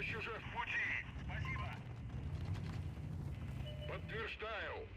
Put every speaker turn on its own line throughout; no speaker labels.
Помощь уже в пути. Спасибо. Подтверждаю.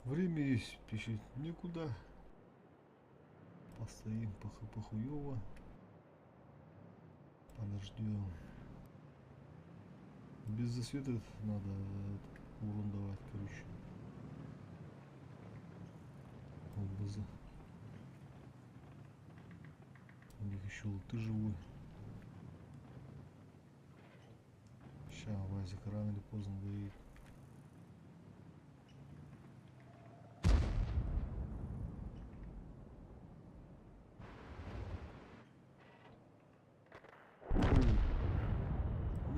Время есть, пишет некуда. Постоим похуево. Подождем. Без засвета надо урон давать, короче. ОБЗ. У них еще луты живой. Ща, Вазик рано или поздно доедет.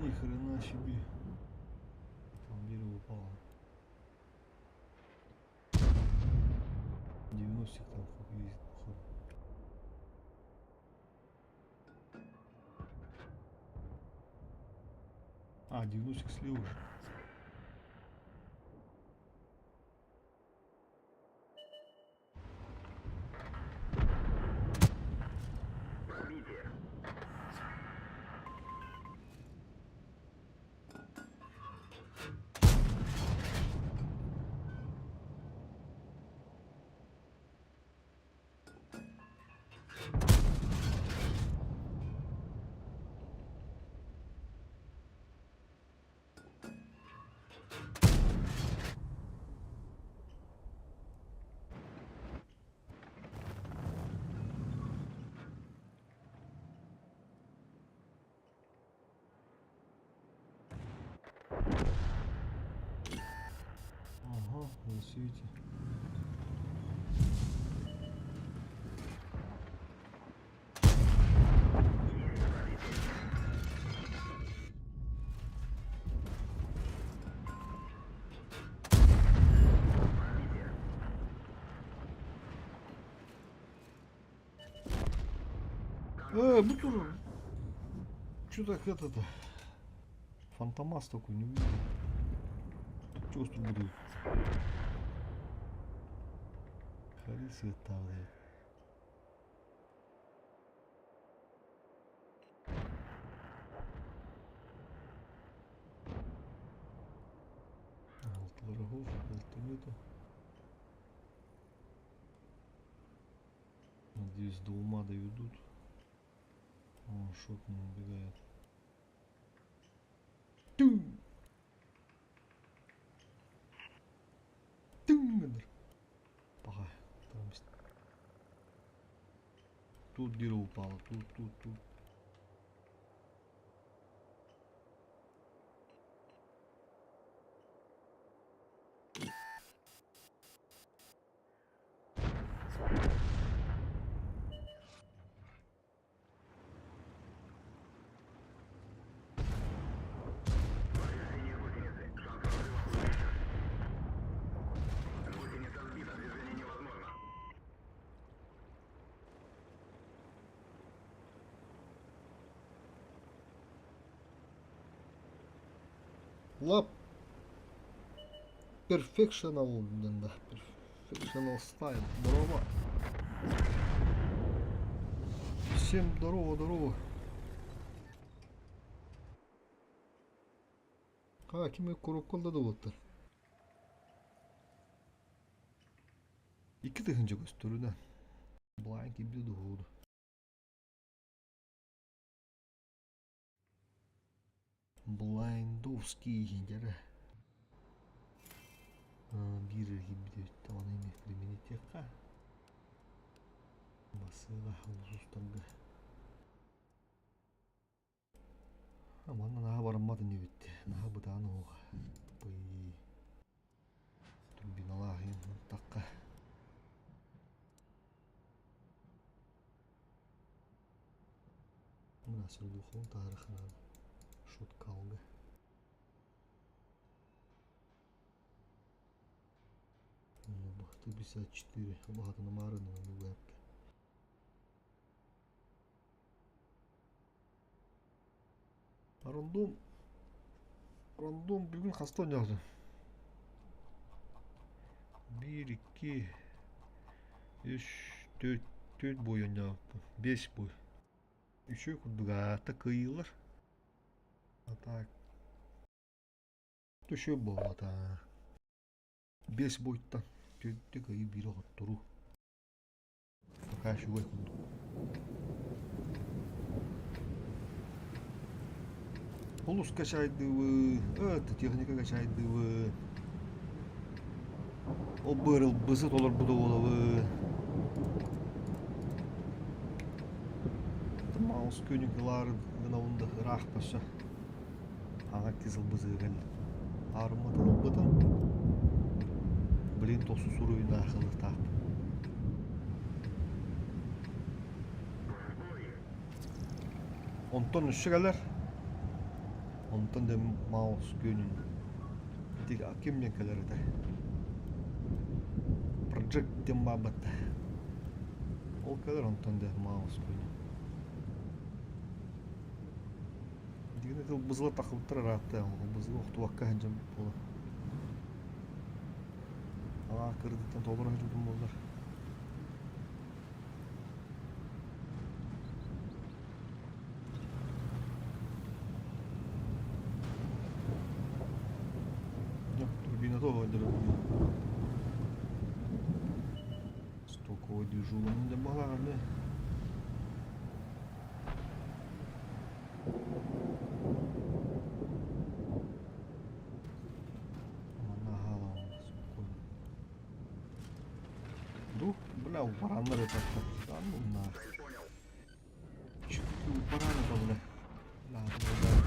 Ни хрена себе. Там дерево упало. 90 там ездит, походу. А, 90 слева же. Ага, на свете. Бутур. Чё так это-то? Фантомас такой, не увидел. Чувство будет. Ходи света, блядь. Вот врагов, вот нету. Надеюсь, до ума доведут. О, шот не убегает. Тю! Тю! Пока. Тут дерево упало, тут, тут, тут.
Повреждение гусеницы. Шанс разрыва увеличен. Гусеница сбита. Движение невозможно.
Лап Perfectional диэн да Perfectional style. Здорово. Всем здорово, здорово. А, ким курокколда да буолтар. 2000 көстөрүнэн. Блайн кибди дуһууду. Блайндовский дьэрэ. Биир эргийбит даҕаны эмиэ применитиэххэ. Массыына улуустарга. Манна наһаа бараммат инибит. Наһаа бытаан уһуга. Бый турбиналаах иһин тахха. Мына сырдухун таарыхынан шуткалга. Т-54 багато намарено вебки. Рандом рандом бүгүн хаста оонньоото? Биир, икки, үс, төрт, төрт бой оонньооппун. Биэс бой. Үчүгэй курдук аата кыайыылар. А так үчүгэй буолбата. Биэс бойтан төрдө кыайыы биир хотторуу. Пока үчүгэй курдук. Олус качайдыбы, это техника качайдыбы. Ол быырылбысы толорбута буолабы. Маус күнү кылаары гынабын да ыраах көрсө. Аҥар кисыл бызыгын аарымматын ылбытым. Блин, тохсус уруйун аахылыктаахпын. Онтон өссө кэлэр. Онтон да Маус күнүн ити ким диэн кэлэр этэ? Project диэн баабатта. Ол кэлэр онтон да Маус күнүн. Дигини тыл тахыбыттар ыраатта, бызыла охтубакка сылдьан буолар. Аҕаа кырдыттан толоро сылдьыбытым буоллар. Турбина того Стоковый движугун да балаҕаны. Манна хаалаҕын спокойно. Ду, бля, бараннар это. Да ну нах.
Цель понял.
Чё такие бараны-то, бля? Бля,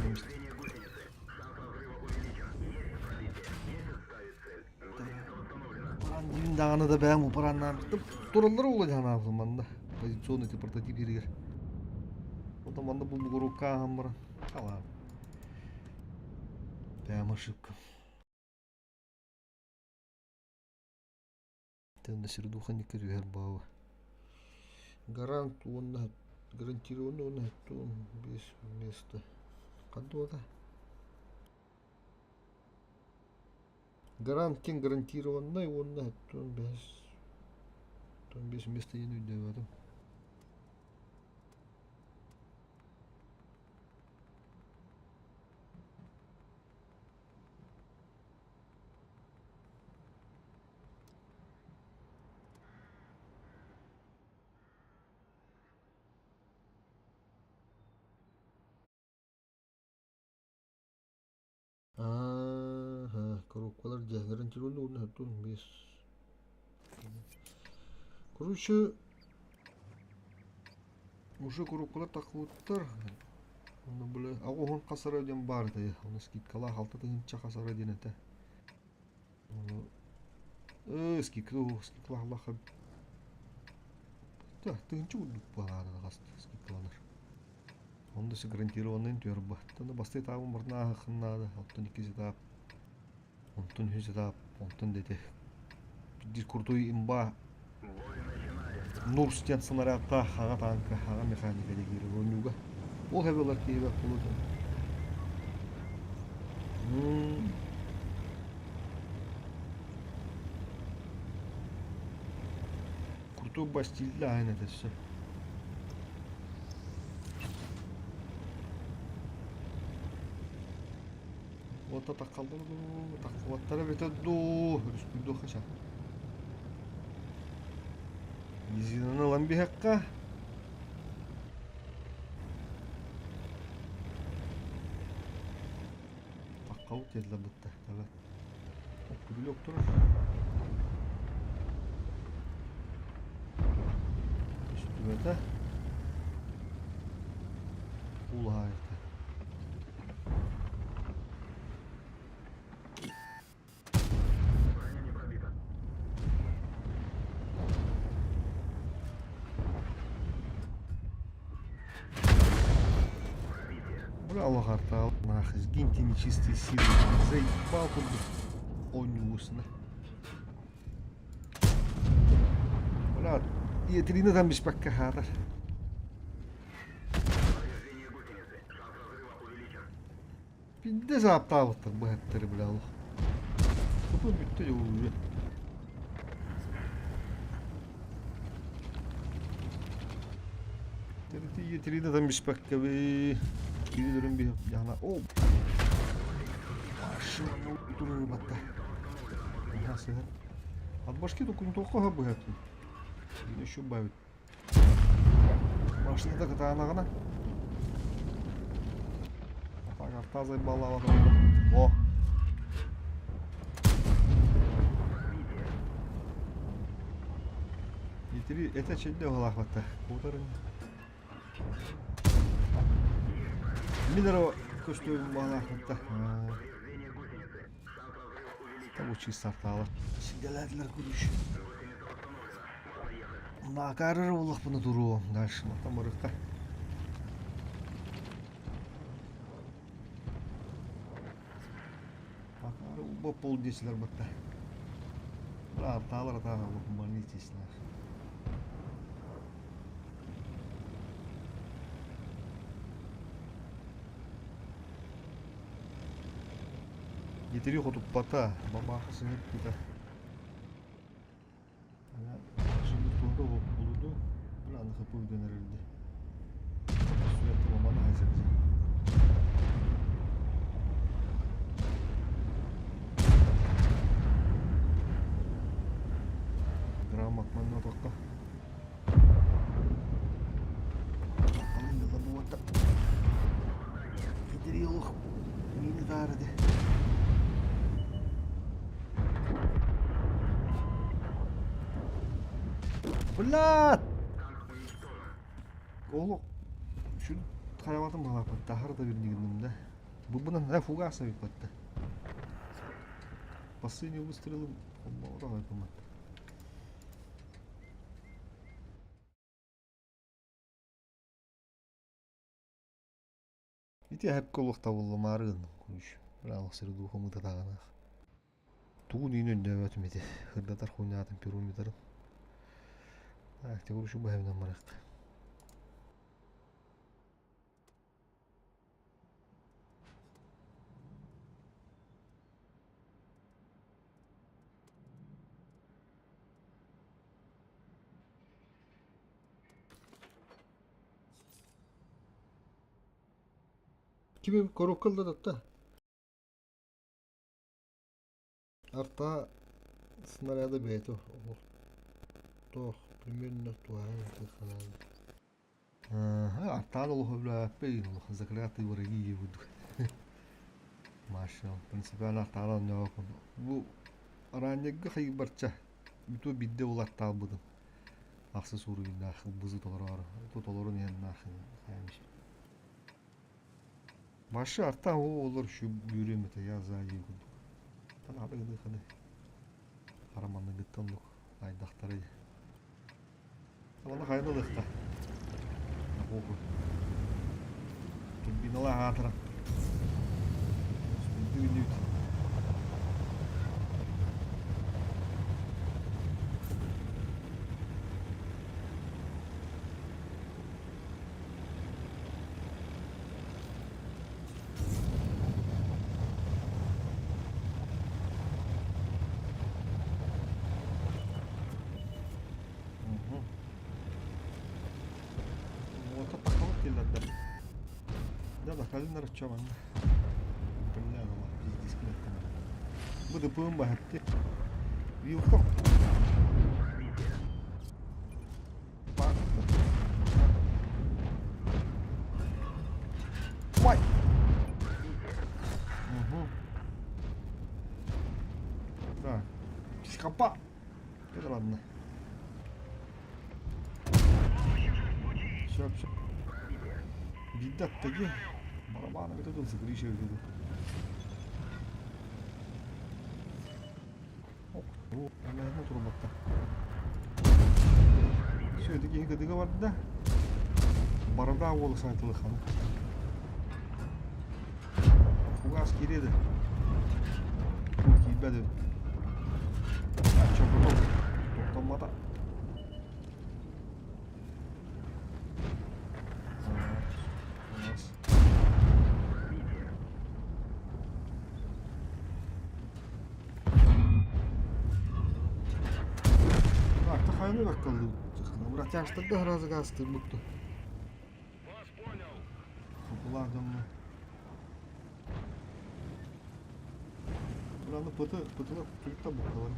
Повреждение гусеницы. Шанс разрыва увеличен. Есть пробитие. Есть отставить цель. Гусеница восстановлена.
Баран дивин даҕаны да бэйэм бараннаан тураллар уола дьанаабытым манна позиционный эти прототип иһигэр. Потом манна бу бугурукка ааһан баран халаан. Бэйэм ошибка. Тэннэ сирдуха түһэр баава. Гарант уонна гарантированный уонна без места. Ханна Гарант кин гарантированный уонна 15 место диэн өйдөөбөтүм. Дьэ, гарантированный уонна 45. Короче, уже куруккулар таххыбыттар. Онно бile аҕуһун хасара диэн баар этэ. Оны скидкалаах 6 тыһыынча хасара диэн этэ. Оны скидка скидкалаах тыһыынча курдук буолаары хаста скидкаланар. Онно гарантированный түөрба. Таны басты этабын барна ааһыаххын оттон иккис этап, онтон үһүс этап, онтон дети. Биир крутой имба Нурс диэн снарядтаах хаҥа танка, хаҥа механика дегири оонньууга. Ол хэбэлэр киһибэ кулутун. Крутой бастилла айан этессе. Уота таххаллар дуу, таххыбаттара эбитэ дуу, өрүспүйдүөх хача. Резинаны ылан биһэххэ. Таххабыт диэтилэр бытта, эбэт. Күлүк турар. Көстүбэтэ. Улаайта.
Броня не пробита. Пробитие.
Бля, Аллах нах, сгиньте нечистые силы. Заебал курдук оонньуусуна. Бля, Етрина там беспокка хаатар.
Повреждение гусеницы. Шанс разрыва увеличен.
Пиздец аптаабыттар быһаттары бля олох. Тупу бүттэ дьулуйа. Етрина там беспокка би. Кири би яна. О! Машина турur батта. От башки только не только быһатын. Еще бавит. Машина кытаанаҕына. Атаҕар баллаабат О! Итири этэ чэйдэ оһолаахпатта. Куутарын. Мин эрэ көстүөбүн баалаахпатта.
Повреждение гусеницы. Шанс разрыва увеличен.
Табу чистартаалар. Сигэлээтилэр күрүш.
Гусеница восстановлена. Можно ехать.
Накарыр буоллахпына туруом. Дальше мантан барыахха. Акары уба пол десилер батта. Артаалар атаага больницаснар. Итири хотуппата, бабаха сыҥырпыта. Туһда булуду, бір аны хапы үден эрэрди. Сүрәтті маманы хайсабыз. Грамотно тоққа. Алында буата. Итири олох мини таарыды. Блядь!
Танк уничтожен.
Олох шүн хайабатын балапатта хар да бирнигинним да. Бу бунан фугаса биппатта. Последний выстрелы давай помат. Ити хэпкэ олох табыллымаары гынным короче. Браалах сири духом ытатаҕанаах. Тугун үүнөн дөбөтүм ити. Хырдатар хуйнаатын периметрын. Так, те короче бэһэбинэн барыахха. Кими коробкалда татта. Арта снаряда бэйто. Тох, примерно туаан таханан. Ага, артаан олохо билээппэ олох заклятые враги ебуду. Машина принципиально таала онньоокун. Бу араанньыгга хайбарча бүтүө биирдэ улаттаалбытым. Ахсыс уруйдаах бызы толороору. Толорун иһэн хаамиш. Маша арта олор şu бүрүм это я сзади курдук. Танаада гыны ханы. Хараманныгыттан оннук айдахтары. Манна хайаны ылыахта. Похуй. Турбиналаах аатыра. Үүнүүт. Уота тахалык киллэрдэ. Да, да, калин арычча манна. Бля, ала, пиздец, блядь. Бу дыпыым баһатты. Вилка. Ой! Угу. Так, психопат. Это ладно. Все, все. Видать таки. Барабаны вот это загрища виду. Ох, она турбатта. Все, это киһи кытыга барда. Барда уолу сайтылыханы. Фугас кириэди. Киирбэт Чопотов тохтоммото. Так, хайны баккалды. Братяштарга сразу газ бутту.
Вас понял.
Купулаах дьоҥҥо. Бураны пыты, пытылар кырыкта букталар.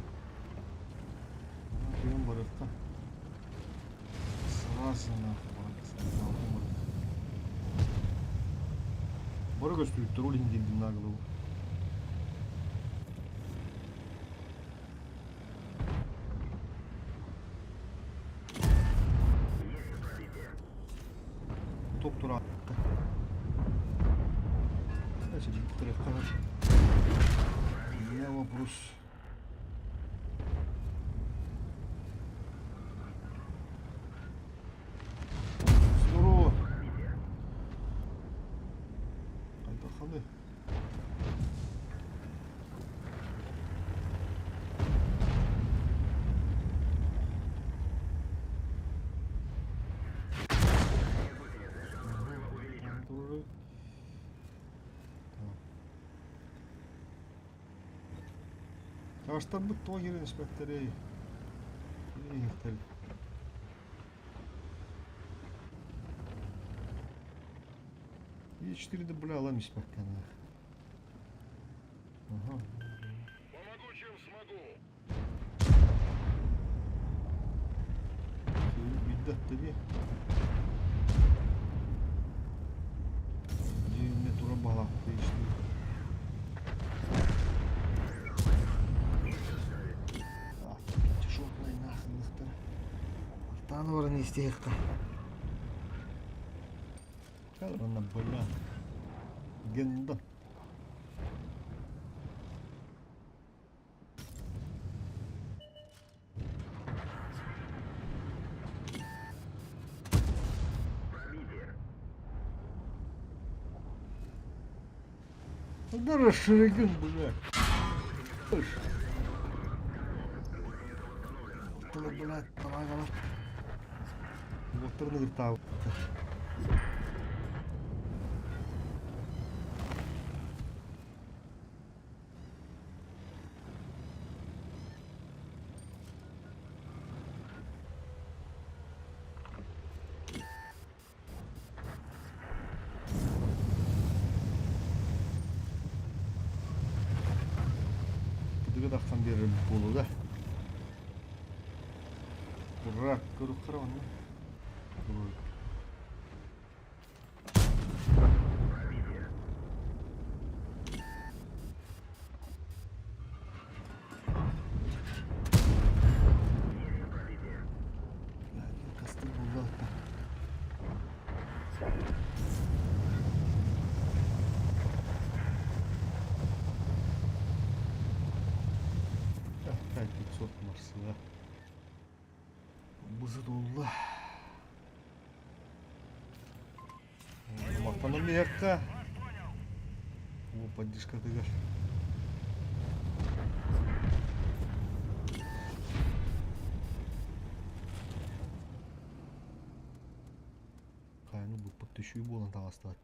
Тыгын барыахха. Сразу нахуй барык. Бары көстүүттэр ол иһин диирдим наглыбы. Топ тураатта. У меня вопрос. Здорово. Айдарханы. Таастарбыт тоҕо киирэн испэттэрий? Киирэн иһиэхтэрий. И4 да бля ылан испэккэ Ага.
Помогу, чем смогу.
Билбэт дии. Дьиҥҥэ тура балаакка истибит. Тяжелый нахрен Артан баран истиэххэ. Онно бля. Генда. Да расширигин, бля. Блядь, давай, давай. Уоттарын ыгыртаабыт. Кытыга тахсан биэрэр буолуо да. Ура, көрүөххэ онно. Барсыга. Бызыт улла. Махтанам иһэххэ. О, поддержкатыгар. Хайаны буппут түшүү буолан таҕыстыбат.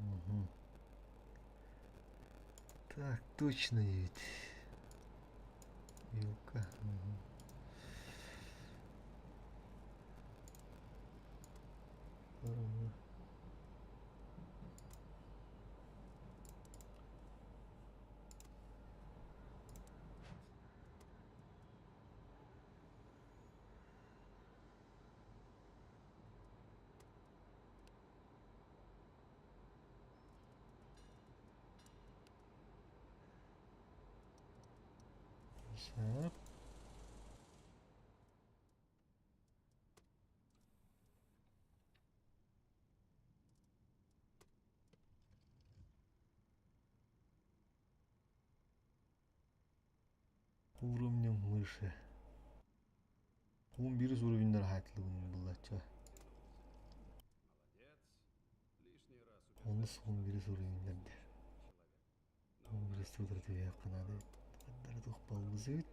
Угу. Так, точно ведь. Вилка. Угу. Сөп. Уровнем выше. 11 уровеньдер хаайтылыбын буллачча. Онус 11 уровеньдерде. 11 тудыр түһүөххэ наада. Ханнары туох балбызыт.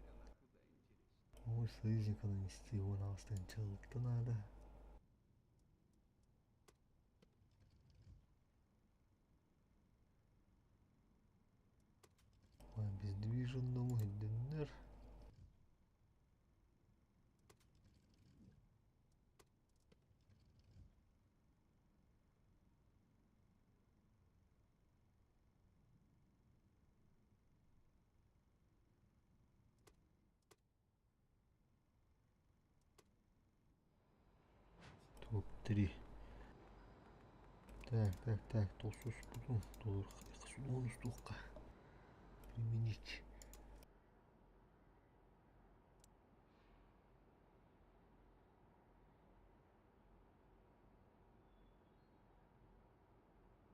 Ой, союзника нанести 16 чалытта наада. Обездвиженному хиддиннер. Топ-3. Так, так, так, тосус бутун доллар устуққа. Применить.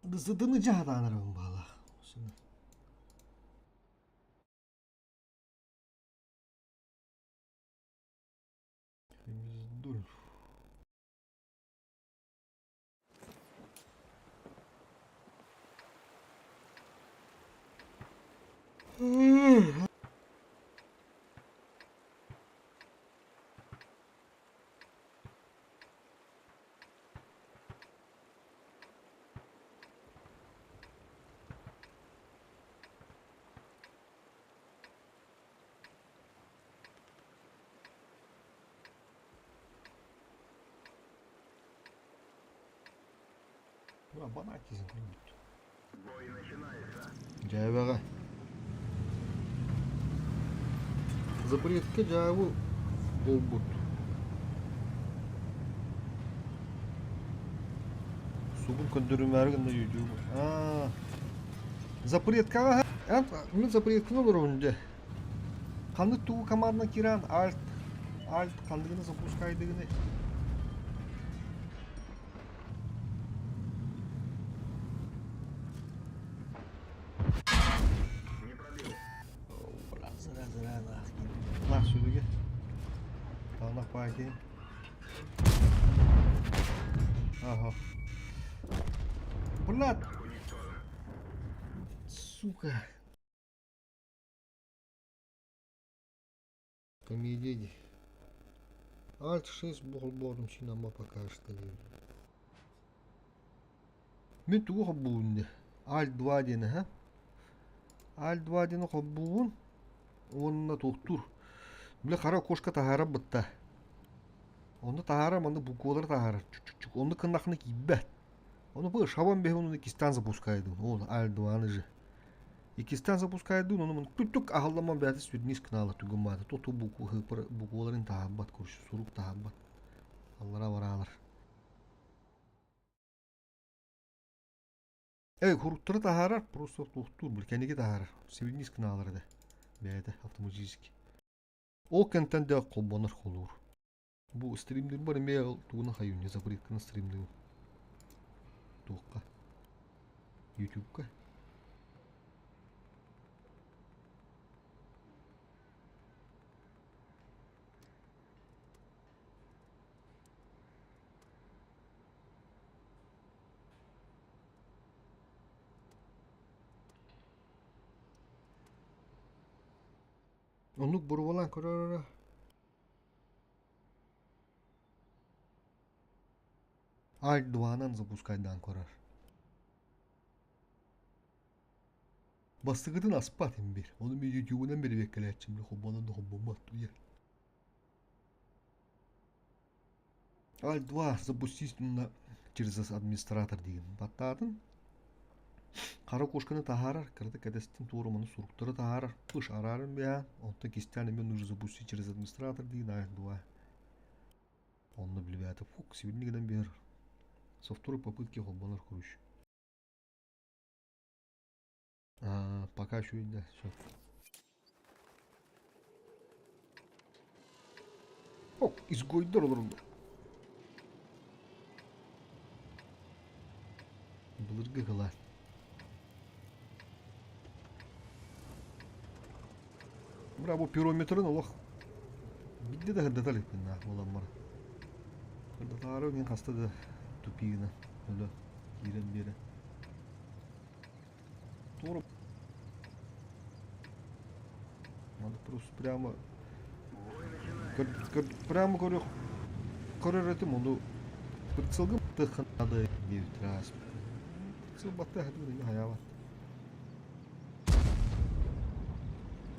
Зыдыны жаһадаанарабын баалаах. Дульф. Бана кизин көрбүт.
Бой начинается.
Жайбаға. Запретке жайбы болбут. Сугун көндөрүмәрі гында үйдүү. А. Запреткаға мен запретканы олорун же. Қанды тугу командна киран альт альт қандыгыны запускайдыгыны.
Не пробил.
Зыра зыра нах. Нах сүрүгө. Танах баки. Ага. Блядь. Сука. Комедии. Альт 6 болборум чинама пока что. Мен тугу хоббуун Альт 2 диэн ха. Альт 2 диэн хоббуун. Онна туохтур. Биле хара кошка таһара бытта. Онно таһара манны буквалар таһара. Чук-чук. Онну кыннахны кийбэт. Ону бу шабан бэһи ону иккистан запускайдын. Ол Альт 2 же. Иккистан запускайдын, ону тук-тук аһалламан бэти сүрнис кынала тугумаата. Тоту буква букваларын таһабат короче, сурук таһабат. Аллара баралар. Эй, хуруттары таһаарар, просто туохтуур, били кэнники таһаарар. Сибилниис гынаалар этэ. Бэйэтэ автоматически. Ол кэнтэн да холбонор холуур. Бу стримдирбар эмиэ тугуна хайыын запретканы стримдыыбын. Туохха? Ютубка. Оннук боруобалаан көрөр Альт 2-нан запускайдаан көрөр. Бастакытын аспат имбир. Ону мен ютубунан бирибиэккэлээччим холбонон да холбоммот туйа. Альт 2 запустить на через администратор деген баттаатын. Хара кошканы таһаарар, кырата кэтэстин туоруманы суруктары таһаарар, пыш арааран бэйэ, онтон кистээн эмиэ нужно запустить через администратор диин Альт 2. Онно билбээтэ фук сибирни гынан биэр. Со второй попытки холбонор короче. А, пока еще да, все. Ок, изгойдар олороллор. Былыргы кылаан. Бра бу пирометрын олох бидде да хырдата иликпин наах буолан баран. Хырдатаары мин хаста да тупигынан өлөн киирэн биэрэн. Туора Надо просто прямо прямо көрөх көрөр этим ону прицелга надо 9 раз. Прицел батта хатын хаябат.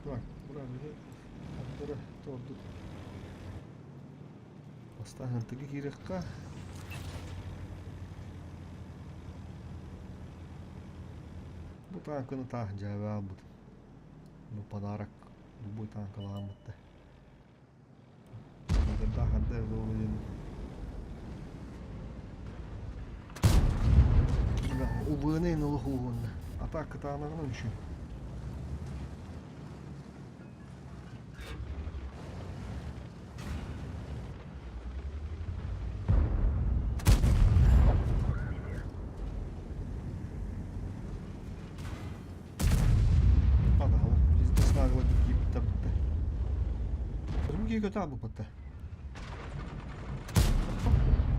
Так, ура, аттара тордук. Бастаан тыгы киирэххэ. Бу таанканы таах дьээбэ аалбытым. Бу подарок любой таанкалааммытта. Даах арда диэн Убыаны олох уһунна. Атака кытаанаҕынан үчү.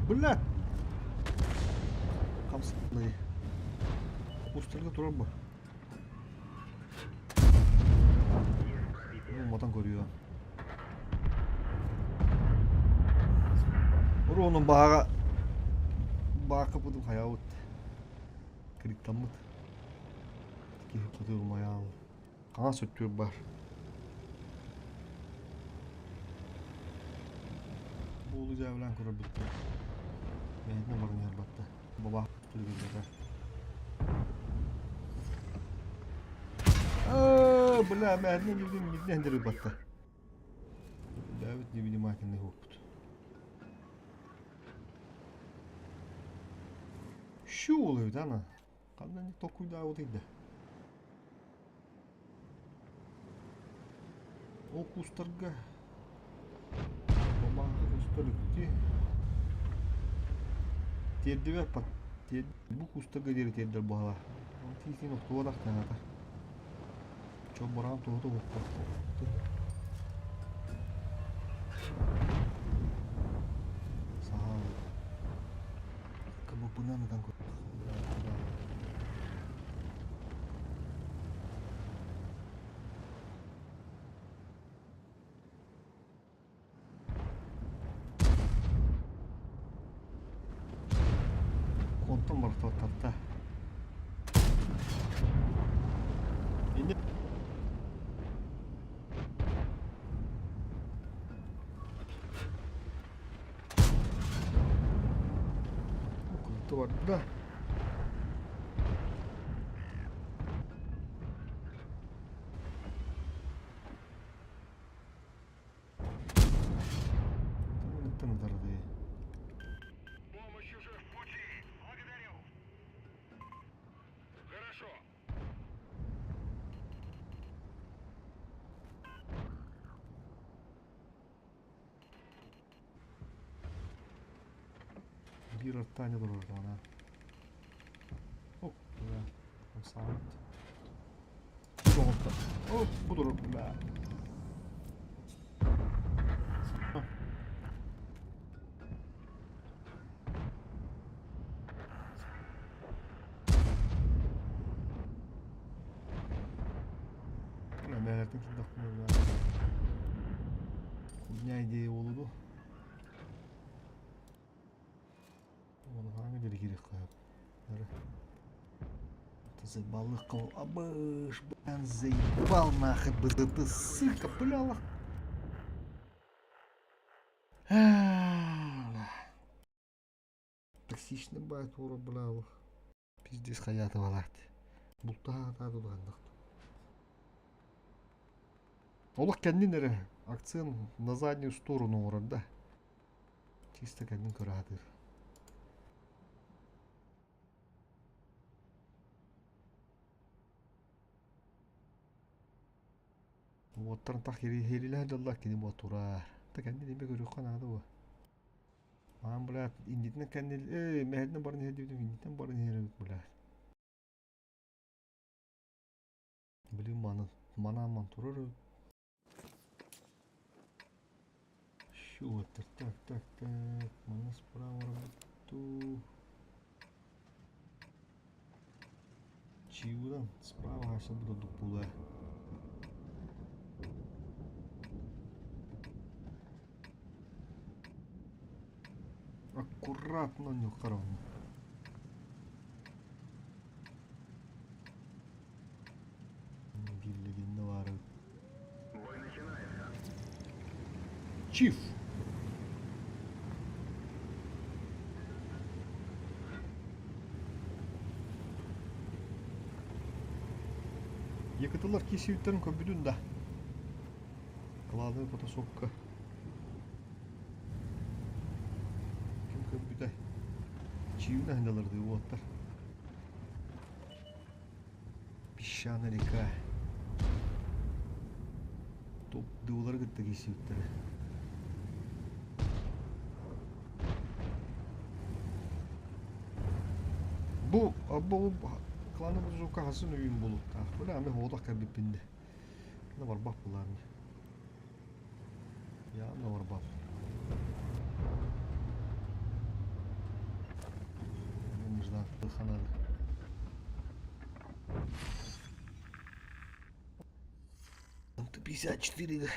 Блядь! Хамсаныы. Устарга турар бу. Уматан көрүө. Уруонун бааҕа баакапытын хайаабыт. Криктаммыт. Киһи хотуурмайаал. Хаҥас өттүгэр баар. Буолу дьээбэлээн көрөрбүттэр. Бэйэтинэн баран иһэр батта. Бабаах түлүгүрбэтэ. Бля, мээдинэн билдим, билдим дэрик батта. Бэбит невнимательный опыт. Şu oluyor ана. Ханна толкуйдаабыт ыйда. Ол кустарга бабааҕы кустар үкти тиэрдибэт бу кустарга диэри тиэрдэр буолла. Тиитин охтубатах таҥата. Чоббораан туһута уоппат. Саһаал. КБП-нан ытан Онтон бартаттарта. Инде Култу барда.
Помощь уже в пути. Благодарю.
Биир артаанньа турар даҕаны. Оп, бля, хамсаабыт. Оҕотто. Оп, бу турар, бля. Бля, мээлэртэн киирдэхпинэ, бля. Хуйня идея буолуо дуо? Уонуһааҥҥа диэри киириэххэ сөп. Эрэ. Ты заебал Абыш, блин, заебал нахуй, ты, сука, бля. Токсичный баай туора, бля, пиздец хайаата балаат. Бултаата тулааннах. Олох кэннин эрэ акцент на заднюю сторону оҥорор да. Чисто кэннин көрө сатыыр. Уоттарын тах иһирилэһэ дьаллар кини буо турар. Та кэннин имэ көрүөххэ наада буо. Маан блядь, иннитинэн кэннин ээ мэһэдинэн баран иһэр диэбитим иннитинэн баран иһэр эбит блядь. Блин, маны манаан турар эбит. Чё, так, так, так, так, маны справа работу. Чиудан справа хаса буду дуппула. Аккуратно не харовно. Биллигинне баары.
Бой начинается.
Чиф! Якытылар кисиүттэрин көрбүтүн да. Кылаадын потасокка. Ким көрбүтэ? Чиюна хандаларды уоттар. Песчаная река. Топ дуулары кытта киирсибиттэрэ. Бу бу кланы бузука хасын үйүн булуттаах. Бу ами хоодох кэлбиппин де. На барбах булаами. Я на барбах. Муждан ханады. 54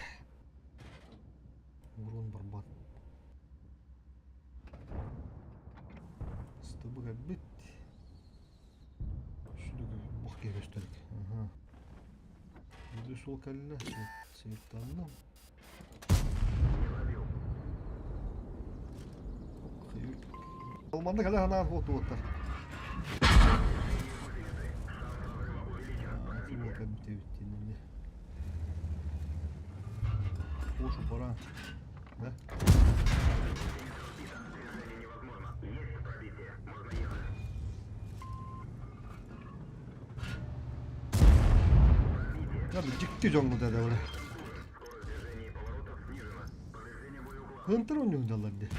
Урон барбат. Стыбыга бит. Сүдүгү бох көстөрүк. Ага. Бүдү сол кэллэ. Сыйыттанным. Алманды кэлэ ханаан хуотуоттар. Кошу пора. Да? Дьикти дьоҥҥут этэ били. Хантан оонньууналлар дии.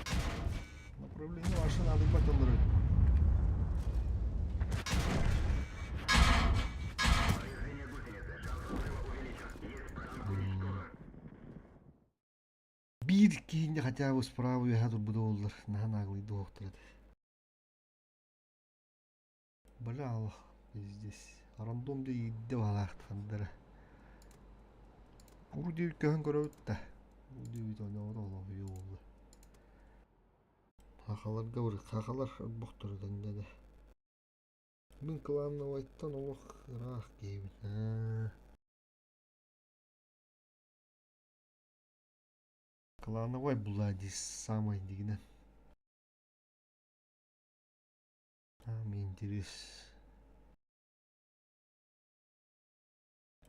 Направление ваше надо баталлар. Биир киһини хотя бы справа үөһэ турбут буоллар наһаа наглыйды уохтар этэ. Бля, Аллах, здесь рандом да иирдэ баҕалаахтахандара. Урут диэбит көһөн көрөбүт да. Урут диэбит оонньообото олох үһү буолла. Хахаларга быр хахалар бохтору дэннэ. Мин клановайтан олох ыраах киһибин. Аа. Клановай була дии самай дигинэн. Самый интерес.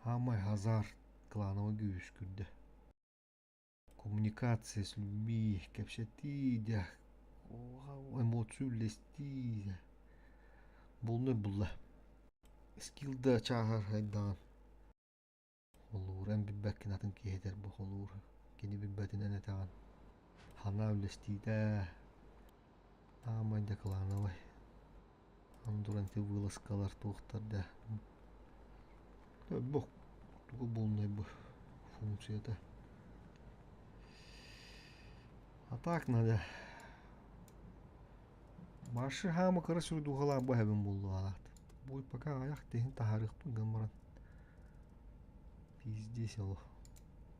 Самый азарт клановый күүскүрдэ. Коммуникация с людьми, кэпсэтии дьэ, эмоцию үллэстии дьэ. Булнай булла. Скилл да чааһар хайдаҕын. Холуур эн билбэккин атын киһи этэр бу холуур. Кини билбэтинэн этэҕин. Санаа үллэстиитэ. Саамай да клановай. Андуран ити вылазкалар туохтар да. Бу тугу булнай бу функцията. А так надо. Маршы хаамы кыра сүрдуухалаах бу эһэбин буллуҕалаат. Буй пока аҕыйах тиһин таһаарыахпын гынан баран. Пиздец олох.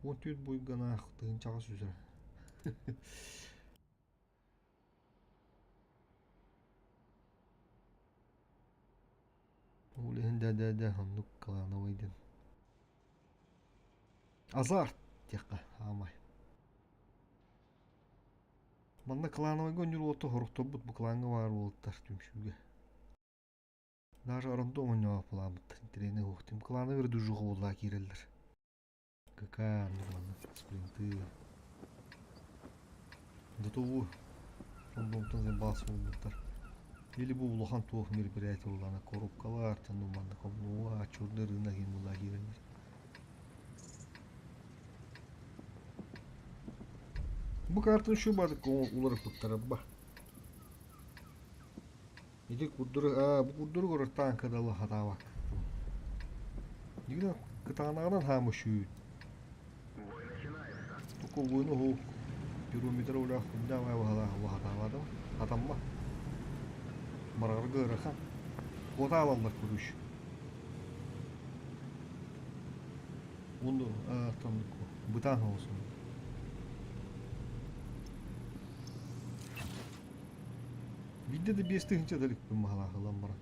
14 буйганаах тыһыынчаҕа сүзэр. Ол иһин да да да оннук клановый диэн. Азарт диэххэ аамай. Манна клановайга оонньуур уолаттар сорохторбут бу клаҥҥа баар уолаттар түмсүүгэ. Даже рандом оонньообуппут интэриэһинэй уох тим клановый движуха буоллаа киирэллэр. КК оннук манна спринты. Готову рандомтан заебался буолбуттар. Или бу улахан туох мероприятие буоллаҕына коробкалар ну манна комнуа черный рынок иһин буоллаа киирэллэр. Бу картаны şu бардык уларыппыттара ба. Ити курдуру аа бу курдуру көрөр тааҥкадалы хатаабак. Дигинэ кытаанаҕынан хаамы шүүт. Туку буйну ху пирометр улаах кундаамай баһалаах хатаабатым. Хатамма. Барарга ыарахан. Куотаалаллар көрүш. Онду там бытаан оҕусун. Биирдэ да 5000 да иликпин баһалаах ылан баран.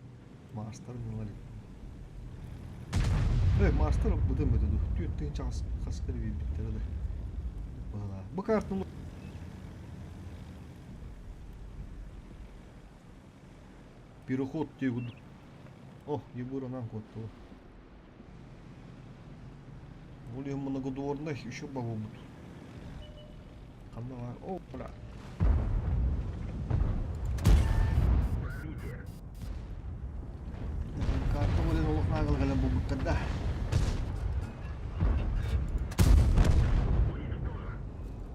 Маастарын ыла иликпин. Эй, маастар бытын быты ду. 4000 хаска биэрбиттэрэ да. Баһалаах. Бу картаны Переход дии курдук. О, Егор анан куоттула. Ол иһин многодворных еще бабабыт. Ханна баар? О, бля. Карта болен олох наагыл кэлэн булбуттар да.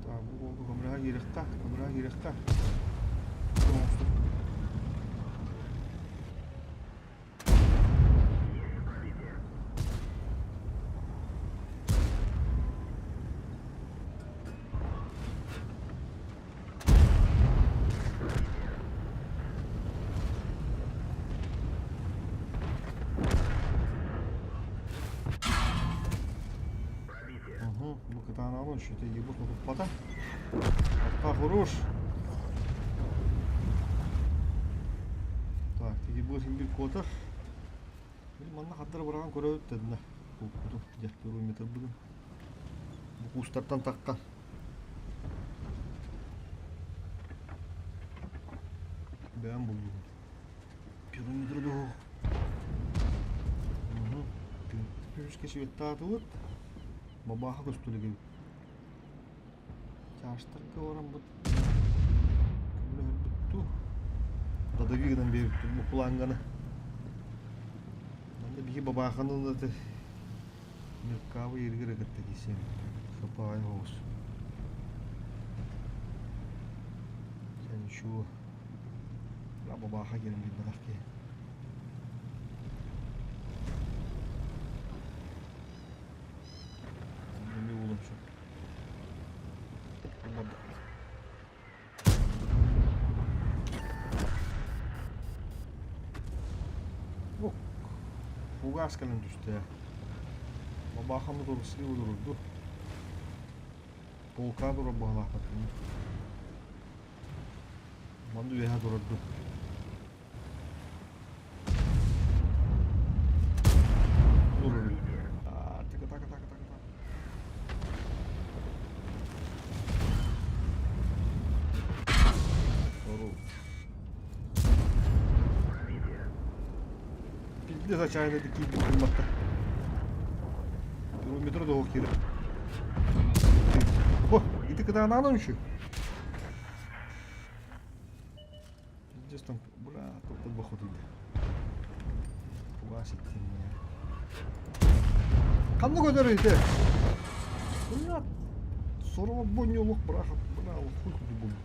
Так, бу уолга көмүрэҕэ киирэххэ, көмүрэҕэ киирэххэ. Бу кытаанаҕын үшүтэ ебут утуппата. Атта хорош. Так, ебут син куотар. Манна хаттара быраҕан көрөбүт тэннэ. Куппутун, дьэ, километр бүгүн. Бу кустартан таххан. Бэйэм буллум. Километр дуо. Күнүскэ светтаатыбыт. Бабааха көстүлүгү. Чаастарга бараммыт көмөлөһөрбүт Дадыгы гынан биэрбит бу кулаанганы. Манна биһи бабааханы ылаты Меркавы иргир кытта киисем. Хапаай оҕус. Sen şu бабааха кэлэн билбэтэх киһи. Эми уулум şu. Фугас кэлэн түстэ. Бабаханы турусли удурду. Полка турар баһалаахпат. Манды үөһэ турарду. Так, так, так, так, так. Пиздец отчаянно такие киирбит Километр до киирэр. О, ити кытаанаан еще. Пиздец там, бля, тут подбоху тиийдэ. Фугас иттин Ханна көтөр ити? Бля, сороҕор бонньулук быраха, бля, хуй куду булбут.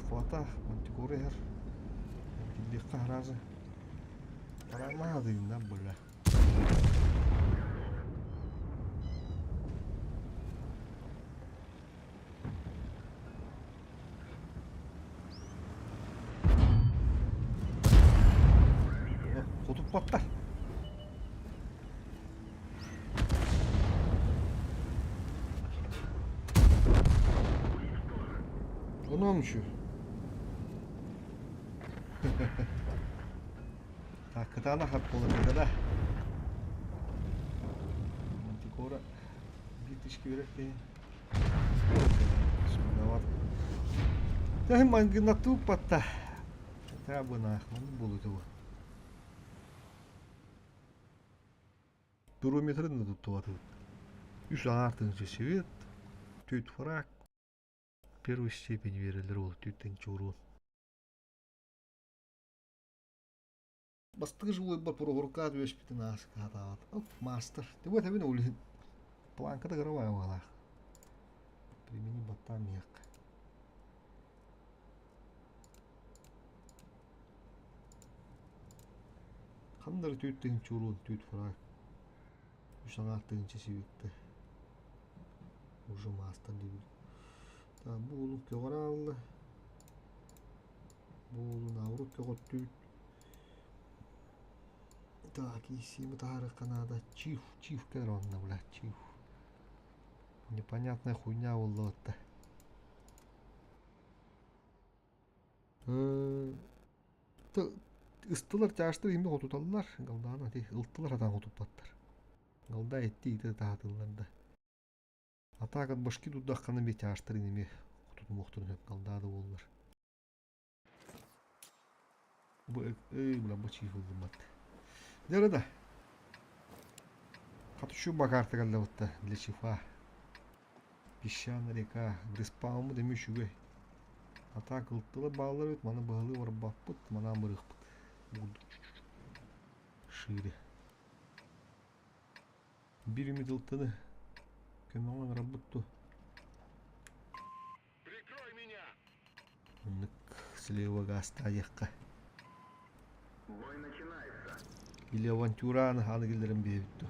Чиф хвата, мантикора иһэр. Киллиэххэ сразу. Тараамаадыйна бля. Хотуппаттар. Ону şu. Так, кытаанах ат буолар да. Мантикора биир тишки берер киһи. Тэһин мангынатыыппатта. Табынаах, маннык буолуутугу. Пирометрын да туттубатыбыт. Үс аҥаар тыһыынча свет, түөрт фраг, первой степень биэрэллэр ол түөрт тыһыынча уруон. Бастакы жилойбар прохорукаат үөспүтүн ааскаатаабат. Оп, маастар. Ты вот эбин ол иһин планката кыра баҕалаах. Примени баттаан миэххэ. Ханна эрэ түүт тыһыынча уруун, түүт фраг. Үс аҥаар тыһыынча сибиктэ. Уже маастар диэбит. Так, бу уолун көҕөр аалла. Бу уолун аурут көҕөртүүт. Так, исиими таһаарыахха наада. Чиф, чиф кэлэр онно, бля, чиф. Непонятная хуйня буолла Ыстылар чаастар имми хотуталлар, галдааны ити ылтылар сатаан хотуппаттар. Галда этти ити таһатыллар да. Атаак от башки турдаххына би чаастар иними хотутумуохтарын сөп галдаа да буоллар. Бу эй бля бу чииф ыллыммат. Дьэ да. Хатучу бакарта кэллэбитта для чифа. Песчаная река, респауммут эмиэ үчүгэй. А так ылтылар бааллар эбит, маны быһалыы барбаппыт, манаан барыахпыт. Шире. Биир эмит ылтыны көмөҕө ыҥырарбыт дуо?
Прикрой меня!
Оннук слева гаастаайыахха.
Бой начинается.
Или авантюраны хааны киллэрэн биэбит дуо?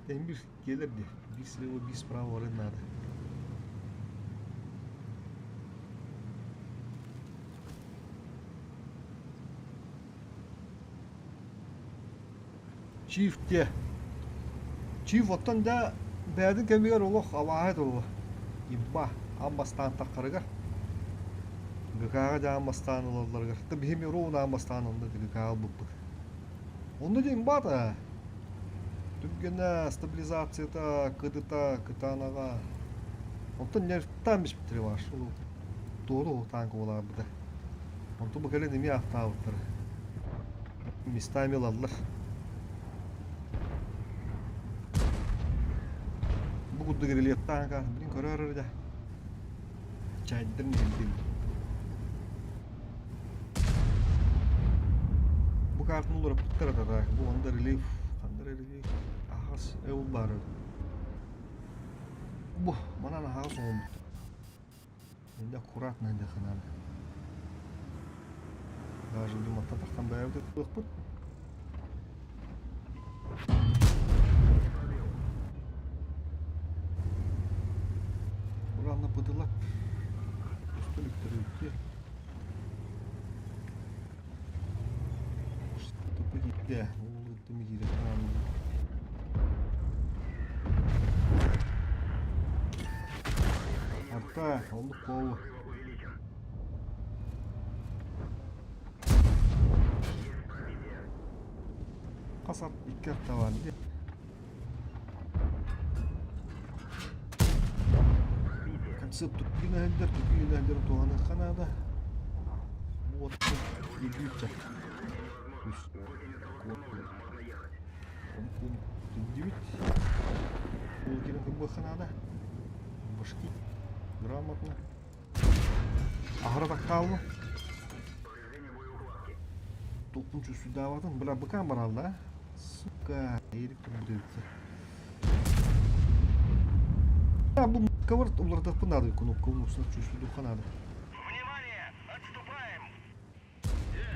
Эн бир келер де. Бир слева, бир справа баран надо. Чиф де. Чиф оттон да бэйэтин кэмигэр олох абааһы туруга. Имба аан бастаан таххарыгар ГК-ҕа дьаан бастаан ылалларыгар да биһи ровно аан бастаан онно ГК ылбыппыт. Онно дьэ имбаата түргэнэ стабилизацията кытыта кытаанаҕа онтон нервтаан биспиттэрэ баар ол туору танк буолаарбыта. Онтон бу кэлин эмиэ ааттаабыттара. Местами ылаллар. Бу курдук рельефтаан блин көрөөр да. Чайдым билдим. Бу картаны уларыппыттар ата бу онда рельеф ханна рельеф аһаҕас ол баар бу манан аһаҕас оҥорбуттар Инде аккуратно дыхынан. Даже думаттан тахсан бэйэбит ылыахпыт. Уранна быдылап. Үстүлүктөрүттү. Тупы киирдэ. Уулуттум киирэ. Арта, оннук буолуо. Хас ат икки атта баар дии. Концепт туппуйнаһыллар, туппуйнаһыллар туһаныахха наада. Вот үрдүүччэ. Үс. Түндүбүт. Ол кэлин кырбыахха наада. Башки. Грамотно. Аһара тахтаалла. Толкун чувствуйдаабатын. Бля, быкаан баралла. Сука, эрик турбут эбит. Бу кавыр уларытыахпын наада кнопка умусна чувствуйдуохха наада.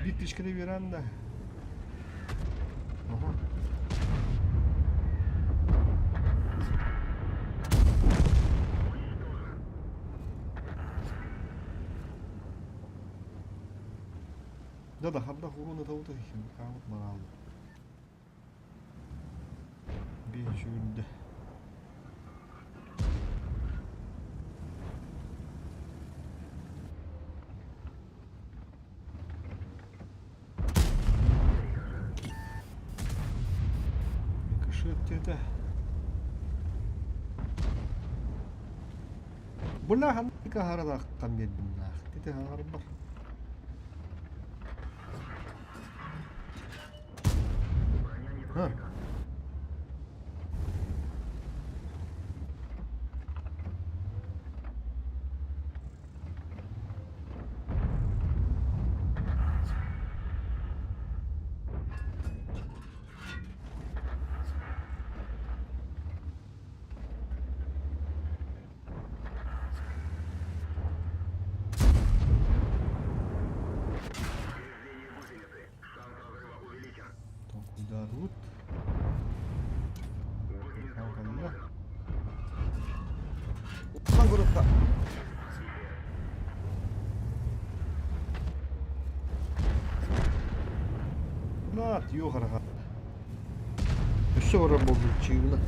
Биир тишкэни биэрэн да. Оһо. Да да хардах уруна тавыта хаамыт мараалла. Биир сүүрдэ. Рикошет диэтэ. Бля, ханнык аһаралаахтан биэрдим наах. Ити аһарбар. Ха. Толкуйдаатыбыт. Калла. Улахан группа. Нат, юхарха. Өссө барар буолбут чыыбына.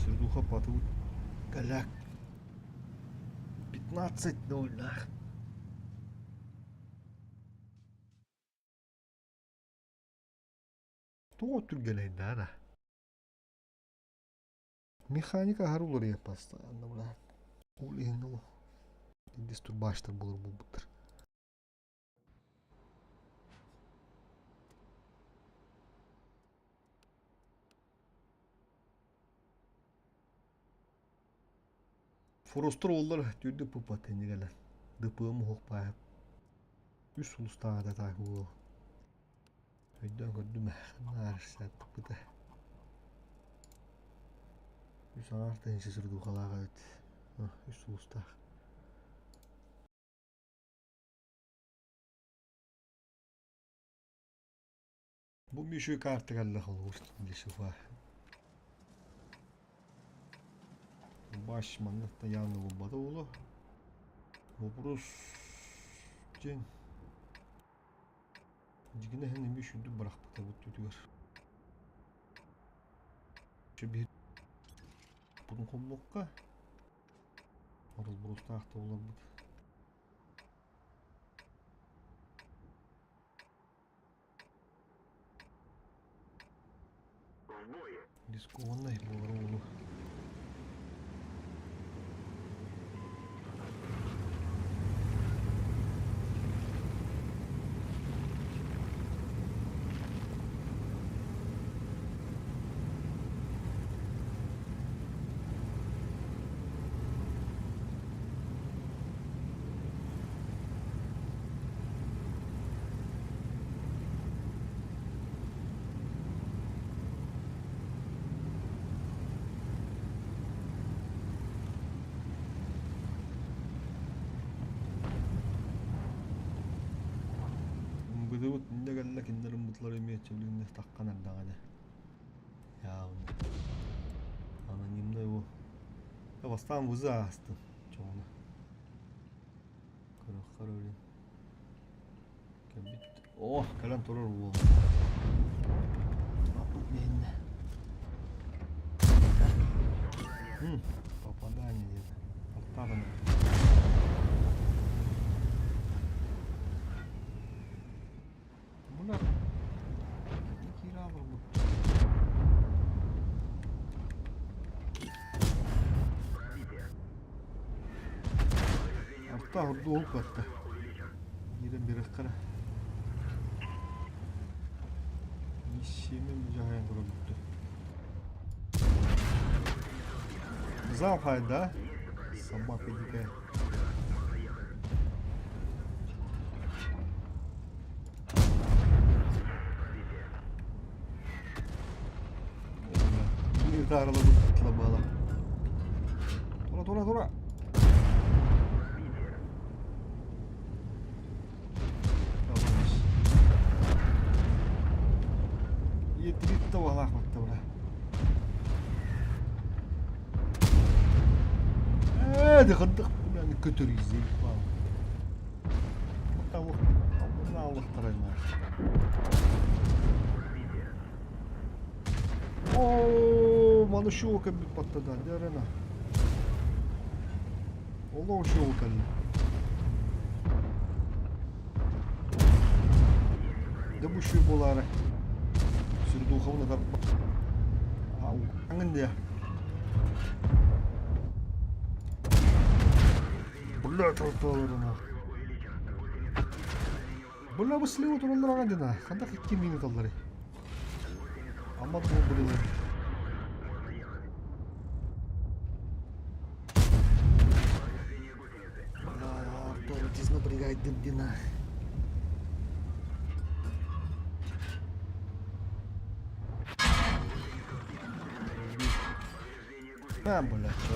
Сердуха патыбыт. Голяк. 15-0 нах. Тоҕо түргэнэйдээн а? Механика аһары уларыйар постоянно бля. Ол иһин ол дистурбаачтар буолар буолбуттар. Форостор уоллар түүрдүк пуппат иннигэлэр. ДПМ уһук баайап. Үс сулустааҕыта таах уол. Өйдөөн көрдүм ээ, наар сааттыппыта. Үс аҥаар тыһыынча сурдуухалаах эбит. Үс сулустаах. Бу Миша карта кэллэ холобур Лешуха. Баш манна явно булбата уолу. Вопрос диэн дьигинэ иһин эмиэ сүрдүк бырахпыта бу түтүгэр. Биир бутун холбуохха оролбурустаах да буоларбыт. Рискованнай буолар уолу. Быдыбыт иннэ кэллэ кинилэр ыммытылар эмиэ чэбилигиннэ таххан эрдэҕинэ. Явно. Анонимно его. Бастаан вузы аастын чоҕуна. Көрөххөр өлүн. Кэлбит. О, кэлэн турар уол. Билиннэ. Попадание диэн. Артадан. Буна киирэ олорбут. Арта орду ол куотта. Киирэн биэрэххэ Миссиямен дьаһайан турар Зал хайда? Собака дикая. Ытаарылабыт лабала. Тура, тура, тура. Блядь, хантах бля, көтөр заебал. Оо, маны шоу кэлбит баттада, дэрена. Олох шоу кэлли. Дэ бу шоу буолаары. Сүрдуховна тарба. Аңын дия. Бля, талталарына. Бля, бу слева тураллар аҕа дина. Хандах икки минуталлары. Ама бу билилер. Бля, Артур, бригадир дина. А, бля, чё.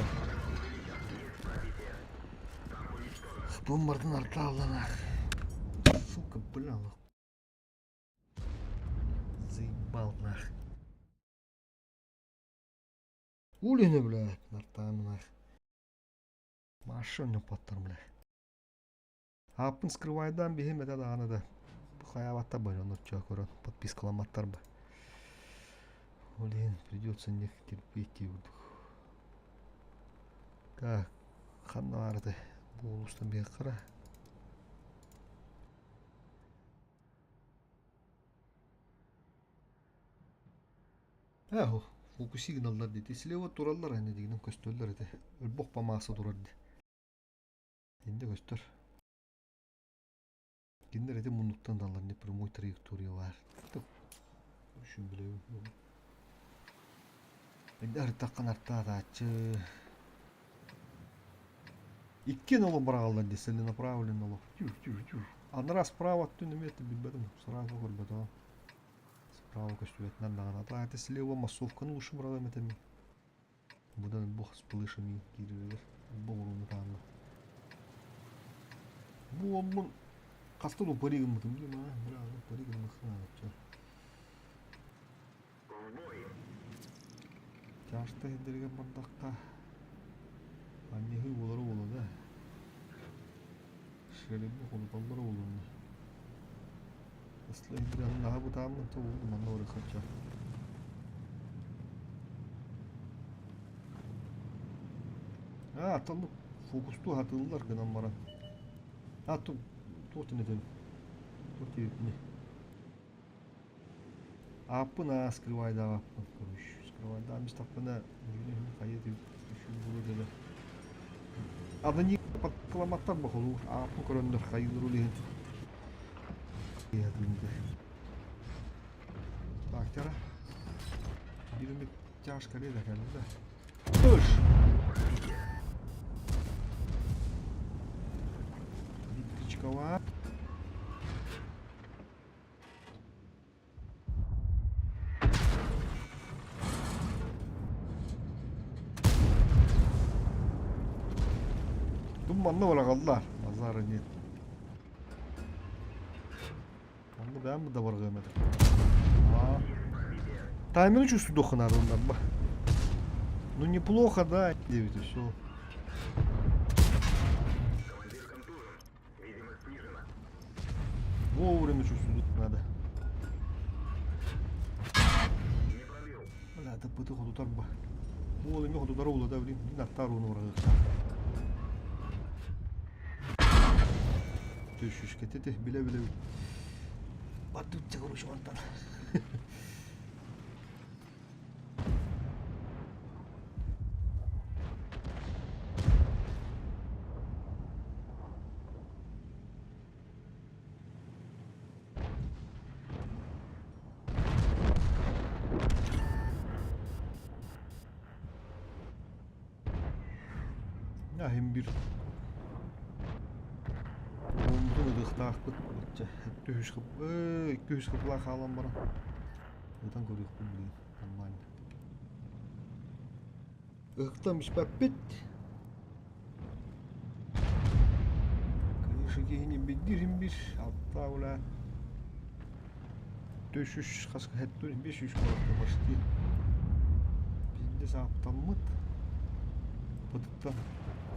Бомбардын арталланах. Сука, бля, заебал нах. Улины, бля, нартаан нах. Машина паттар, бля. Ааппын скрывайдаан биһим этэ даҕаны да хайаабаттар бары онноччо көрөн подпискаламматтар ба. Блин, придется не терпеть курдук. Так, ханна баар этэй? Бу улуустан биэххэ Ээ, фокуси гыналлар диэти. Слева тураллар аны дигинэн көстөллөр этэ. Өлбөх помааса турар дии. Инде көстөр. Кинилэр ити муннуктан даллар не прямой траектория баар. Үшүн билэбин. Инде арыттаххын артаатааччы. Иккиэн олох быраҕаллар дии целенаправленно олох. Тю-тю-тю. Анараа справа өттүн эмиэ билбэтим. Сразу көрбөтөҕүм. Справа көстүбэтинэн даҕаны. А это слева массовканы лучше быраҕыам этэ мин. Будан бох сплышами киирэригэр боҕурууну таанна. Бу уолбун хаста да пари гыммытым дии маа бля пари гыммыххын Чаашта иһдэригэр бардахха анньыһыы буолара буолуо да шеребу холуталлара буолуо Ысла иһдэригэр наһаа бытааммын то манна барыахха Аа, оттон фокустуу хатыыллар гынан баран. А, туох диэн этэбин? Туох диэбиппиний? Ааппын аа скрывайдаабаппын, короче. Скрывайдаан истэхпинэ, хайа диэбит Аны паккаламаттар бохолуур, ааппын көрөннөр хайыылар ол иһин. Так, тара. Биир тяжко ле да кэллэ. Ыш! Электричкалар. Туманна барагаллар. Базара нет. Онно бэйэм да барҕыам этэ. Таймеры чувствую дохуна онно. Ну неплохо, да, 9 и все. Вовремя чувствую надо. Бля, это пыты хотутар ба. Ол эми хотутар ула да, блин, наттар уну барагыктар. Түшүшкетете биле-биле. Батутча короче мантан. Иһин биир уоммутун ытыахтаахпыт бачча үһүс икки үһүс кыпылаах хаалан баран ытан көрүөхпүн билигин нормально. Ыһыктан испэппит. Конечно киһини биддир бир алта ула 400 хас 500 куоракка почти биирдэ сааптаммыт. Бытыттан.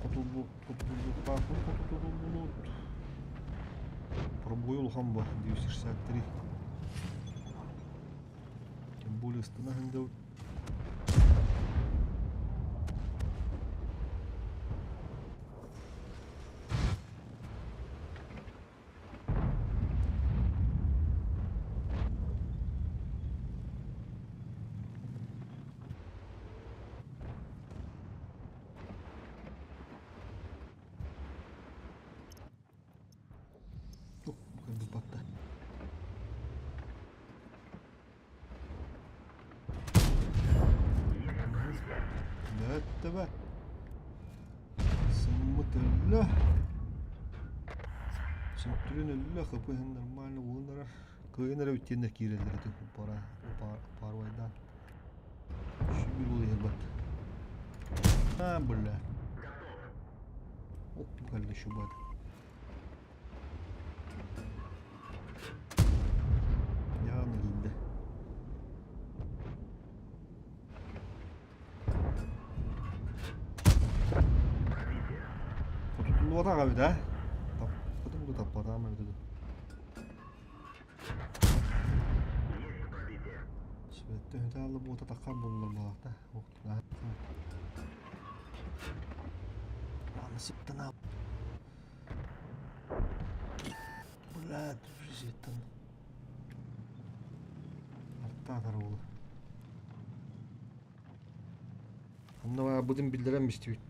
Хотуллуохтаахпын хотутуллубут. Пробой улахан бу 263. Тем более ыстана сылдьабыт. Баппатта. Бөттөбө. Сыммыт өллө. Сымтүрүн өллө, хапыһын нормально уунарар. Кыайын эрэ үттиэннэр киирэллэр ити пара парвайдаан. Сүүр ол иһэр бат. А, бля. Оп, кэллэ шубат. Яна киирдэ. Хотутуллубатах эбит аа? Таппатым да таппатаҕым эбитэ дуу. Сүбэттэ өһүтэ аалла буота таххар буоллар буолаахта. Ладно, сыптана. Бля, сыттан. Артаатар уолу. Онно баабытын биллэрэн бистибит.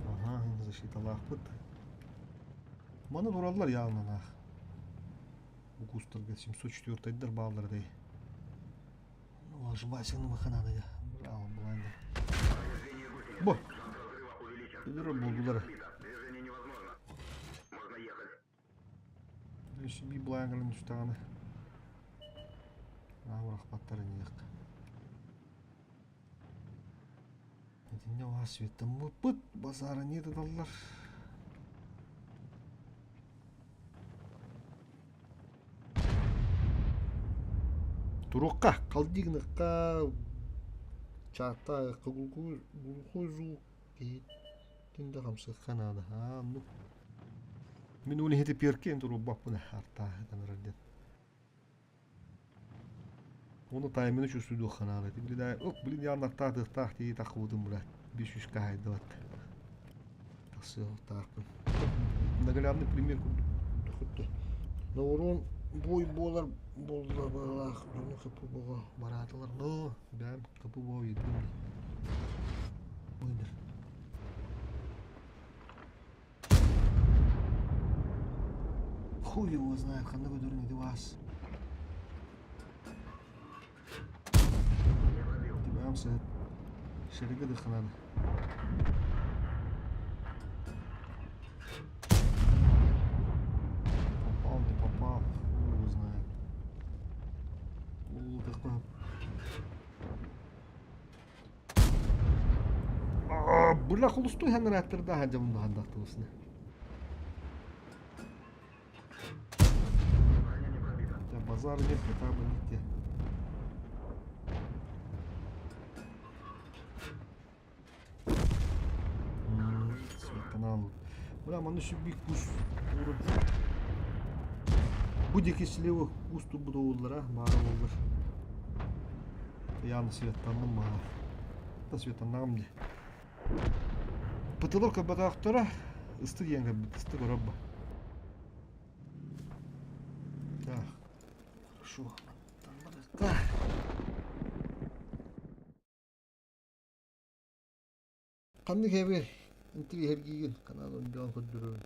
Ага, защиталаахпыт. Маны тураллар явно Укустарга 704-дар бааллар дэй. Ну, ошибайся, ну маханада я. Браво, блайндер. Бо! Өлөрөр буолдулар. Өссө биир былаан кэлэн түстэҕинэ аах бырахпаттар инниэххэ. Итиннэ уһаа светтаммыппыт базарани туталлар. Туруохха, халдыы гыныахха, чаата глухой киһитин да хамсыахха наада. Аа, оннук. Мин уон иһити перкин туруорбаппын артааһытан эрэр диэн. Уонна таймины чувствуйдуохха наада. Блин, ок, блин, я аттаатыахтаах дии таххыбытым бля. Биш үс каһайдыбат. Тахсыахтаахпын. Наглядный пример курдук. Ноорун бой буолар буолла быһыылаах дьону хапы буга бараатылар. Но, бэм хапы буга үйдүм. Ойдыр. Хуй его знает, ханна көтөрүн ити баас. Тибэм сыт. Шериге дыханады. Попал, не попал, хуй его знает. Ол такой. Бля, холустуй ханнарааттарда хадьабын хандахтыбысына. Базар нет, хотя бы не те. Канал. Бля, маны сүбик кус Бу диэки слева кус турбут оҕоллара баара буоллар. Яны светтанным баҕар. Да светаннаҕым дии. Пытылар көрбөтөхтөрө, ысты диэн көрбүт, ысты көрөр бу. Так, хорошо. Ханнык эбир интириэһиргиигин канал дьон көрдөрөбүн.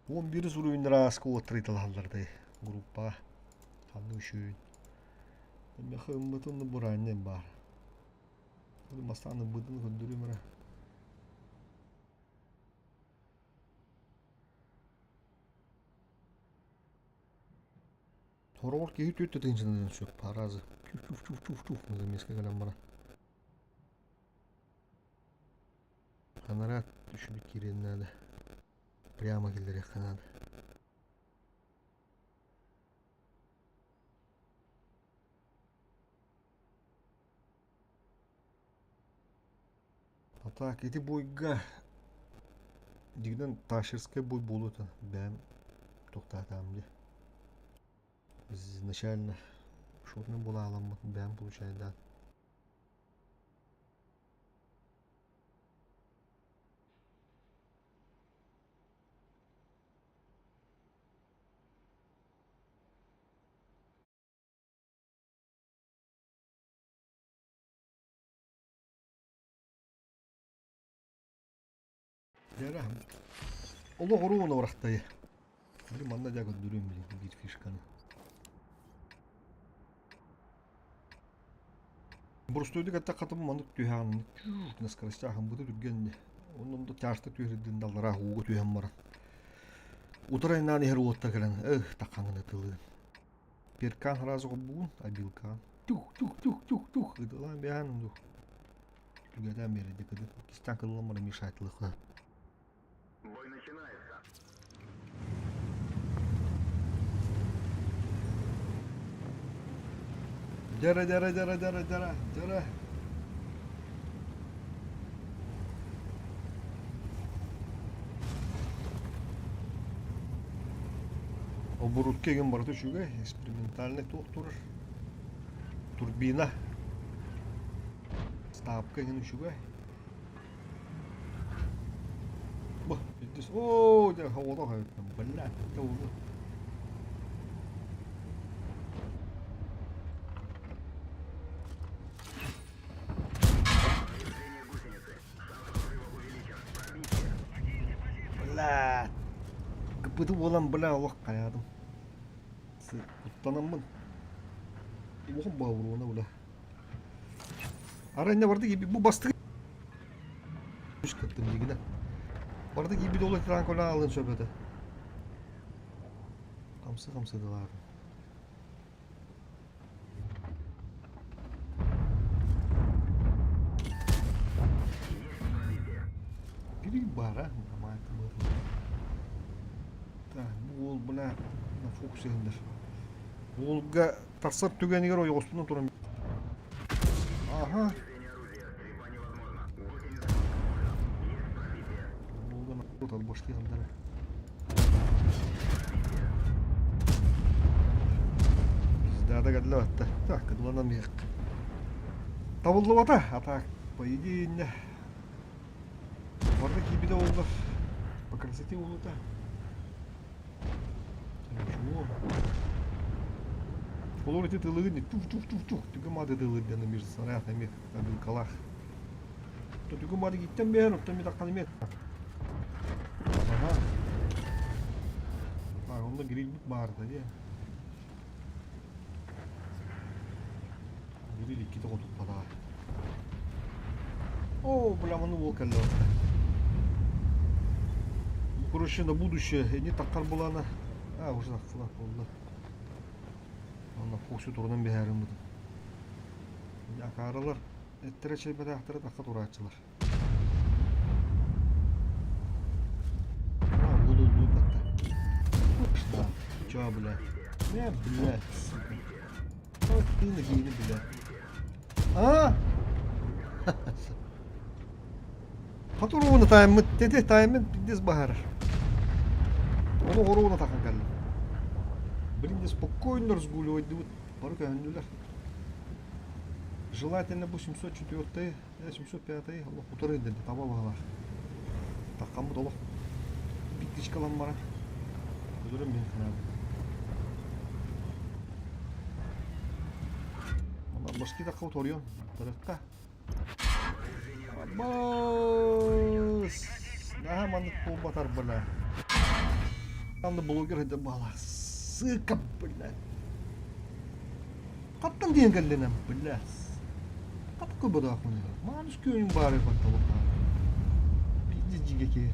11 суруйуннара ааска уоттар ыйталаһаллар дии группаҕа. Ханнык үчүгэй. Миэхэ ыммытын бураанньан баар. Бастаан ыммытын көрдөрүм эрэ. Хороҕор киһи түөрт тыһыынчанан сөп паразы. Чуф-чуф-чуф-чуф замеска кэлэн баран. Анараа түшүбүт киириэн наада. Прямо киллэриэххэ наада. Так, ити буйга дигинэн ташерскай буй буолуота бэйэм туохтаатаам дии. Изначально шотный буолааламмыт бэйэм получайдаан. Дьэ, олох уруун урахтайы. Били манна дьэ көрдөрүөм били биир фишканы. Боростуойдук эттэххэ маннык түһэҕин на скоростях быты түргэн онон да тяжко түһэрдин даллара ууга түһэн баран утары айнаан иһэр уоттар кэлэн эх таххаҥын ытылыын перкаан сразу холбугун обилкаан тух тух тух тух тух ытылаан биһаан дух түгэтэн биэрди кыды кистан кылылан баран мешайтылыха.
Бой начинается.
Дьара дьара дьара дьара дьара дьара. Оборудка игин барыта үчүгэй, экспериментальный туох турар. Турбина. Ставка игин үчүгэй. Бу, пиздец. Оо, дьэ, олох блядь, это уже.
Повреждение гусеницы. Шанс прорыва увеличен. Пробитие.
Бля. ГПТ буолан, бля, олох хайаатым. Куттанаммын. Улахан баҕа бля. Арай иннэ барда бу бастыгы кыттым дигинэ. Барда киирбит ол экран көрөн алын сөп этэ. Хамсы хамсы дылаатым. Бiri бара Так, бу уол бына на фокус иһиннэр. Уолга тахсар түгэнигэр ойоҕоспунан туран Ага. Башки хандара. Пиздада кэллэ батта. Так, кыдланан миэх. Табыллыбата, а так, по идее, инне. Барда киирбитэ буоллар, по красоте буолута. Ничего. Олор ити тылыгын тух-тух-тух-тух түгү мады тылыр диэн эмир сарах эмир абилкалах. Түгү мады гиттен бэһэн оттон ми таххан эмиэ. Ага. Так, онно грилбит баарда дии. Гриль иккитэ хотуппатаҕа. О, бля, маны уол кэллэ. Короче, на будущее не таххар булана. А, уже тахсыла буолла. Онно куусу турунан биһээрим бутун. Акааралар эттэрэ чэйбэтэхтэрэ тахха турааччылар. А, буду лупата. Что? Чё, бля? Не, блядь, сука. Вот ты нагини, бля. А? Хатуруuna тайммыт, тете тайммыт пиздец баһар. Ону хоруuna тахан кэллим. Блин, спокойно разгуливать дыбыт. Бары көһүннүлэр. Желательно бу 704 705 олох утары деді таба баһалар. Таххаммыт олох биттичкалан баран. Көтөрөн мен ханабын. Онна башки тахха торуйон. Тарыкка. Аббас! Наһаа маннык буолбатар бля. Анны блогер это бала. Сыка, бля. Хаттан диэн кэллинем, бля. Хат кыбыдаахмын. Мааныс күөнүм баары батталыктаа. Пиздец дьигэки.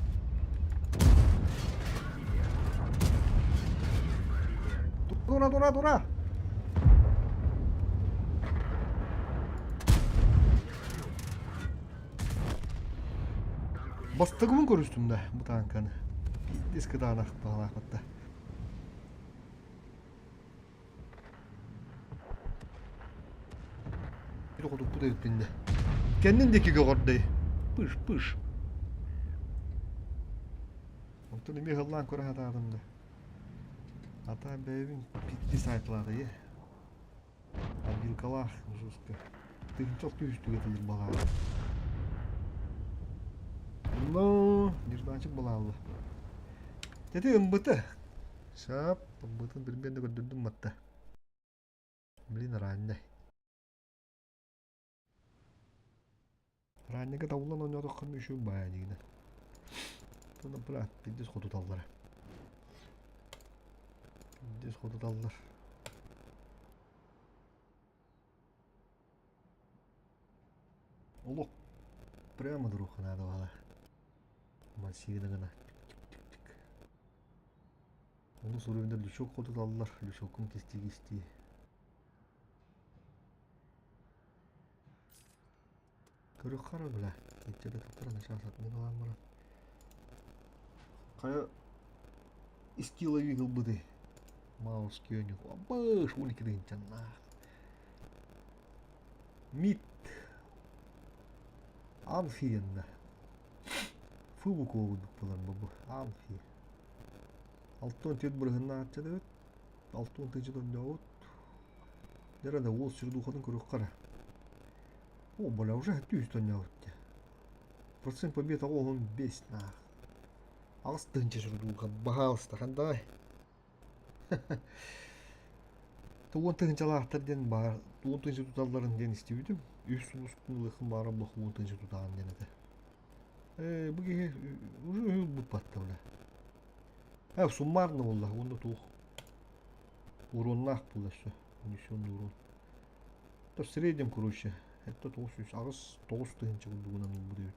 Тура, тура, тура! Бастыгыбын көрүстүм да бу тааҥканы. Пиздец кытаанах баҕалаахпатта. Хотуппут эбиппин да. Кэннин диэки көҕөрдөй. Пыш-пыш. Онтон эмиэ ыһыллаан көрө сатаатым да. Ата бэйэбин питти сайтылаатайы. Обилкалаах жестко. Тыһыынча түһүстүгэ тиийэр балаҕан. Ну, нежданчик балаалла. Тети ымбыты. Сап, ымбытын примерно көрдөрдүм матта. Блин, раннай. Ранньыга табыллан оонньоотоххо үчүгэй баайа диигинэ. Туна быраат пиздец хотуталлара. Пиздец хотуталлар. Олох прямо дуруха надо было. Массивно гына. Тик-тик-тик. Ону суруйундар лючок хотуталлар, лючоккун кистии-кистии. Көрүөххэ бля, иччитэ туттаран сейчас отмена ылан баран. Хайа скилловик ылбытый? Маус Кёниг. Абыш, 12 тыһыынчаннаах. Мид Амфиенна. Фу буква курдук буолар бу. Амфи. 64 бырыһыннаах эбит. 60 тыһыынча тоннообут. Дьэ да уол сүрдуухатын көрүөххэ эрэ. О, бля, уже түс тоннообут дии. Процент побед 15 наах. 8 тыһыынча сүрдууха, баһаалыста, хандаҕай. 10 тыһыынчалаахтар диэн баар, 10 тыһыынча туталларын диэн истибитим. Үс сулускун ылыаххын баара буох 10 тыһыынча тутаҕын диэн этэ. Ээ, бу киһи уже ылбыт батта, бля. Э, суммарно буолла, уонна туох уроннаах буолла все, унесенный урон. То в среднем, короче, это 900 8 9 тыһыынча курдугунан ылбыт эбит.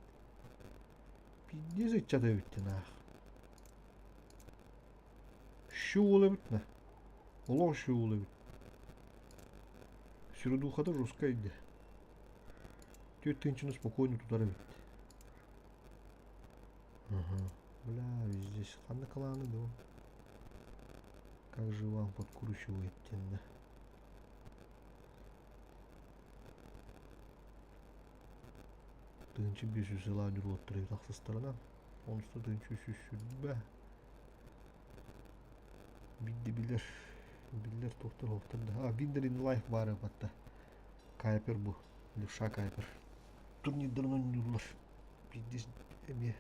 Пиздец ыччат эбит наах. Щуул эбит на. Олох щуул эбит. Сүрүдуухата жесткай иде. 4 тыһыынчаны спокойно тутар эбит. Ага. Бля, здесь ханна кланы был. Как же вам подкручивает да? 1500 сыла ньуруоттар тахсыстарына. Онуста 1320. Бидди билер. Биллер тохтор хохтор да. А, Биндер in life бары батта. Кайпер бу. Левша Кайпер. Турнирдарын ойнууллар. Пиздец эмиэ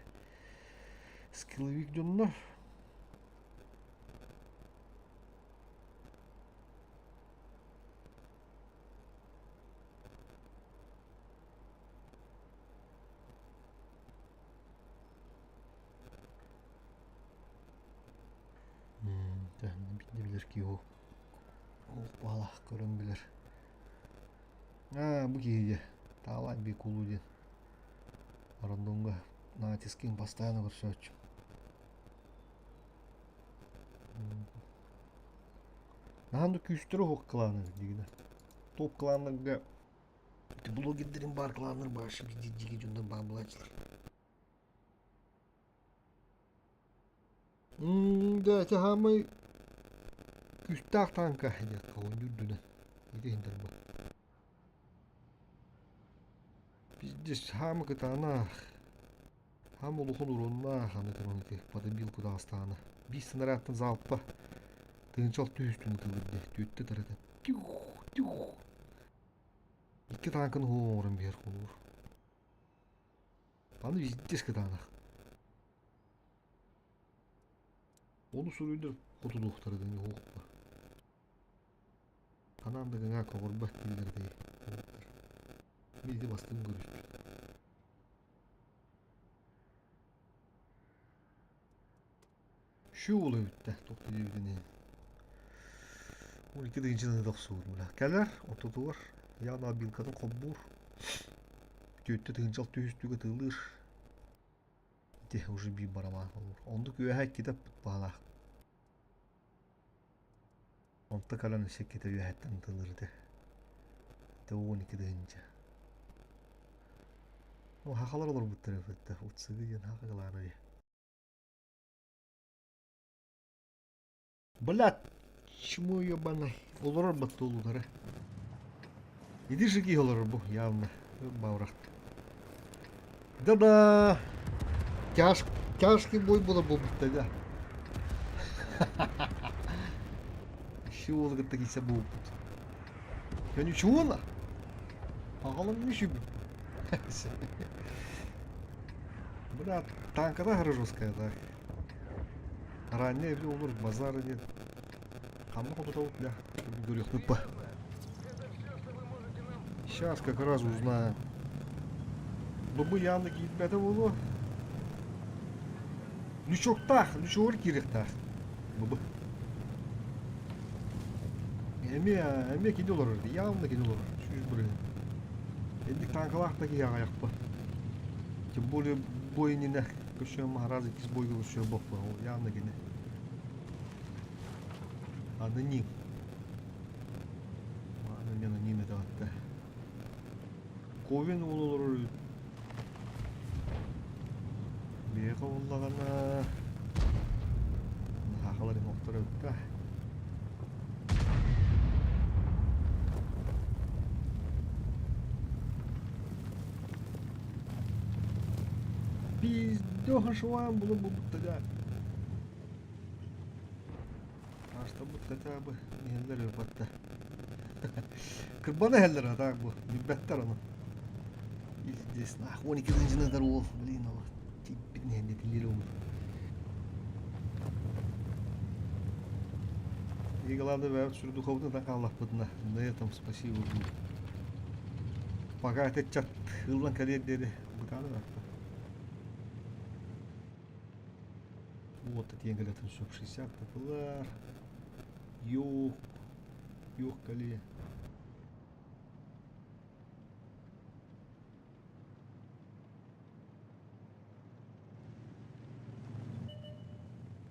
скилловик дьоннор. Бидди билэр киһи олох баалаах көрөн билэр. Аа, бу киһи Таалай Бекулу диэн Рандомҥа натискин постоянно көрсөөччүм. Наһаа да күүстэрэ оһох клана дигинэ. Топ кланнарга блогердерин бар кланнар башы диги дьоннор баар булааччылар. Да, это самый күүстээх танка диэххэ оонньуур үрдүнэн. Ити иһин бу. Пиздец, хаамы кытаанах. Хаам улахан уруоннаах аны көрөн ити подобилку даҕастаҕына. Биир снарядтан залпа 1600 ытыллар дии, түөттэ тарата. Тюх, тюх. Икки танканы оҥорон биэр холуур. Аны везде кытаанах. Ону суруйдар хотулуохтара дии уһуохпа. Ханаан да гыҥаа көҕөрбөт дииллэр дии. Бииди бастыҥ көрүстүм. Şu уола бүттэ, туох да диэбитин иһин. 12 тыһыынчаны тохсуур бля. Кэлэр, ортотугар явно обилкатын холбуур. 4 тыһыынча 600 тыылыыр. Ити уже биир барабан холбуур. Оннук үөһэ иккитэ баалаах. Онто кэлэн өссө иккитэ үөһэттэн тылыр ити. Это 12 тыһыынча. Ол хахалар олорбуттар эбит. Утсыгы диэн хахалаары. Блядь, чмо ебаный. Олорор баттолулары. Иди жиги олорор бу явно. Баурахт. Да-да! Тяж, тяжкий бой буолар буолбута да. Еще уолу кытта киирсэ буолбут. Я ничего на. Аҕалым мүшүбүт. Бля, танкада жесткая, да. Ранее олор базара нет. Ханна хотутабыт, бля. Көрүөхпүт. Сейчас как раз узнаем. Бу яны киирбэтэ буолуо. Лючоктаах, лючогор киириэхтээх. Бу. Эмиэ, эмиэ кини олорор, явно кини олорор. Сүүс бырыһын. Инник танкалаах да киһи аҕайахпа. Тем более бой иннинэ көрсүөн Махарадж иккис бойга көрсүөн боппу. Ол явно кини. Аноним. Аны мен аноним это атта. Ковен уол олорор үһү. Биһиэхэ буоллаҕына саахалар охторо эбит Пиздёха швам булан булбutta да. Аастабыт хотя бы иһэллэр ырбатта. Кырбана иһэллэр а так бу билбэттэр ону. Пиздец, нахуй 12 тысячи уол, блин, ол тиийбит нэһилиэтилиир уол. И главное, бэйэбит сүрдуховны хааллахпытына, на этом спасибо будет. Пока этот чат ыллан кэлиэр диэри бытааны барта. Вот этиэн кэлэтин сөп 60 тапылар. Юх, юх кэлиэ.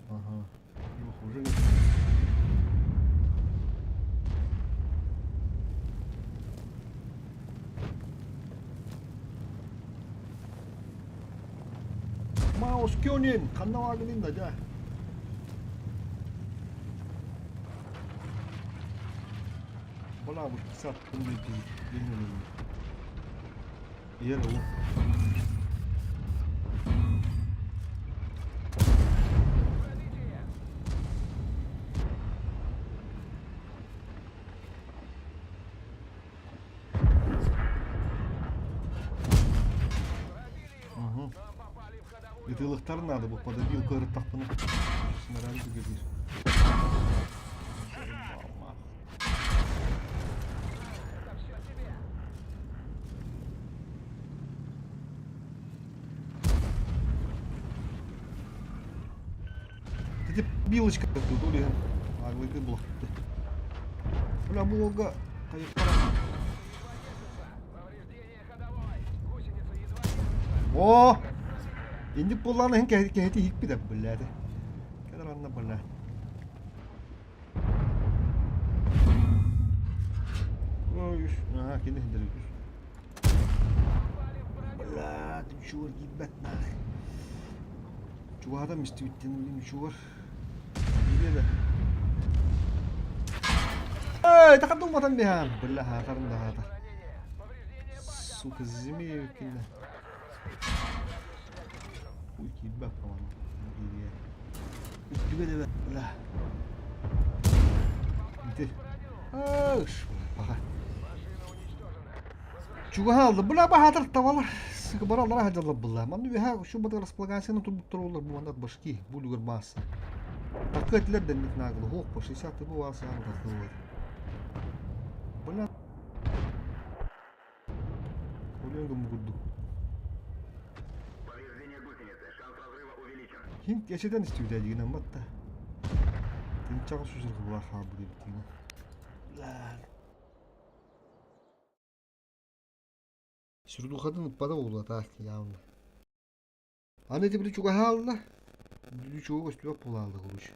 Ага. Юх, уже Маус Кёнин, ханна бааргын да дьэ. Бала бу саттым диэн Иэр ол. Угу. Ытыылыктар наада бу подобил кыырыттахпына снаряд түгэтиир. Ити билочка тут ол иһин аглыйды булахты. Бля бу уолга хайыппара. О! Инник буоллаҕына иһин кэһити иһикпит блядь. Кэлэр анна бля. Ой, ага, кини хиндер Бля, чугар киирбэт нах. Чугаһатан истибиттэн билим чугар. Биле да. Эй, тахадуматан биһан. Бля, хаатарын да хаатар. Сука, змея кине. Хуй киирбэт по-моему. Киириэ. Үттүгэ да бля. Ити. Аш, паха. Чугаһаалла. Бля, баһаатар табалар. Бараллара хадьаллар булла. Манны үһэ шу бадыр располагацияны турбуттар олар бу мандар башки бу люгер масса. Такы этилер дэнник нагылы. Хоқ по 60 бу васа такы. Бля. Өлөн курдук. Хин кэчэтэн истибитэ дигинэн батта. Тынчаҕа сүсүргүлаах хаалбыт эбит дигинэн. Сүрдухатын ыппата буолуо явно. Аны ити били чугаһаалла. Бүлүү чуга көстүбэт буолаалла короче.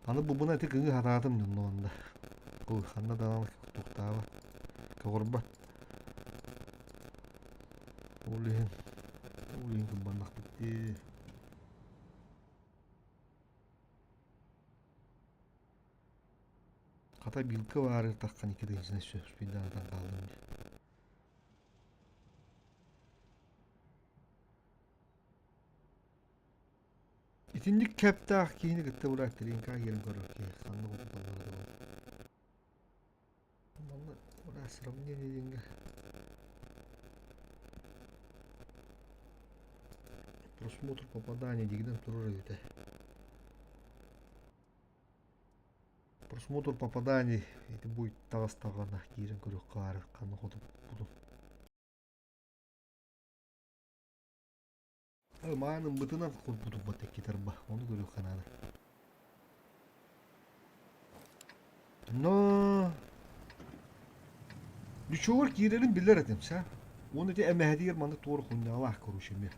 Аны бубуна ити кыҥы хатаатым дьонно онно. Ханна даҕаны туохтааба. Көҕөрбөт. Ол иһин ол иһин кырбаннахпыт дии. Хата билка баар таххан икки тыһыынчанан сөп спиддаатан хааллым дии. Итинник кэптээх киһини кытта быраат тренка киирэн көрөр киһи ханна кутуталлара буолуо. Манна быраат сравнение диэҥҥэ просмотр попадания диигинэн турар эбитэ. Просмотр попаданий ити бу таҕыстаҕына киирэн көрүөххэ баар ханна хотуппутун. Маан ылбытынан курбутуппат иккитарба ону көрүөххэ наада. Но Лючогор киирэрин билэр этим са. Уонна ити эмэһэтигэр маннык туора хунньаҕалаах короче эмиэ.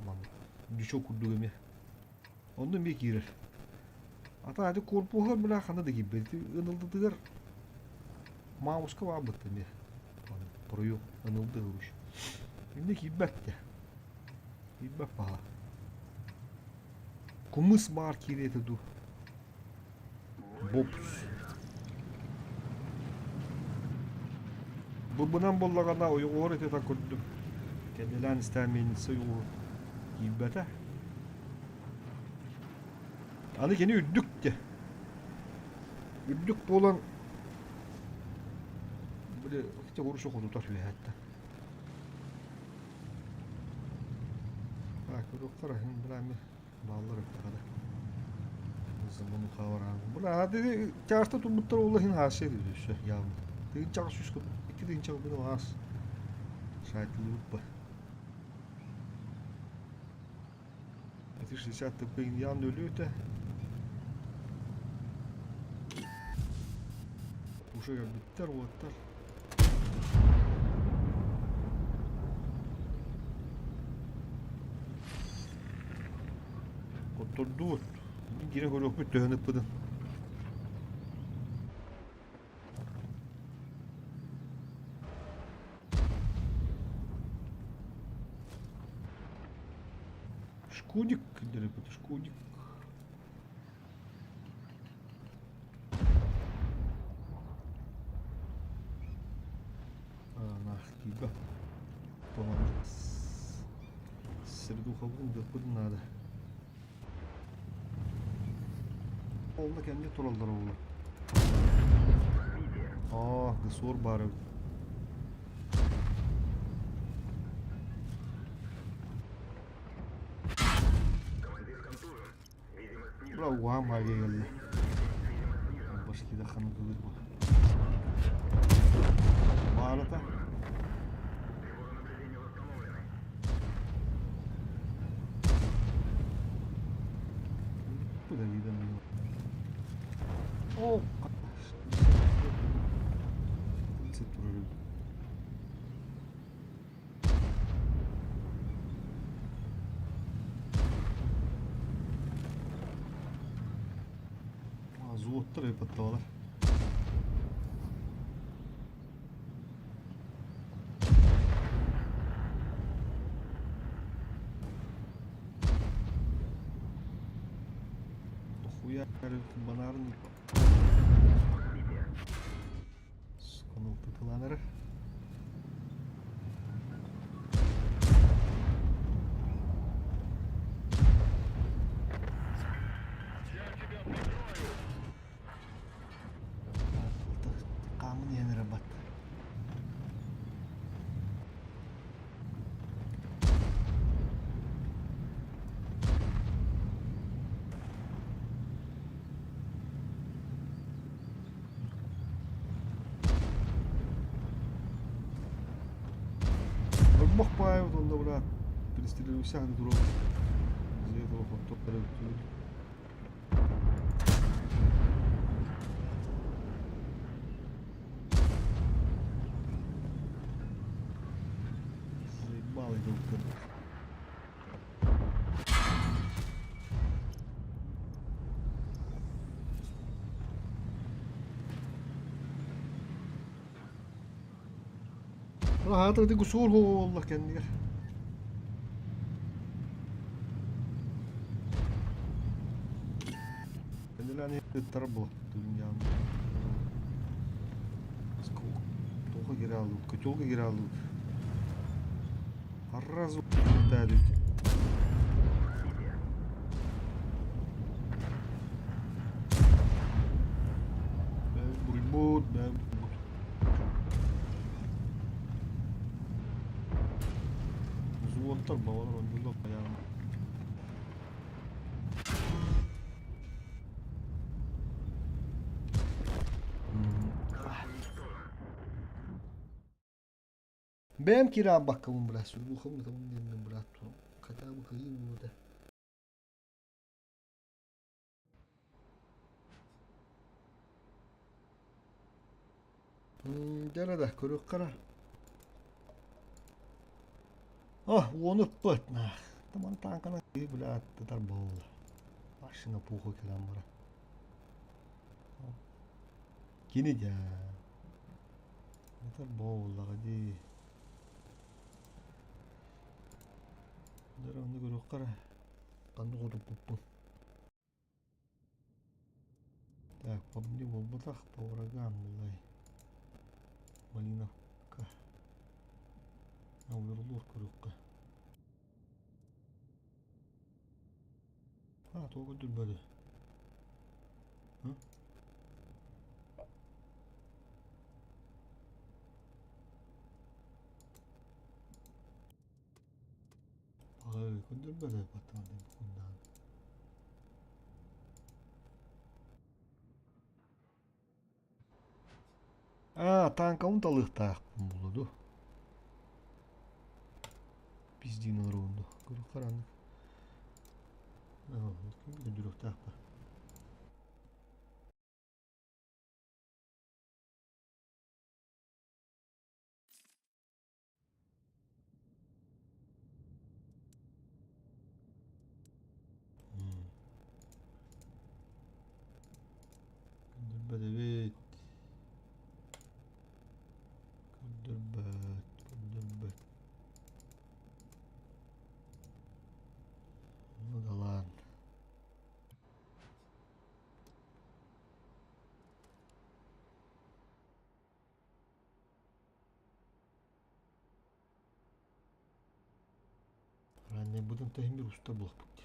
Маннык лючок курдук эмиэ. Онно эмиэ киирэр. Ата ати корпуһугар бля ханна да киирбэт. Ити ынылдытыгар Мауска баабыт эмиэ. Маннык проем ынылды короче. Инне киирбэт те. Киирбэт баһа. Кумыс баар киириэтэ дуу. Бопс. Бу-бынан буоллаҕына ойоҕоһор этэ көрдүм. Кэннилээн истээн мельница ойоҕоһо киирбэтэ. Аны кини үрдүк де. Үрдүк буолан били хотя хотутар үөһэттэн. Так, көрүөххэ эрэ, били Бааллар эттэҕинэ. Бля, тяжто турбуттар ол иһин хаасыа өссө явно. Тыынчаҕа сүүс икки тыынчаҕа быны аас. Сайтылыбыт ба. Ити 60 тп явно өлүөтэ. Уже кэлбиттэр уоттар. Хоттордубут. Киирэн көрүөхпүт төһөн ыппытын. Шкудик, дерепет, шкудик. Наах киирбэт. Сирдухабын дыппытын наада. Онно кэмҥэ тураллар оҕолор. Аа, ГСОР баар эбит. Бра уһаан магия кэллэ. Башкида ханытылыр бу. Баарата. Куда видно? О, Золоттар ыппатталар. Дохуя банарын Тытыланар. Хаамын иһэн эрэ бат. Ырбах баайбыт онно брат пристрелился турук Заебал иду. Аата суол буолла кэннигэр. Кэннилээн ыттара буо дуньян. Тоха кире аллыбыт, котелга кире аллыбыт. Раз. Торбоҕолор оннулар хайаан. Бэйэм киирэ-аабаккабын бля, сүргүхым ытабын диэммин брат, хотя бы кыайыы буолуо этэ. Дьэ эрэ да, көрүөххэ эрэ. О, уону ыппыт, наах. Таман тааҥканы бля, тытар буолла. Машина пуху кэлэн баран. Кини дьэ. Этэр буоллаҕа дии. Дьэ онно көрүөххэ эрэ. Ханнык утуппуппун. Так, по мне буолбатах, по врагам булай. Малиновка. Оверлор көрүөххэ. А, тоҕо көрдөрбөтө? Ай, көрдөрбөтө баттаан букуннаан. Аа, тааҥкабын талыахтаахпын буолуо дуо? Пиздиин олоробун дуо? Көрүөххэ эрэ оннук. Көрдөрүөхтээхпин. Көрдөрбөт эбит. Көрдөрбөт, көрдөрбөт. Ну да ладно. Раннайбытын тэһин бир уста буолбут дии.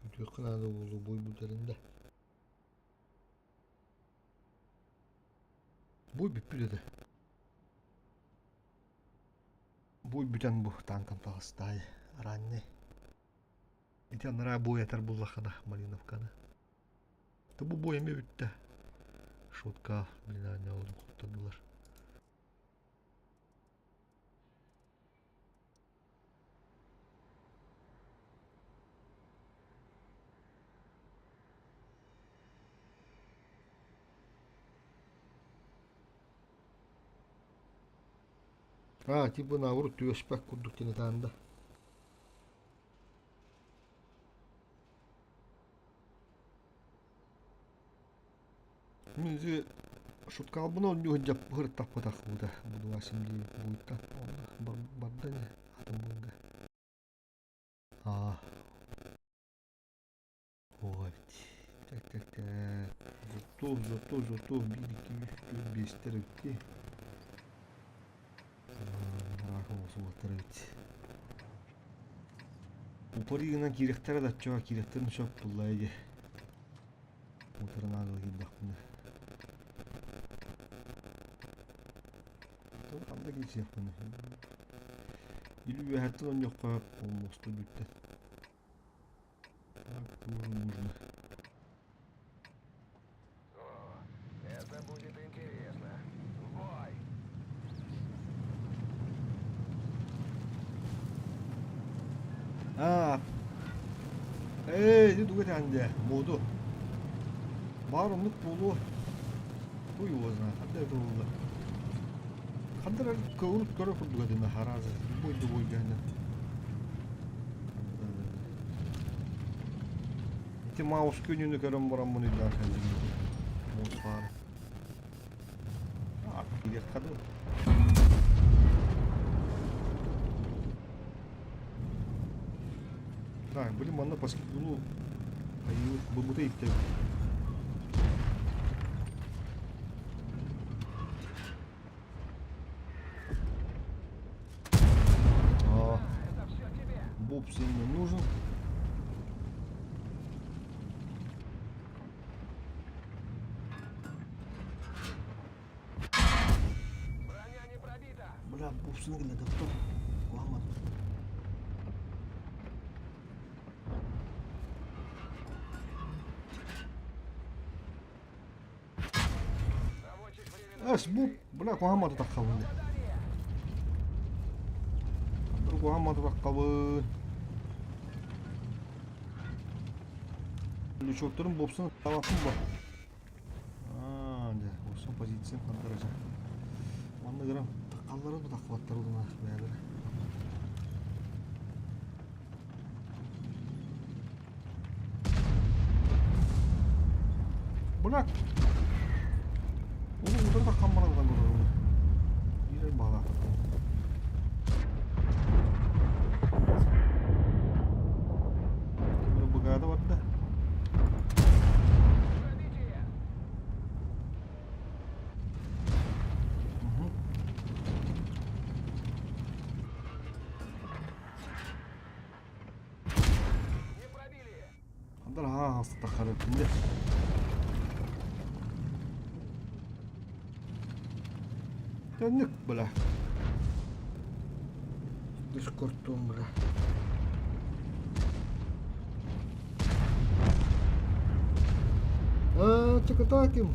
Үтүөххэ наада буолуо буой бүтэрин да. Буй бүппүт этэ. Буй бүтэн бу тааҥкам таҕыстаай ранний. Ити анараа буой этэр буллаххына Малиновканы. Да бу буой эмиэ бүттэ. Шутка, блин, аанньа олорон куттаннылар. Аа, типа наоборот түбэспэт курдук тинэтаан да. Мин ити шуткалбын оонньуу сылдьан сырыттахпытах буда будуасим дии буйта барда ини атын буйга. Аа ой так так так зутур зутур зутур биир икки үс түөрт биэстэр эбит Аах эбит. Упарыынан киирэхтэрэ да оччоҕо киирэхтэрин сөп буллаа дии. Муторун аанын киирдэхпинэ. Ханна киирсиэхпиний? Или үөһэттэн оонньуохха муоста бүттэ. Так тоже можно.
О, это будет интересно. В бой!
Аа. Ээ, ити тугу этэҕин дии, муоду. Баар оннук буолуо. Хуй его знает, ханна это буолла. Ханна эрэ көҕүрүт көрө курдук этим арааза, любой да буойгаһына. Ити Маус күнүнү көрөн бараммын өйдөөн кэллим. Муус баар. А, киириэххэ дуу. Так, блин, манна по скидку, айыы, быбыта иттэ. А, Бобс им не нужен. Бля, бобсыны киллэрдэ Куһаҕан. Эс бу бля куһаҕан мататаххабын дии. Куһаҕан мататаххабын. Лючокторун бопсун табаппын бо. Аа, дьэ, бопсун позициям хандарача. Манна гырам таккаллары да таккыбаттары да бэйэлэрэ. Бына Onu утары таккан баран көрөрүм. Биир баалаах. Быгаада барда. Хандар аһаа хастаххара күндэ. Төннүк бля. Дискортуом бля. Аа, чакатаким.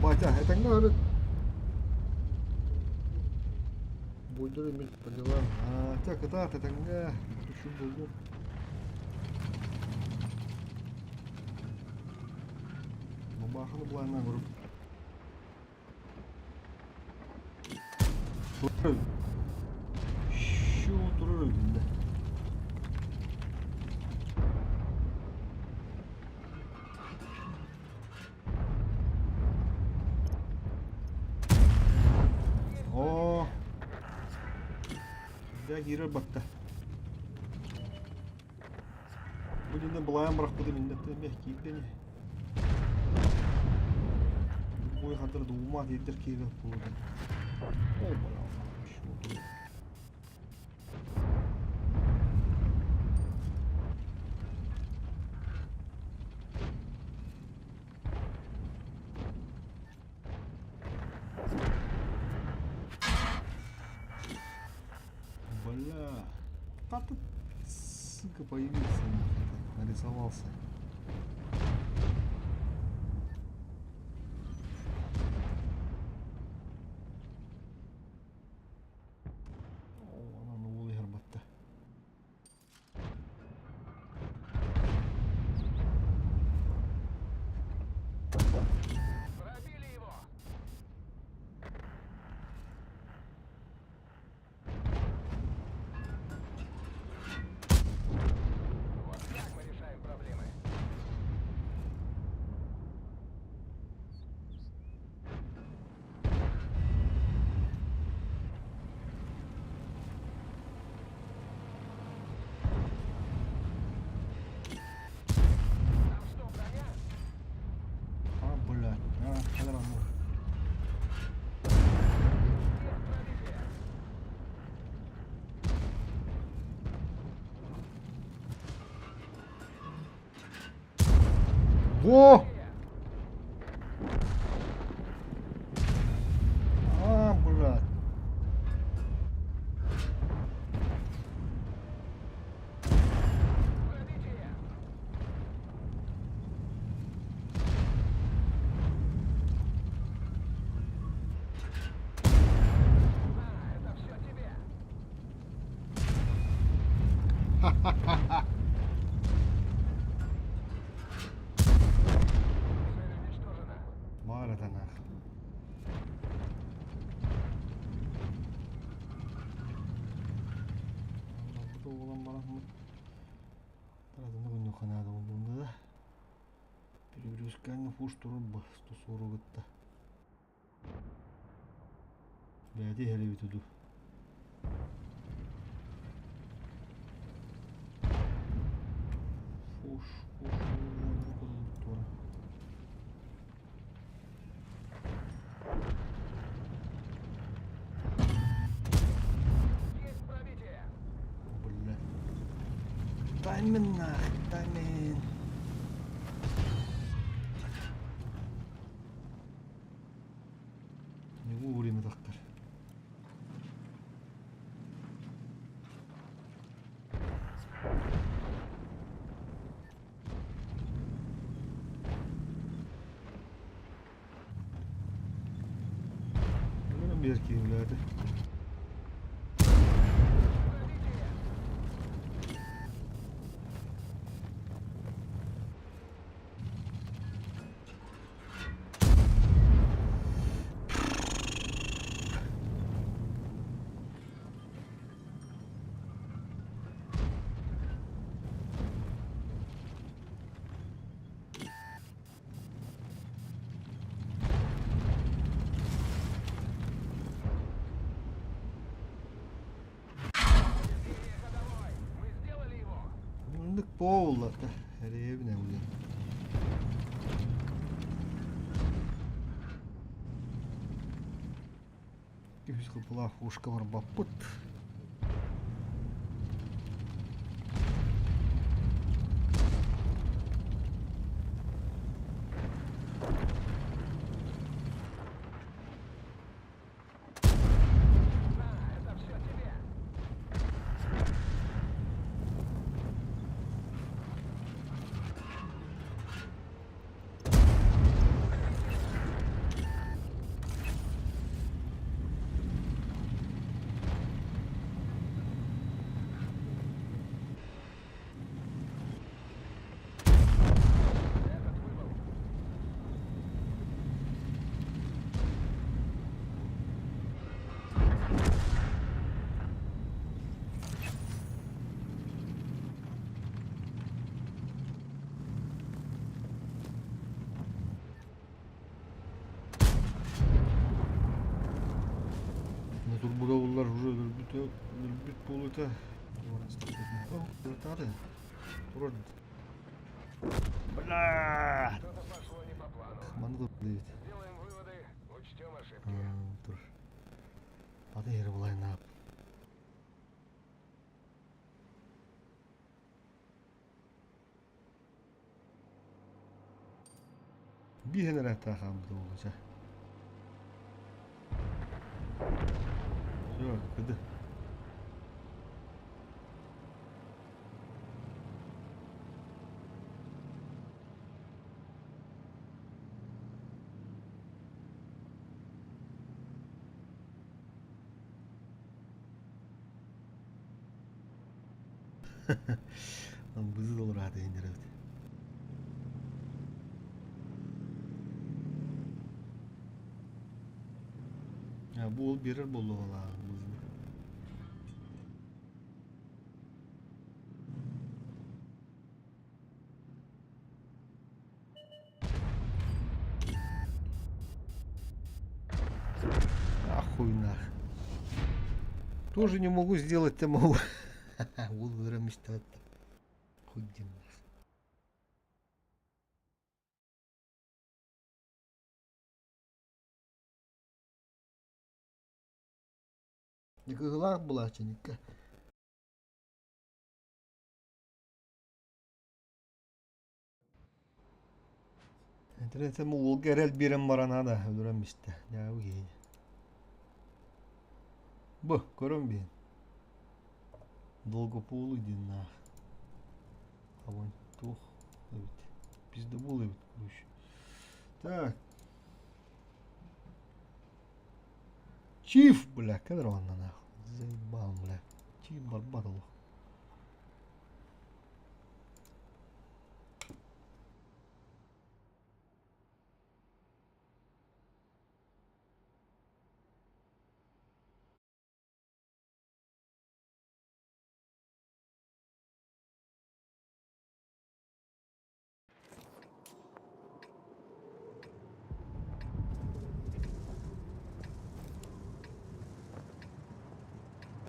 Батя, этэҥҥэ өрүт. Буйдур эмит по делам. Аа, чэ, кытаат этэҥҥэ. Үчүгэй буолуо. Бабаханы былааннаан көрүп. Şu oturur ödünde. Оо, дьэ киирэр батта. Бу дьиҥэ былаан бырахпытым иннэттэн эмиэ киирдэ ини. Бу хантан дуумаат иирдэр киирбэт буолуо. Ол бала Бля, да ты, сука, появился, нахуй, нарисовался. Оо, онон уол иһэр батта. А, блядь, а, хәлер аны. Во! А, блядь. Баар этэ Буолан бараммыт таратыны күннүккэ наада буоллун да перегрузкаҥҥа фуш турар бу 140 кытта бэйэтэ иһэр эбит дуу фуш фуш туора. Дай мин нах, дай мин. Не вовремя тахтар. Биэр киһилээти. Маннык буоллата эрэйэбин эбилин. Үһүс кылпылаах ушка барбаппыт. Турбудовуллар уже өлбүт өлбүт буолута. Бля! Маны дейт. Тур. Аты ери булайнап. Биир эрэ хаалбыт буолла Все, кыды. Бызыл ураата иһиннэрэбит. Бу ол биэрэр буолуоҕа бызыны. Ахуй нах. Тоже не могу сделать, я могу. Уол мечтает. Хуй где нах. Кыһылаах булааччыникка. Интернеттен уолга эрэл биэрэн баран да өлөрөн бистэ. Дьаабы киһини. Бу, көрөн биһин. Долгополый диэн Огонь туох эбит. Пиздобол эбит, короче. Так. Чиф, бля, кадр онно нахуй. Заебал, бля. Чиф барбат олох.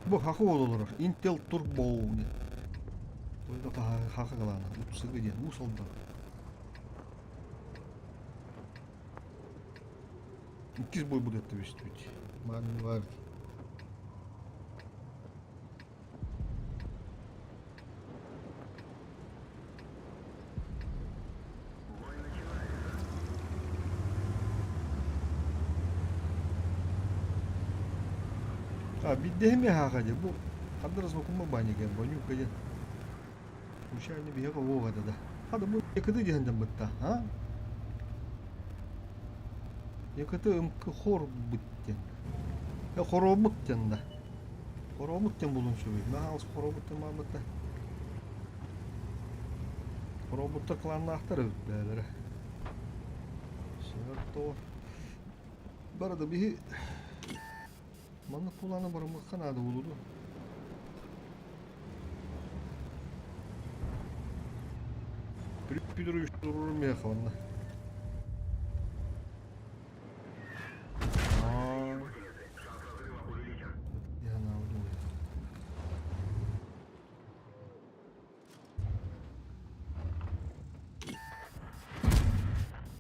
Бу хахы олорор Intel Turbo диэн. Хахы галаана утсыгы диэн уус алдан. Иккис бой будет түбүстүбүт. Маан А, биирдэһим аһааҕа дии, бу ханна эрэ знакомый баня Банюка диэн. Случайно биһиэхэ уох этэ да. Хата бу Якыты диэн дьаммытта, а? Якыты ымк хорбут диэн. Э, хоробут диэн да. Хоробут диэн булун сөбүй. Наһаа хоробут диэн бааммытта. Хоробуттар кланнаахтар эбит бээлэрэ. Сыар Бары да биһи маннык кулааны барымыахха наада буолуо дуо? Петрович турурум миэхэ онно.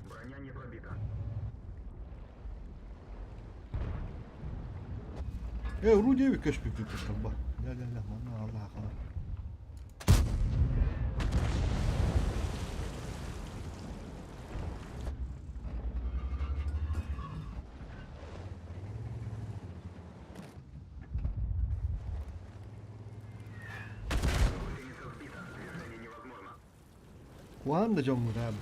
Броня не пробита.
Э, орудие көспүппүт тарба. Ля ля ля, манна Аллах хаалар. Куһаҕан да дьоҥҥут аа бу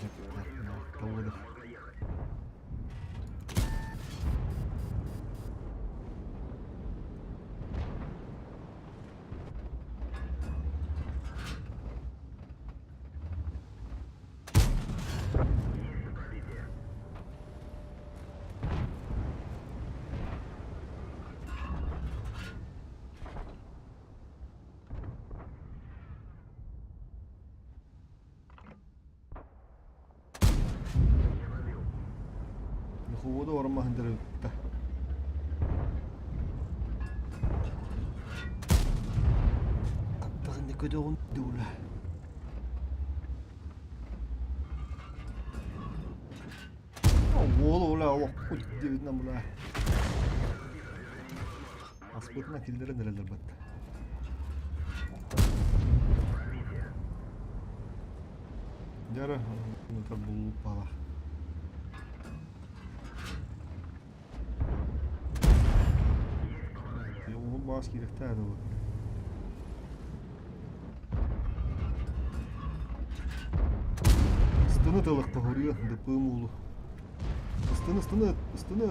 Меховода барамаһын дэрэ Аттаҕын көтөҕүн дуула. Уол уола олохпут диэбитинэн була. Аспытынан киллэрэн эрэллэр батта. Дьара, буллуппала. Уһун баас киирэхтээх этэ Ыстыны тылыкка хоруйа дыппыым уулу. Ыстыны, ыстыны, ыстыны,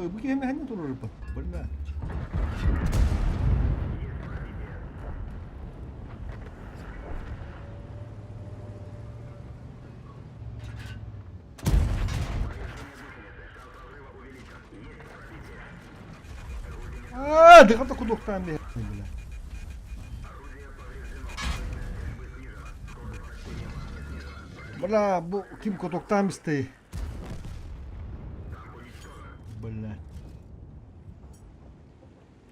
бу киһи мэһэннэ турар Бля. Аа, дыхата кудуктаан бля. Бля, бу ким кутуктаан истэй? Бля.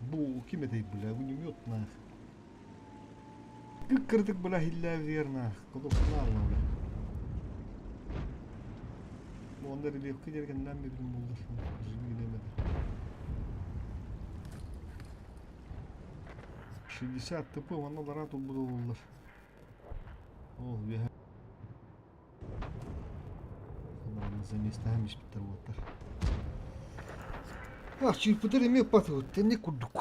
Бу ким этэй, бля, огнемет нах. Кыккырдык, бля, хиллээбитигэр нах, кутуктаан бля. Бу онда рельефка дергеннэн билдим булдыр. Живи 60 ТП манна лара тулбут олулар. Ол үөһэ заместаһан испиттэр уоттар. Ах, чыыппытыр эмиэ патыбыт, тэнник курдук.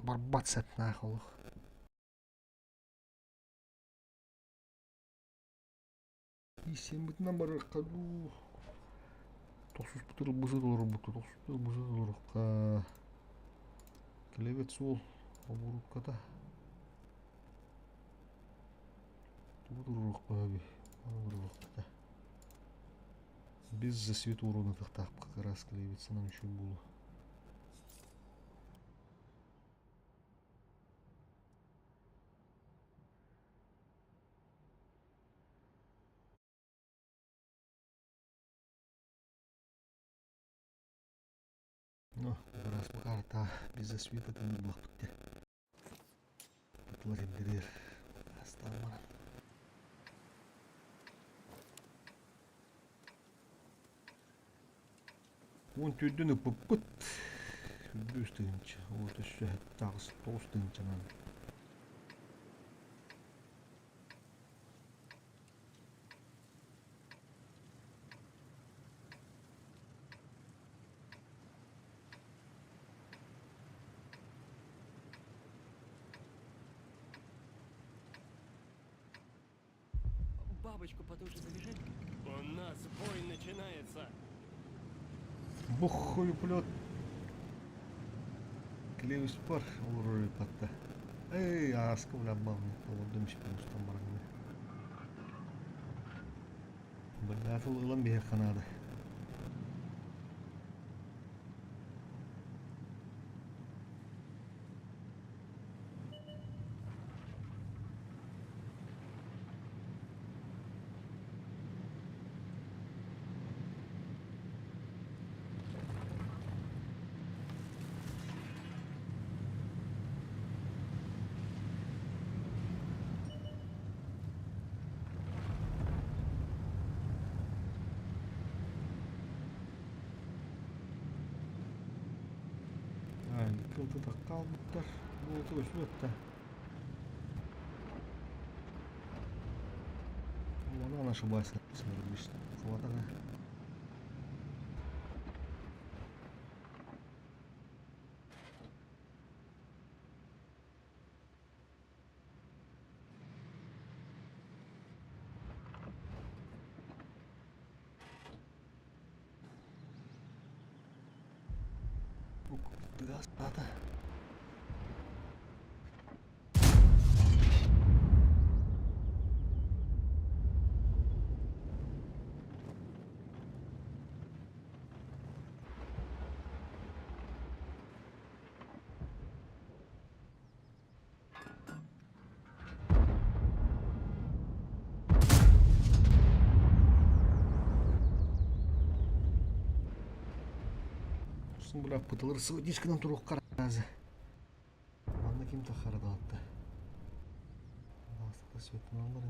Барбат сэтнаах олох. Сиэммитинэн барыахха дуу, тохсуспутугар быһыы толорбукка, тохсуспутугар быһыы толоруохха. Кэлэбит суол обурукката. Тугу туруохха эбий? Туруохха. Без засвет урона тахтаахпыт как раз клеевит санам үчүгэй буолуо. Ну, раз карта без засвета тындыллахпыт дии. Бытылар индирер. Астан баран. Уон төрдүн ыппыппыт. Үс тыһыынча. Вот өссө таҕыс тоҕус тыһыынчанан.
бабочку потуже завяжи. У нас бой начинается.
Бухую плет. Клеюсь пар олорор патта. Эй, ааска уляммам, олордум испин устан баран. Бля, ылан биһиэхэ наада. Кылтытах хаалбыттар. Буолта көстүбэт да. Вон ошибайся, Хватало. Тыас Бля, пыталар сыводишканан туруохха разы. Манна ким тахарадаатта. Бастата светланалар.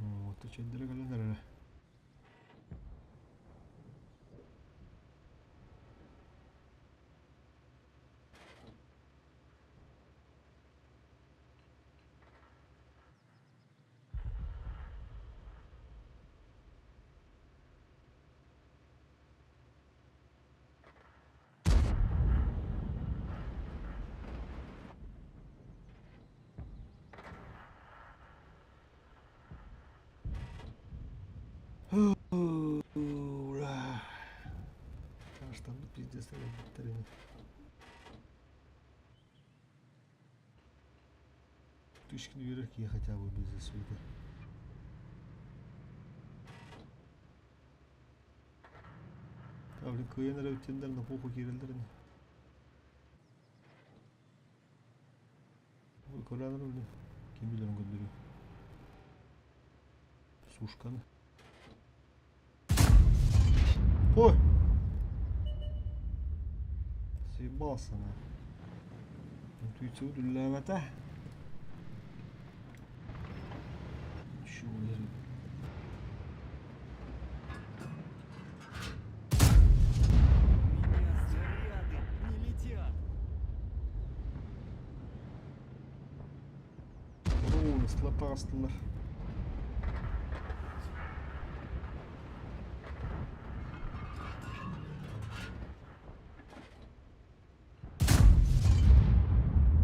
Вот, үчүгэй кэлэн эрэрэ. Ура! Таштан пиздец электрони. Тысячки я хотя бы без засвета. Та, блин, кыайан эрэ бүттэннэр на похуй киирэллэр ини. Көрөөнөр блин. Ким билэрин көрдөрүө. Сушканы. Ой! Съебался на. Интуиция үлэлээбэтэ. Еще лежит.
У меня снаряды не летят.
Оруун таҕыстылар.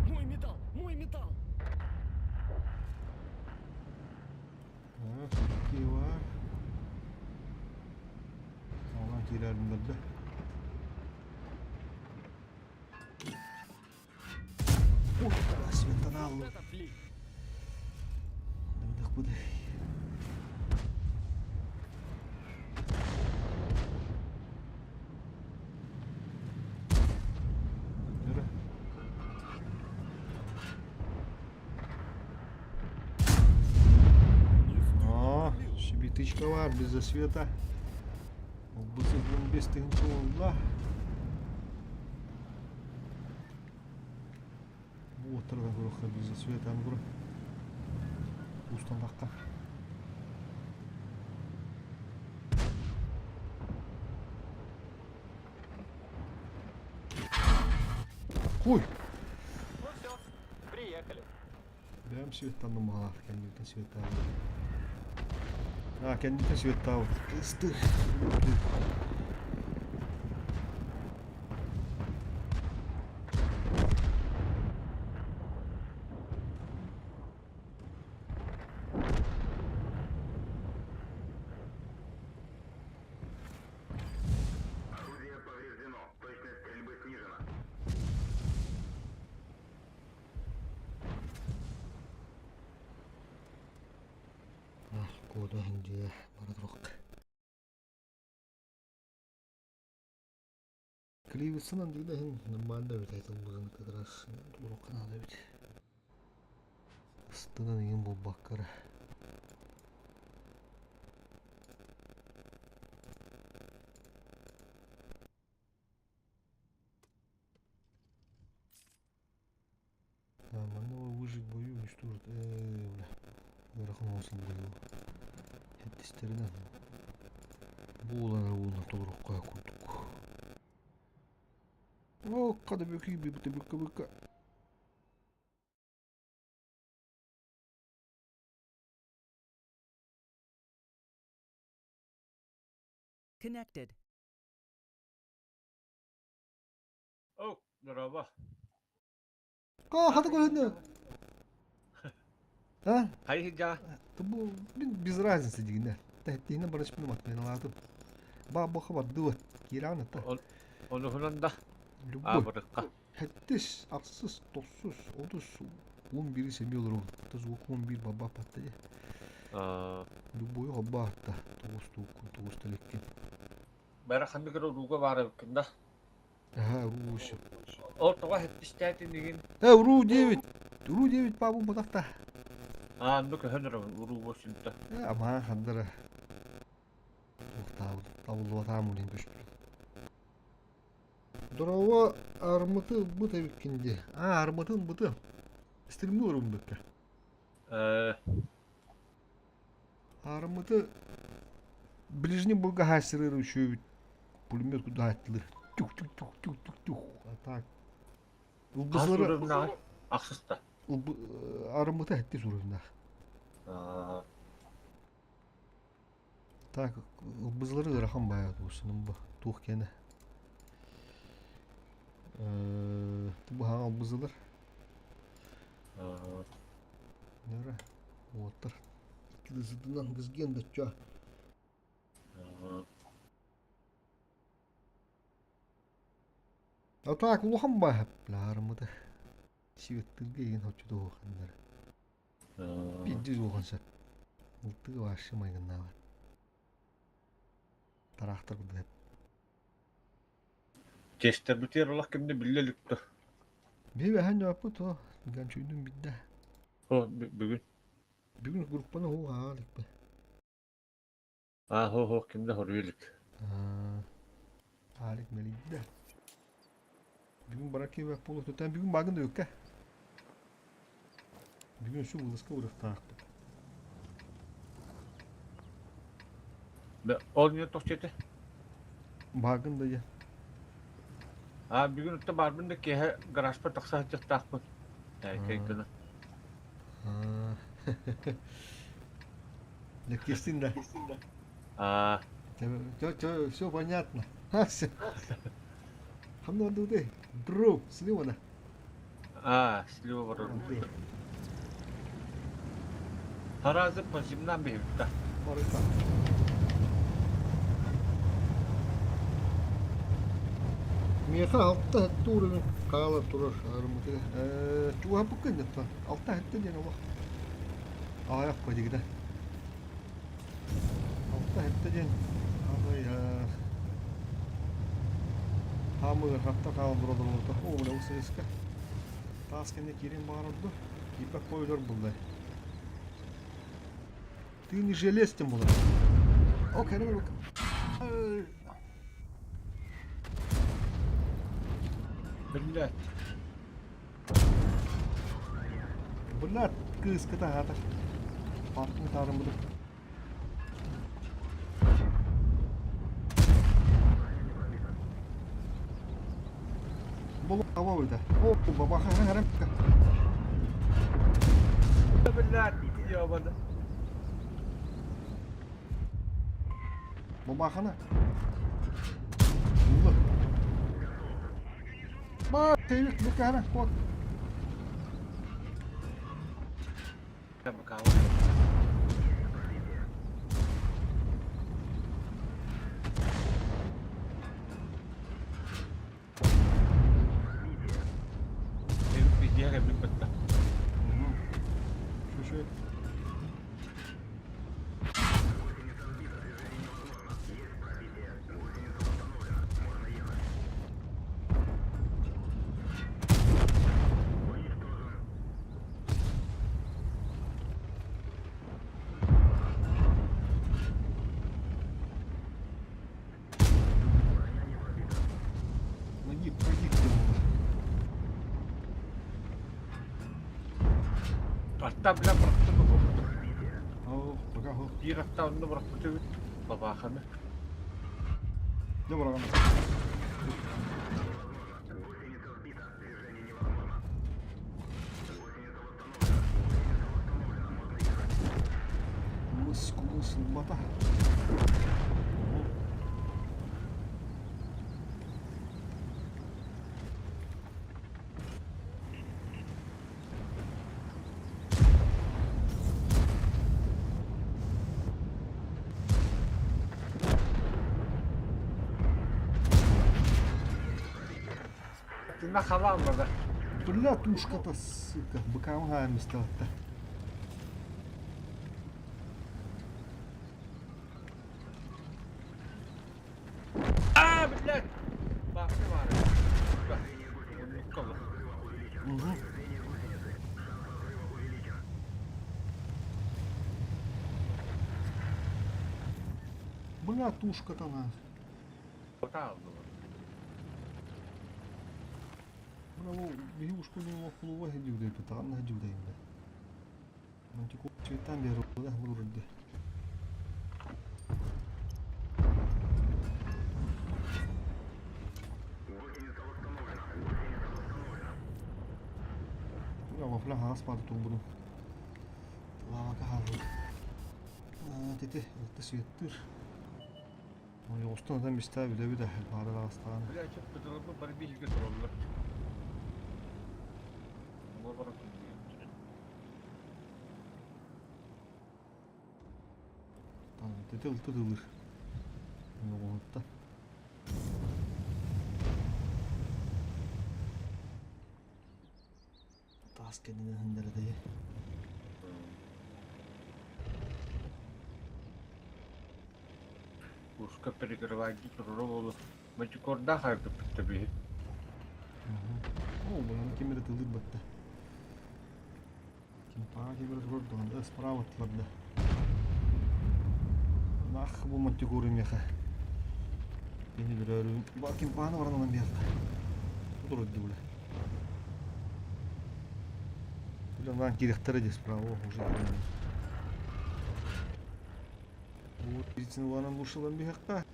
Мой металл! Мой металл!
Так, бар. Оған киирэрин бэрдэ. Ой, светанал.
Вот это флик!
Буде. Yürü. О, шибитычка бар без засвета. Бысыр 15 тыһынча буолла. Бу уоттардан көрүөххэ без засвета ангура. Устандахха. Хуй!
Ну все, приехали.
Бэйэм светтанным баҕалаах кэнниттэн светтаабыт. Аа, кэнниттэн светтаабыт. Ыстыр.
Орудие повреждено. Точность стрельбы снижена.
Ах, кода дьиэ бара туруохха. Кливетсынан дигдэ иһин нормально эбит айтыллыгын как раз туруохха наада эбит. Ыстынан иҥин буолбакка эрэ. Манна выжить в бою уничтожить. Бля. Ыарахан оҥостон быйыл. Хэттистэринэн буолан уонна толорукка курдук. О, хада бүкүй бүкті бүккі бүккі.
Connected.
О, дорообо.
Хата көрүннү. А?
Хайы сылдьаҕа?
Бу без разницы дигинэ. Тэттиһинэ барышпын матменалаатым. Ба бу хабардыбыт. Киирaan это.
Онуһунан да
Любой.
аабырыкка.
Хэттис, ахсыс, тохсус, отус, 11-и семи олоробут. Звук 11 баба патта дии. Любой хобба атта. Тоҕус тууккун, тоҕус тэлеккин.
Бары ханнык эрэ урууга баар эбиккин да.
Аха, уруу еще.
Ол тоҕо хэттистээтин игин?
Уруу 9. Уруу 9 паабын ботахта.
Аа, онно көһөн эрэбин уруу 8-та.
Амаан хандара. Туохтаабыт, табыллыбатаам улин көспүтүм. Дорово армыты ылбыт эбиккин дии. Аа, армытын ылбытым. Стримни урум быкка. Армыты ближний булга хаасырыр үчүөбүт пулемет кудааттылыр. Тюх-тюх-тюх-тюх-тюх. А так.
Хас
Ылбысылары
уровнааҕый? Ахсыста.
арымыты хэттис уровнах. Так, ылбызлары ыарахан баайа туусунум бу. Туох киэнэ. Бу хаҥа ылбызылар. Нера. Уоттар. Икки гызген да чё. А так улахан баайа арымыты. Сибеттирге еген хоччу туоханнар. Пиздец уохан сөп. Ылтыга вообще майгыннаабат. Тараахтар курдук.
Тестербитер олох кимне билле иликтэ.
Биһи бэһэн дьооппут о, ганчуйдун бидде.
О, бүгүн.
Бүгүн группаны хуу хаал икпи.
Аа, хо хо кимде хоруй илик.
Аалик мэлийдэ. Бүгүн баракы полу төтен бүгүн багын да өккэ. Бүгүн şu вылазка урахтаахпыт.
Ол не тохчете?
Багын да я.
Аа, бүгүн утта барбын да киэһэ гаражпар тахса сылдьыахтаахпын. Кэй гына.
Лэккестин да.
Аа.
Чё, все понятно. А, все. Хамна дуды. Бро, слева на.
Аа, слева барар. Таразы по земнам бэйбитта.
Барыта. Миэхэ алта сэттэ уровень хаала турар арыммытыгар. Чугаһаппыккын дьэ алта сэттэ диэн олох аҕыйах кодигда. Алта сэттэ диэн аҕыйах. Хаамыгар хатта хаалан тураллар О, бля, ССК. Таас кэннэ киирэн баҕар орду. Киирбэт койулар булла. Ты не желез тем более. Окей, ну
Блядь.
Блядь, кыыс кытаата. Партын таарыммыты. Болу аба быта. О, бабаха харам.
Блядь, ёбана.
Бабахана. Улла. Ба, тевик букара кот.
Биһиэхэ эбит бытта.
Шүшү. Ноги прогиб делала.
Атта бля бырахты бу.
О, пока хо.
Биир атта онно бырахпыт эбит. Бабаханы.
Де бараган. Мыс кумыс бата.
Тына халаан бада.
Бля, тушка-то, сука, быка стала-то.
А, блядь! Бахты бар.
Угу. Бля, тушка-то на. Бля, бігушку не лохлува гидюде, питан гидюде. Мантику цветам беру, да, вроде. Бля, вафля хаас баар турбуну. Лава кахаллы. Тети, это светтыр. Ой, остан адам бистаа биле биле баары астаан.
Бля, чөп бытылыбы бар биһиге тураллар. Оңор баран
Тети ылты дылыр. Оғытта. Тас кенинен хындырды.
Ушка перекрывайди туруру болу. Мачукорда харды бітті биһи.
О, бұны кемері тылыр бітті. Ким кемері турар да справа тыларды. Нах бу мантикоры меха. Бені бір Ба ким паны баранан бияққа. Тур өтті бұла. Бұла нан керектері де справа уже. Вот, медицина ланан лушылан бияққа.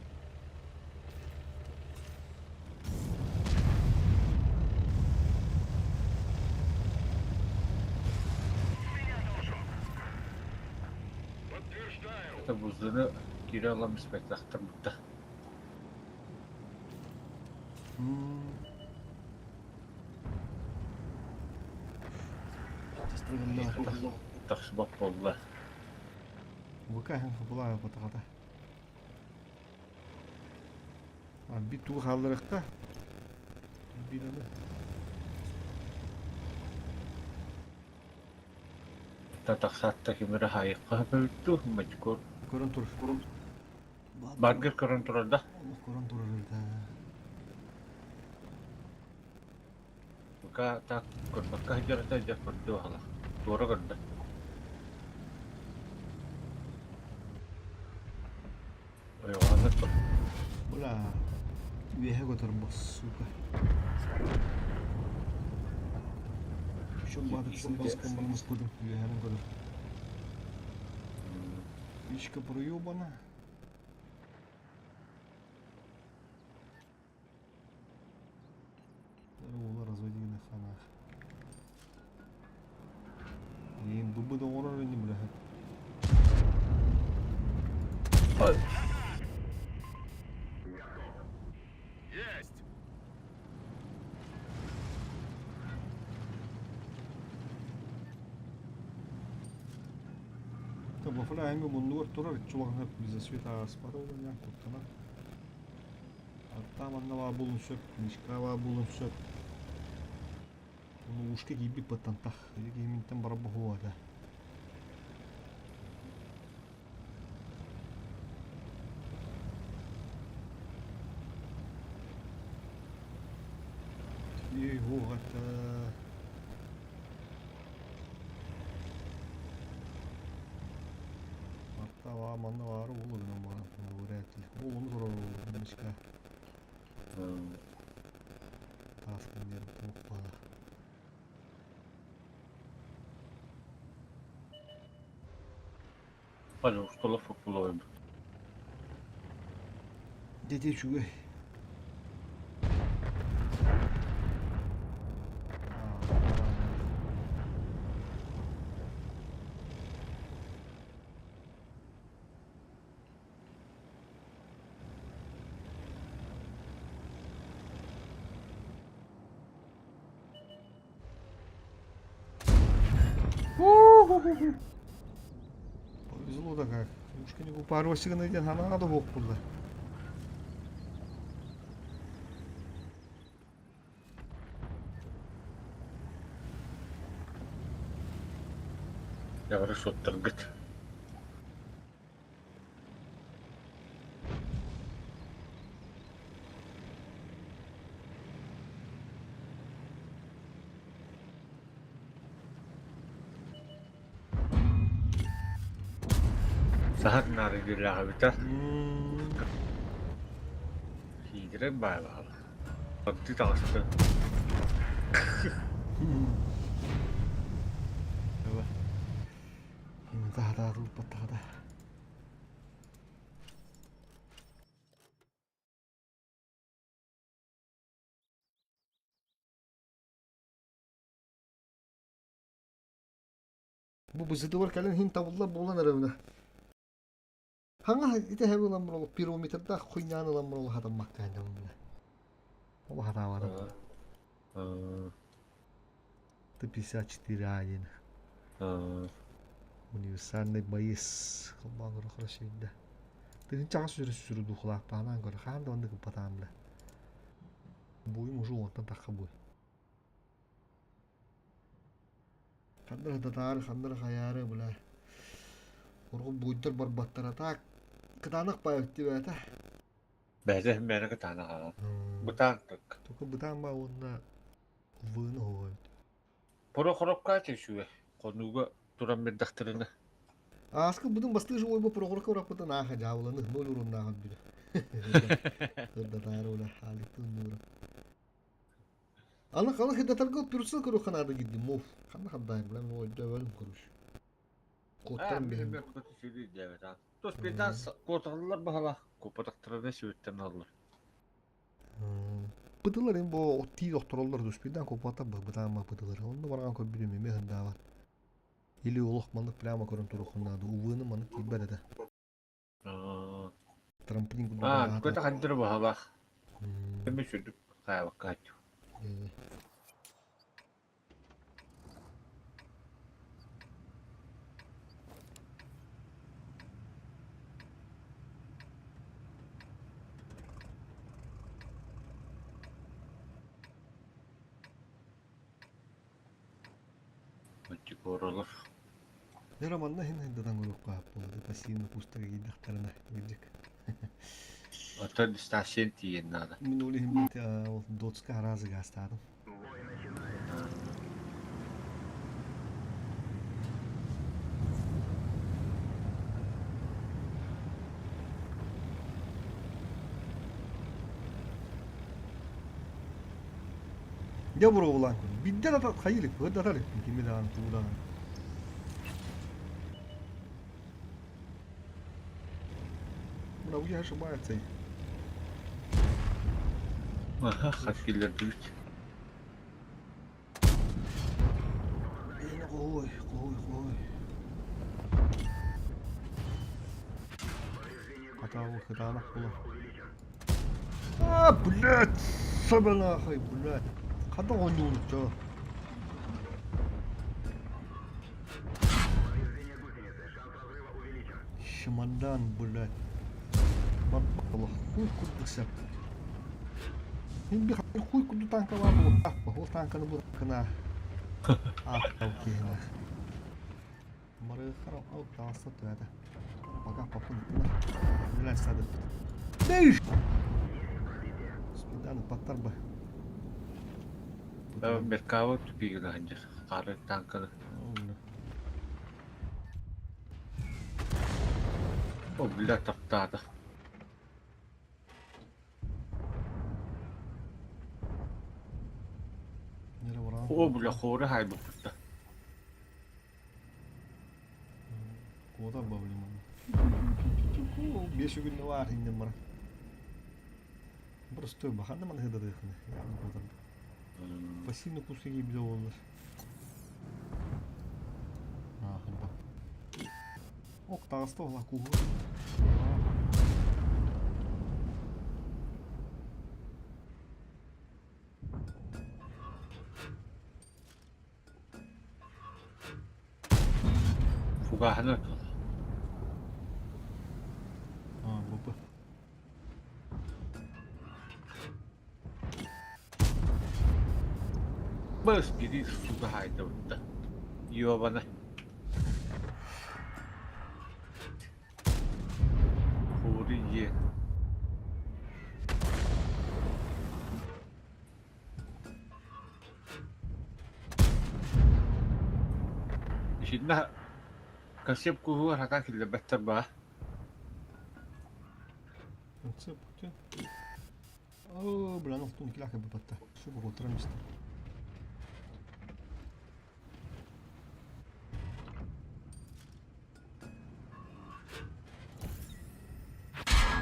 Это буздыны кире алам спектакльтар бітті. Тахсыбап болла.
Выкахан хапылаа батағата. А бит тугу халларыкта. Бираны.
Та тахсатта кимире хайыққа бөлттү мачукор.
Көрөн тур.
Баргер көрөн турар да.
Көрөн турар да.
Бука так көрбакка жарата жа көрдү хала. Туора көрдү. Ойғаны тұр.
Бля. Веhe көтөр бос, сука. Еще бадык баскан бармыз кудum. Вехенин көтөр. Пичка проебана. Танаах. Иин бу да оҥорор ини бля.
Есть!
Бафыла эми муннугар турар иччулаҕына безосвет ааспата уонна куттанар. Аттаа манна баа булун сөп, мишка баа булун сөп. Ону ушка киирбит баттантах. Киһиминтэн барар боһуота. Ии, Арта баа манна баары уолу гынан баран вряд ли. Ол ону турар мишка. Тааскын диэн туох баара.
Hadi ustala futbol oyunu.
Дьэ үчүгэй. Повезло да как. Ушка не упарывайся диэн санааҕа да суох буолла.
Явры соттаргыт. Сахар нары диllahi Сиидэрэ баайбаҕала. Бакты таҕыста.
Таһатаатылпаттаҕата. Бу бызытыбар кэлэн иһин табыллар буолан эрэбинэ. Хаҥа ити хэби ылан баран пирометрдаах хуйняны ылан баран хатаммакка ханнаммына. Ол хатаабатым. Т-54А1. Универсальный боец. Холбоон көрө хорошо Тыһынчаҕа сүрү сүрү духлаах паанан көрө хаан да оннук ыппатаам бля. Буйум уже уонтан тахха буй. Ханнара татаары, ханнара хайаары, бля. Оргу буйдар барбаттара так. Кытаанах баайыт бээтэ.
Бэйэтэ мээрэ кытаана Бытаан так.
Только бытаан ба уонна выны хоҕойт.
Порохоропка түшүө. Хонууга туран бирдахтарына.
Ааскы бутун бастыы живой бу прохорка ураппытын ааха дьаабыланы ноль уруннааҕын билэ. Ырдатаары ула хаалыктын нуура. Аны халы хидатарга пюрсыл көрү ханаады гидди муф. Ханна хаддайым билем ой дөбөлүм көрүш. Куоттарым биһим.
Тос бирдан куоталлар баһала. Купатактарына сүөттен аллар.
Бытылар им бу тии доктороллор дуспидан купата бытаама бытылар. Онно барган көп билим эме хындаабат. Или олох маннык прямо көрөн турухуннаады. Увыны маннык тиийбэт этэ. Трамплин курдук
Аа,
аата.
көтө хандыр баһала. Эми сүрдүк хаябакка хачу. Отчик оролор.
Нера манна хин хиндадан көрүк буолла. Пассивно пустага киирдэхтэринэ кирдик.
Оттон дистанция тиийэн наада.
Мин ол иһин бит ол дотска аразы гаастаатым.
Бой начинается.
Дьэ буруолаан көрдүм. Бидде да хайылык, быдатар кими даҕаны тугу даҕаны. Мына уя ошибается.
Аха, хат киллэрдибит.
Ой, ой, ой. Хатаабы кытаанах буолар. А, блядь, сабанахай, блядь. Хата оонньуубут чоо. Чемодан, блядь. Барбалах, хуй курдук сеп. Мин би хуй курдук танка баар буолуохтаах. Ол танканы булаккына. Ааттал киһини. Марыхара ол тааста төһөтө. Пока папын ыттылар. Үлэлээн садыппыт. Дэйш! Спиданы паттарба.
Меркава тупигына сылдьар. Хары танканы. О, бля, таптаата. О, бля, хоры хайбыппытта.
Куотар бабылым манна. Бес күн баар иннем бара. Просто баханна маны хыдадыхны. Яны куотар. Пассивный куски киирбитэ буоллар. Аахырба. Ок таҕыста ула кууһу.
Фугаһына
А, бу
Бас бири суга хаайдабытта. Ёбана. Хури е. Итиннэ концепт куһугар хатаан киллэрбэттэр баа.
Концепт Оо, бля, охтун килака бапатта. Шубу отырам истэ.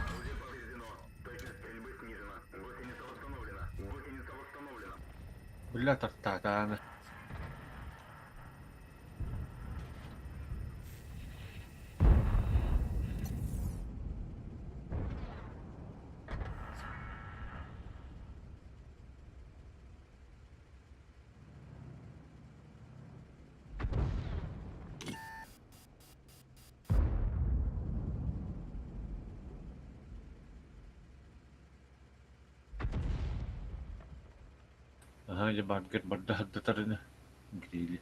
Орудие повреждено. Точность стрельбы снижена. Гусеница восстановлена. Гусеница восстановлена.
Бля тартаатаана. Аһаа дьэ бааргар барда сырдатарына грили.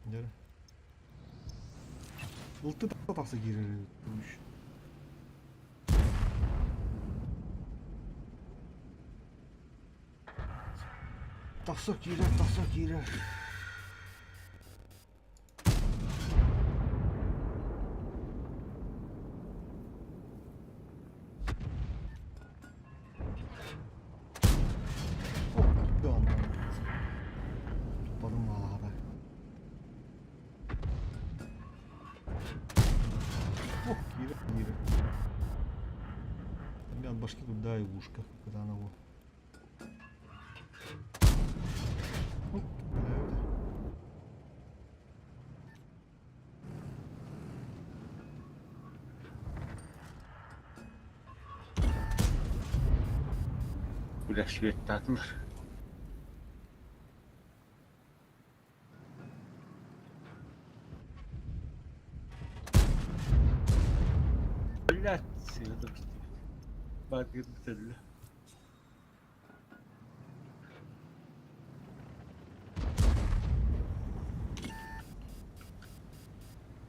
Дьэ. Ылты тахса киирэр үш. Тахса киирэр, тахса киирэр. Туппатым маалаата. О, киирэ, киирэ. Эмиэ от башки куда и ушко, когда она его. Оп, бля,
Бля, светтаатылар. Блядь, баар бүтэллэ.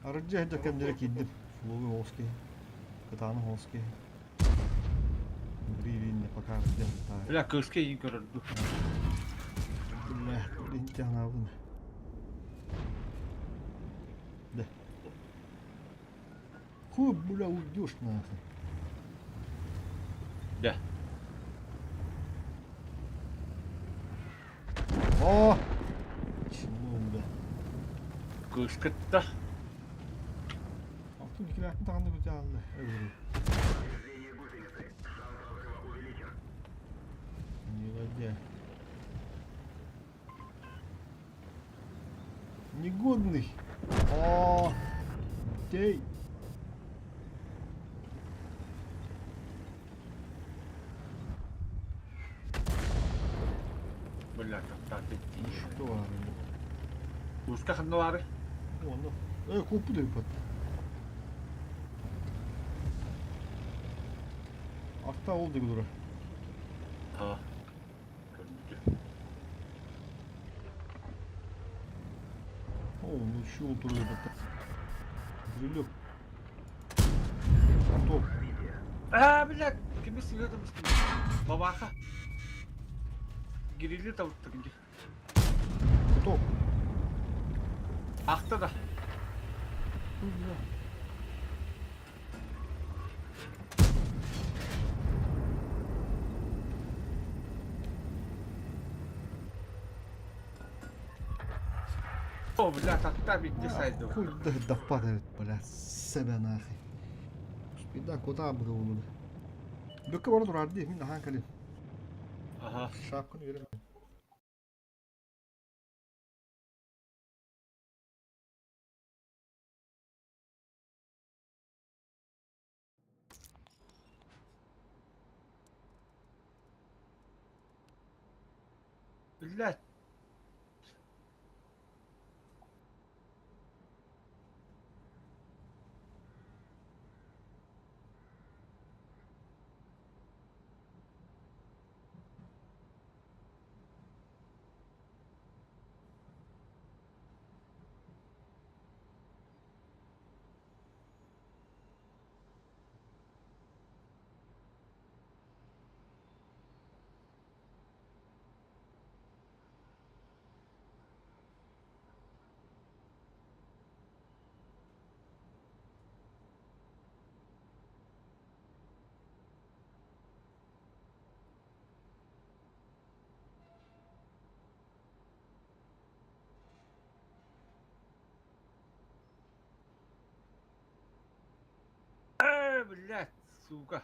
Арыгы иһэ кэмнэрэ киирдим. Фловый оҕус киһи. Кытаанах оҕус киһи. Грилинне пока арыгы
Бля, кыыска иин көрөрдү.
Бля, интянаабын. Да. Хуй, бля, уйдешь нахуй.
Да.
О! Чему, бля?
Кыыскытта.
Алтын икилээхпин даҕаны бүтэ Өлөрүү.
Повреждение гусеницы. Шанс разрыва увеличен.
Негодяй. Негодный. О, дей.
Бля, таптааты.
Что баар?
Кууска ханна баарый?
Онно. Э, куоппут эбит. Арта ол диги тура.
Аа. Көрбүтү.
О, ну еще ол тура эбит. Грилек. Топ.
Аа, блядь, кими сыгыдым истим. Бабаха. Гирили табыттык инди.
Топ.
Ахта да. О, бля, таптаа битти сайды.
Хуй да допадает, бля, себя нахуй. Спида куда было? Бүккө бара турар дии, мин ахан кэлин.
Аха.
Шапканы берем.
Блядь. Э, блядь, сука.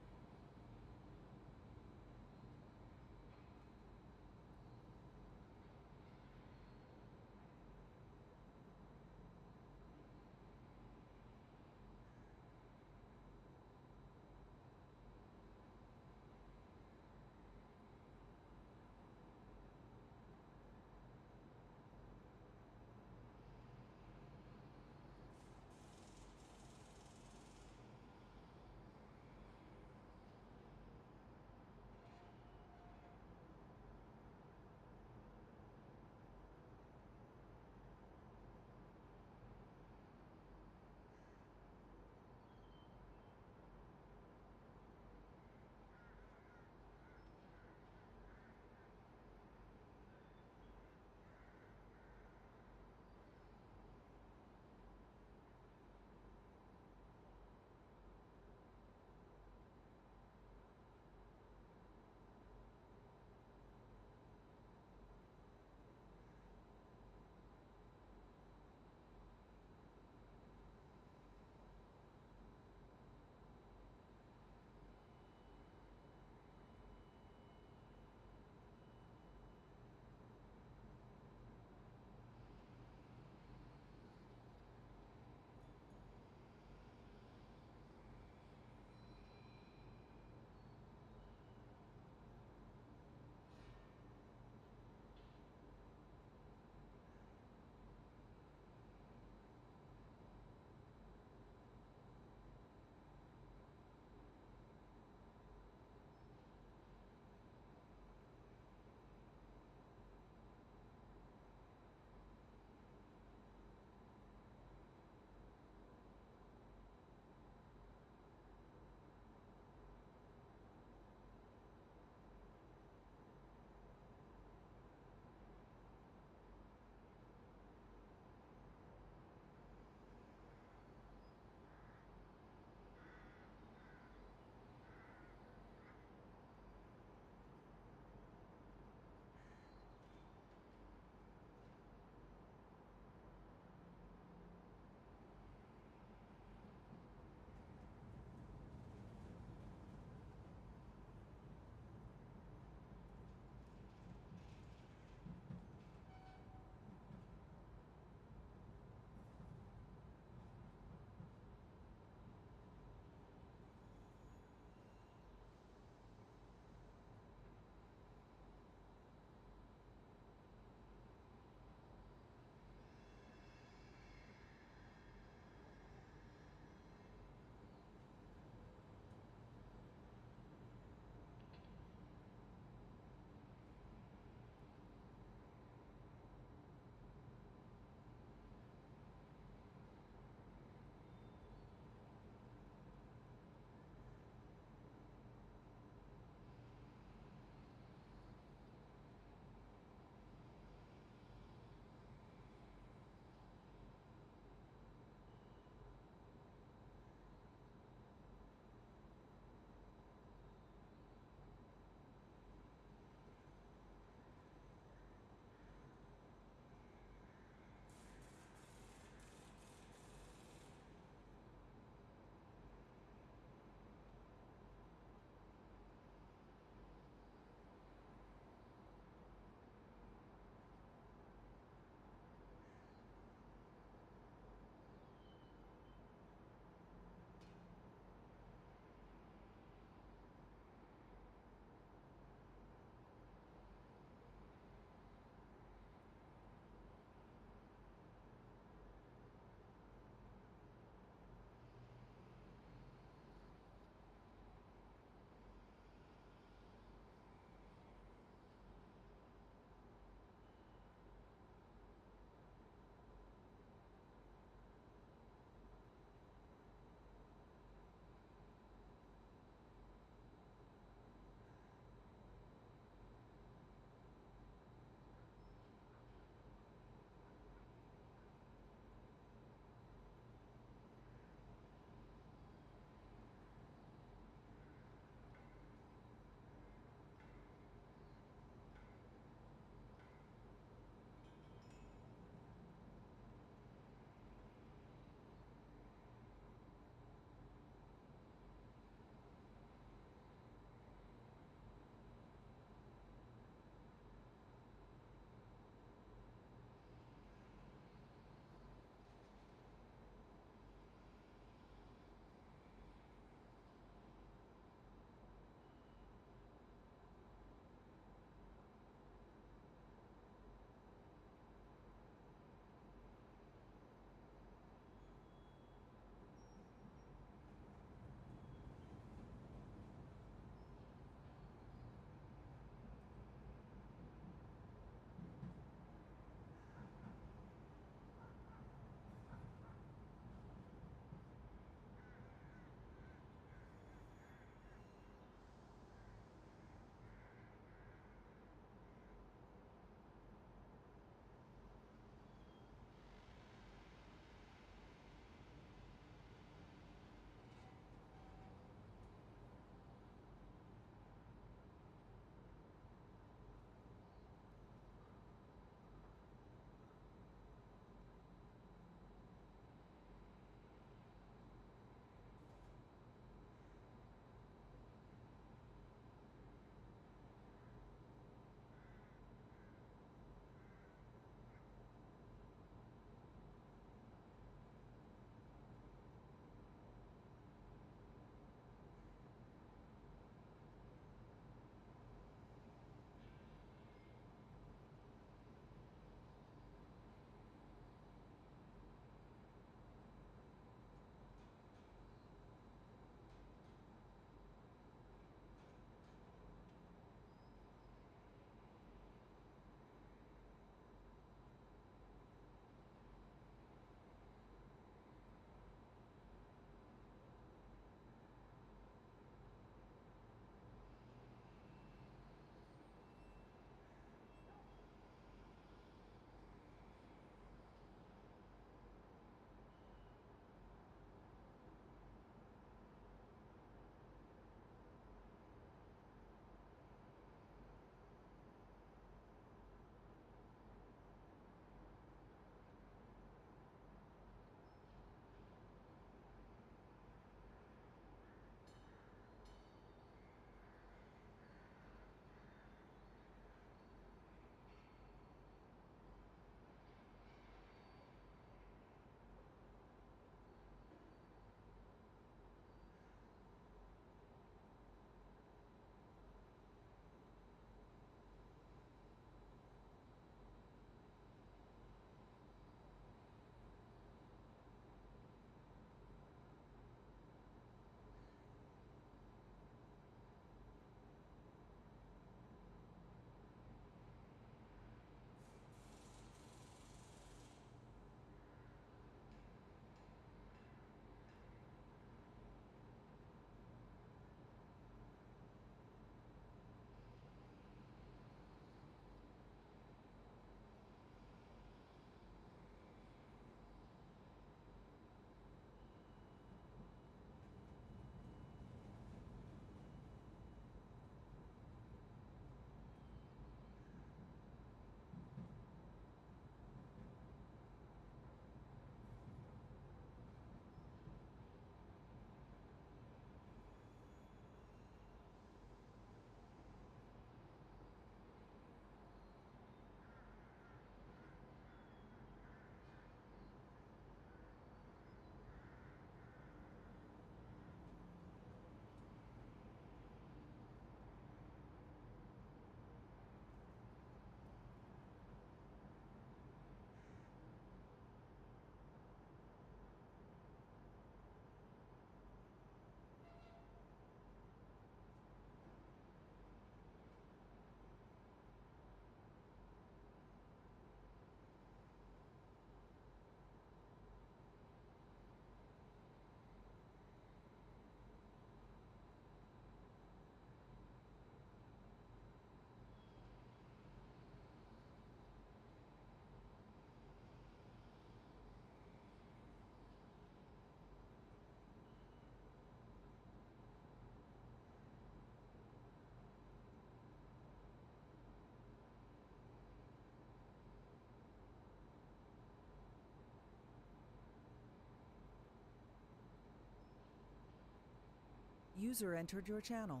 User entered your channel.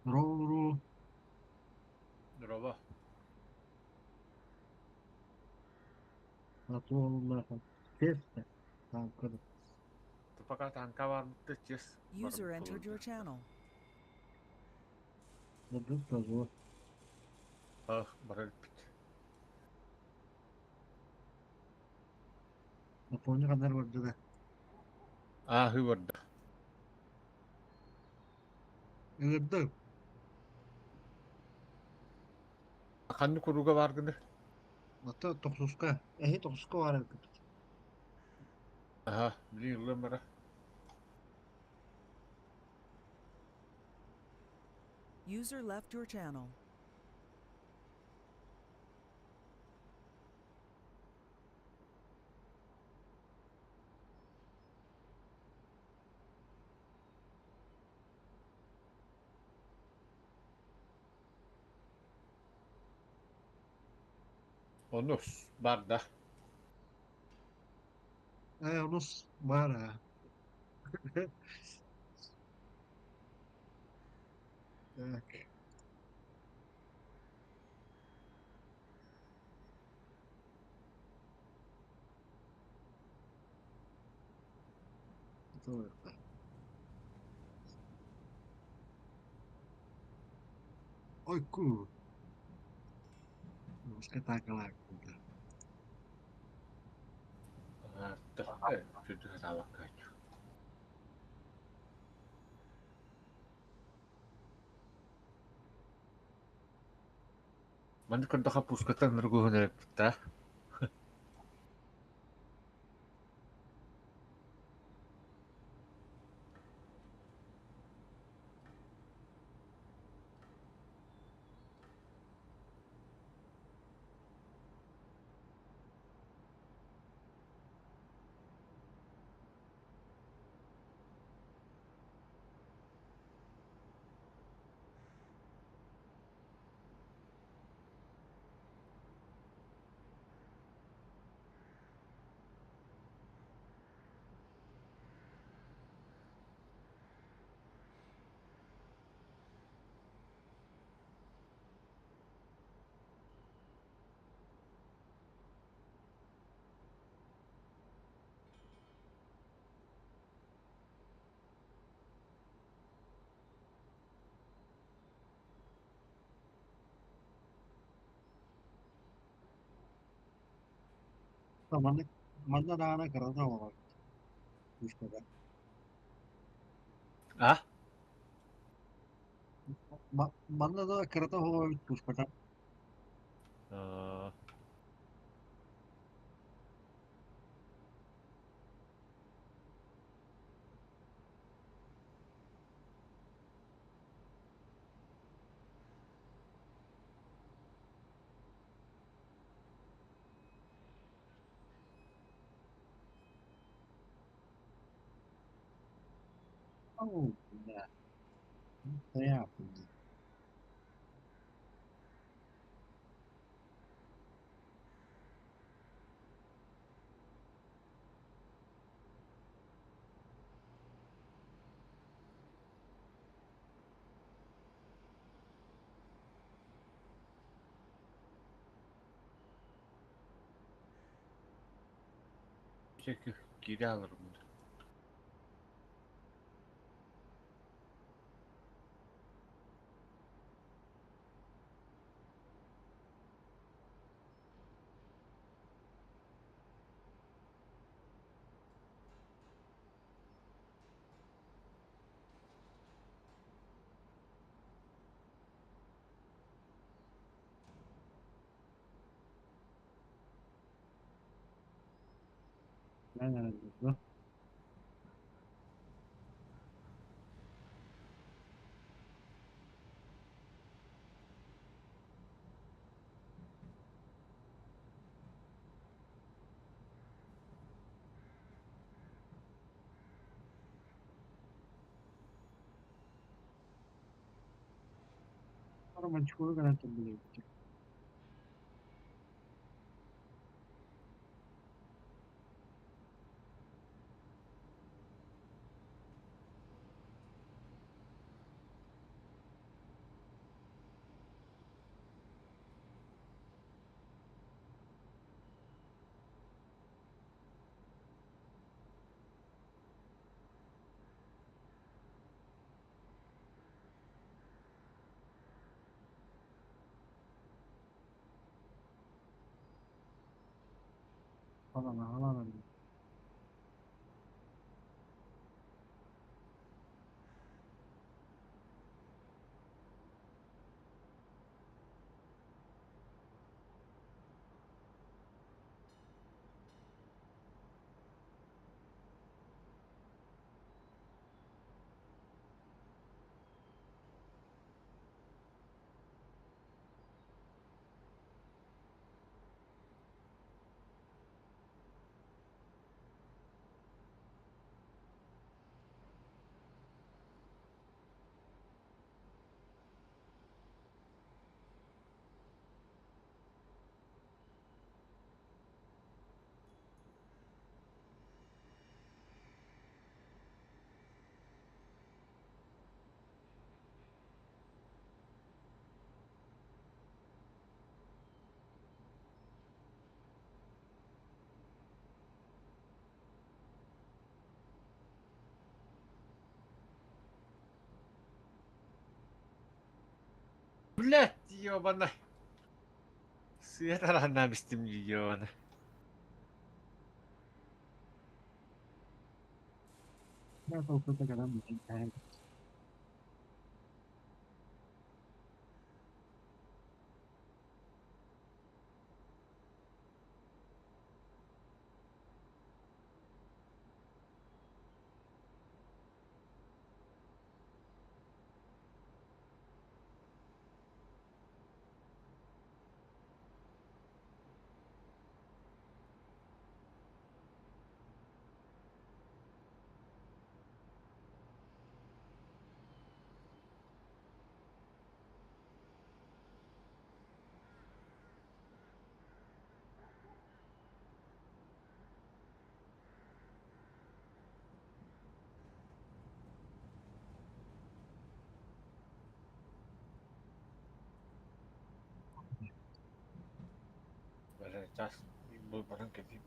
Роллу.
Здорово.
Натуоллаха. Тесте. Танкада.
Пока танка барбытта чес.
User entered your channel.
Надыр тазо.
Ах, барар бит.
Напомню, канар барды да.
Ахы барда.
Ылырды.
Ханны куруга баргыны.
Ата тохсуска. Эхи тохсуска бар эбит.
Аха, билин ылым бара.
User left your channel.
Онус барда.
Э, онус баар. Так. Это Ойку. Муска таакалааккунта.
Сүрдү хатаабакка. Манны көрдөхө пускаттан ныргуһун эрэппит.
Манна манна даана кырата олар. Пушкада.
А?
Манна да кырата олар пушкада. Ау, да. Понятно.
Чеки кире алырмын.
Да. Романчук гранатом были. Falan alan.
Блять, ёбана. Света рана бистим ёбана.
Ben korkuta kadar mı?
Бля, час бу баран кэлиим.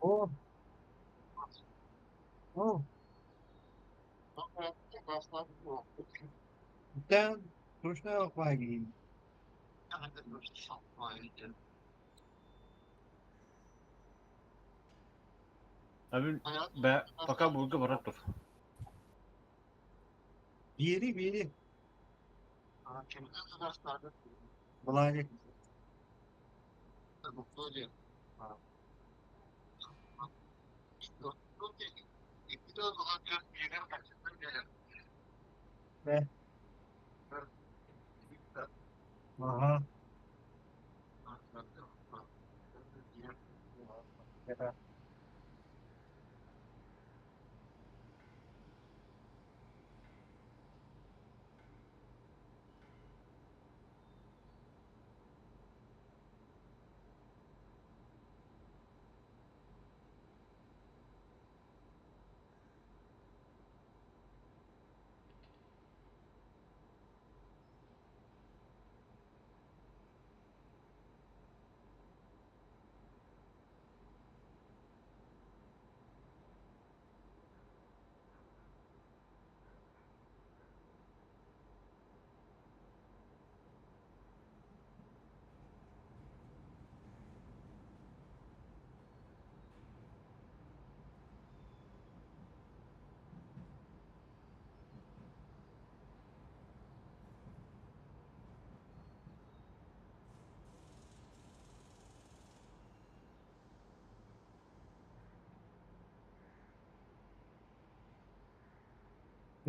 О. О. Ben точно хвалим.
Abi be пока бурга бара тур.
Biri biri. Владик. Be. Ага. Это.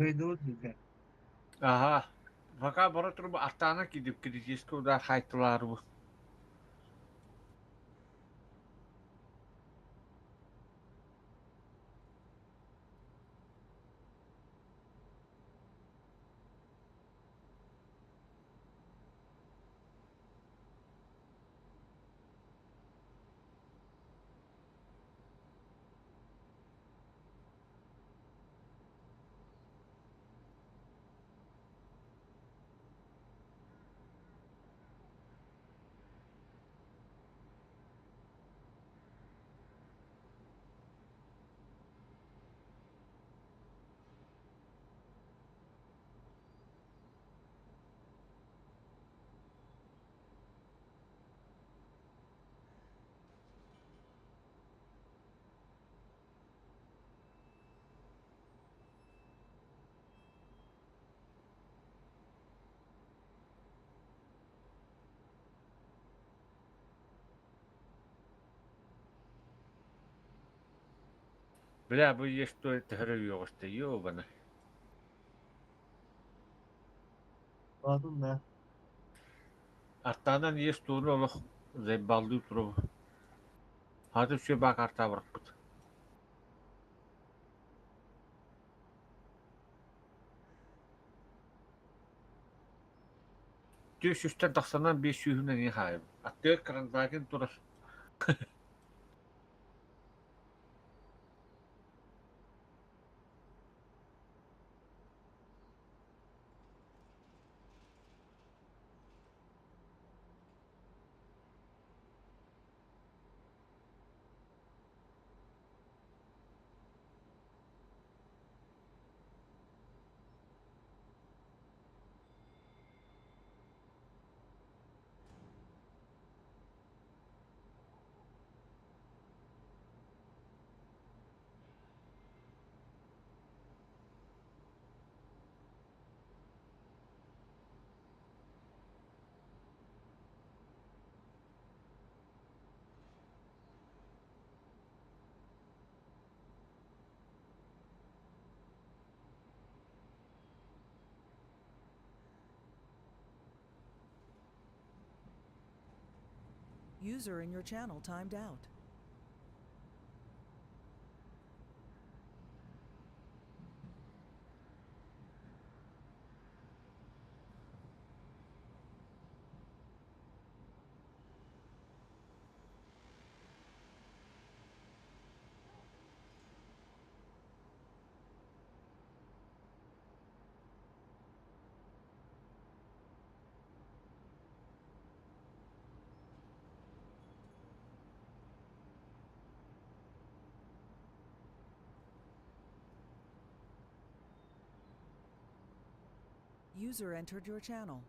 Кыайдыбыт биирдэ.
Аха. Пока бара турбу аттаана кидип критический удар хайтылаар бу. Бля, бу есть төһөрө үөҕүстэ, ёбана.
Баатын да.
Аттаанан иэс тууну олох заебалдыы турабы. Хаты все баакартаа барахпыт. Түс үстэн тахсанан биэс сүүһүнэн ийэ хаайым. Аттыгар карандакин турар.
User in your channel timed out. User entered your channel.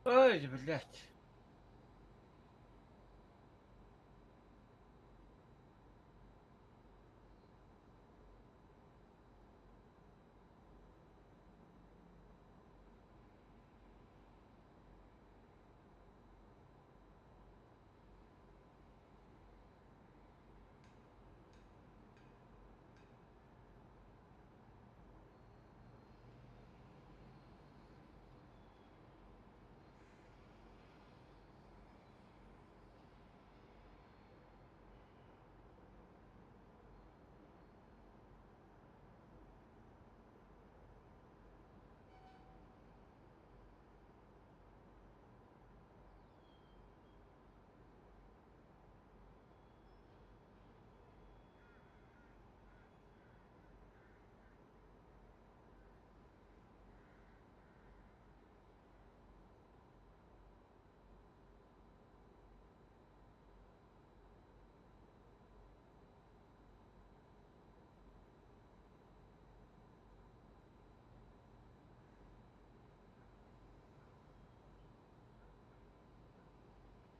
Ой, блядь.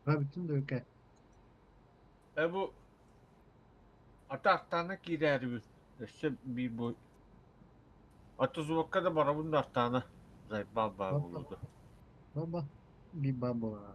Bütün döke.
Э бу ата артаана киирээрибин. Өссө биир бу Ата звукка да барабын да артаана. Заебал баар буолуо.
Баба. Bir baba.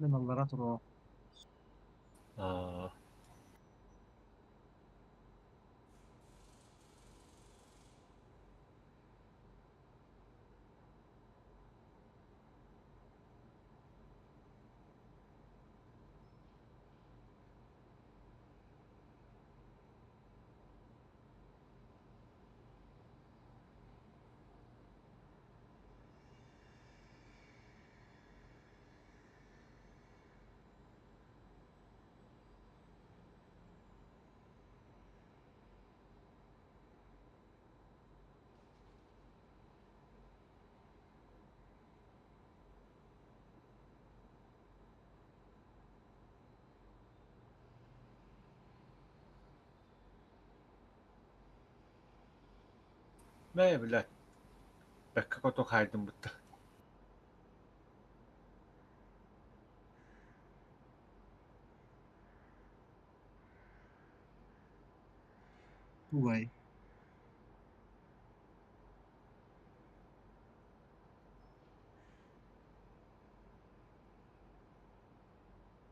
Мен аллара туруо.
Аа. Мэ блядь. Бэккэ коту хайдым бытта.
Тугай.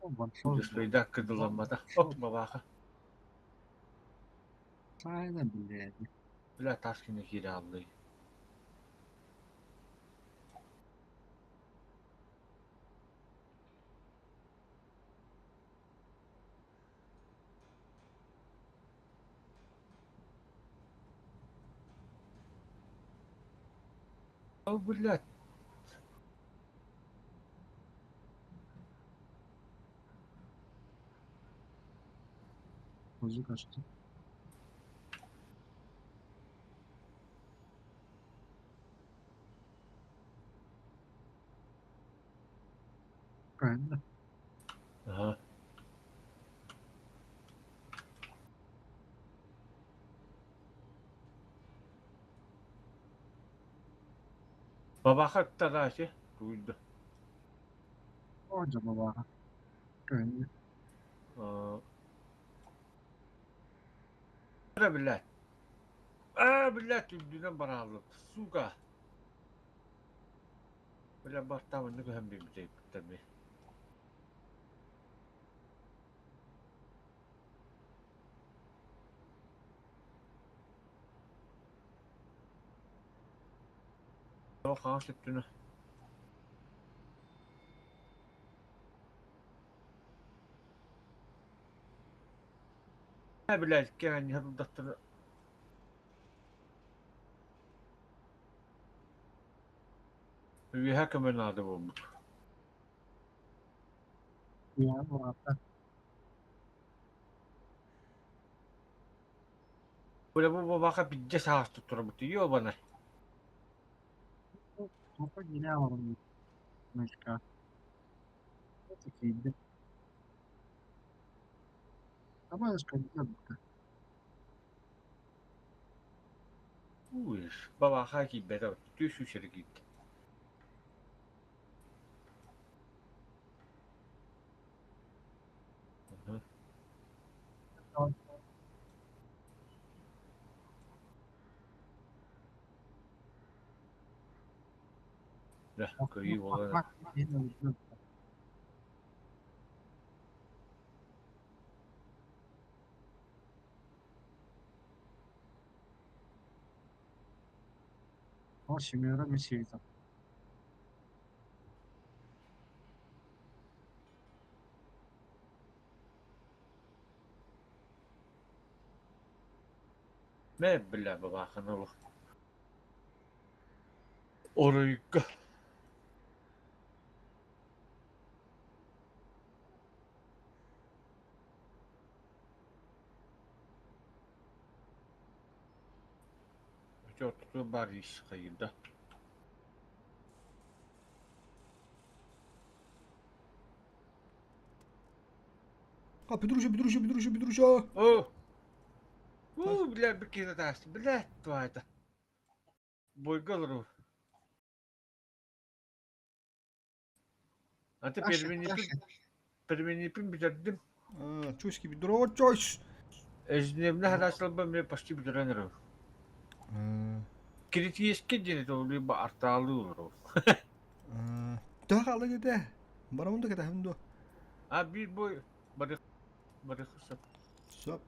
Ваншот.
Дисплейда кыдыламмата. Оп, бабаха.
Aynen блядь.
Бля, тас кине киирэ хааллый. О, блядь.
Музыка kaçtı. Aynen.
Аха. Бабаха ыттараачы. Туйда.
Оca baba. Aynen.
Э, блядь. А, блядь, үрдүнэн барааллым. Сука. Бля, бартаамын көһөн биэрбитэ Тоох хаҥас өттүнэ. Э, блядь, кэҥэн турдахтара. Үөһэ көмө наада буолбут.
Ya orada.
Бля, бу бабаха биджэ саас туттарабыт. Ёбана.
Topa yine alalım. Başka. Çok iyiydi. Ama özgürlük.
Уй, бабаха киирбэтэ. Түс үсэрэ киирдэ. Бля, кыайыы буолан.
О, семеро месяцев.
Мэ, бля, бабаханы олох. Оройго. Чорту бар ис хайда.
А, Петруша, Петруша, Петруша, Петруша!
О! У, бля, бикина таас. Бля, твайта. Бойга олору. Аты перменипин бүтэрдим.
А, чуйски бедро, чойс!
Ежедневно хараслба мне почти бүтэрэн эрэр. Критический диэн это либо артаалы олору.
Төһө хаалла дете? Барамын да кэтэһим дуо?
А биир бой бары бары хысап.
Сөп.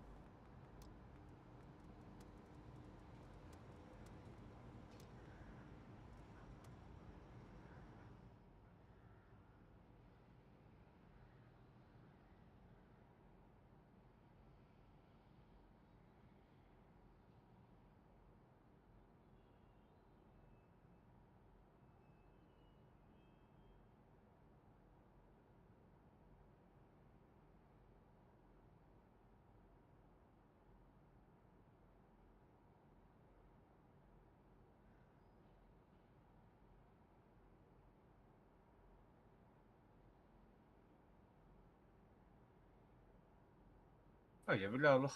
А я бля олох.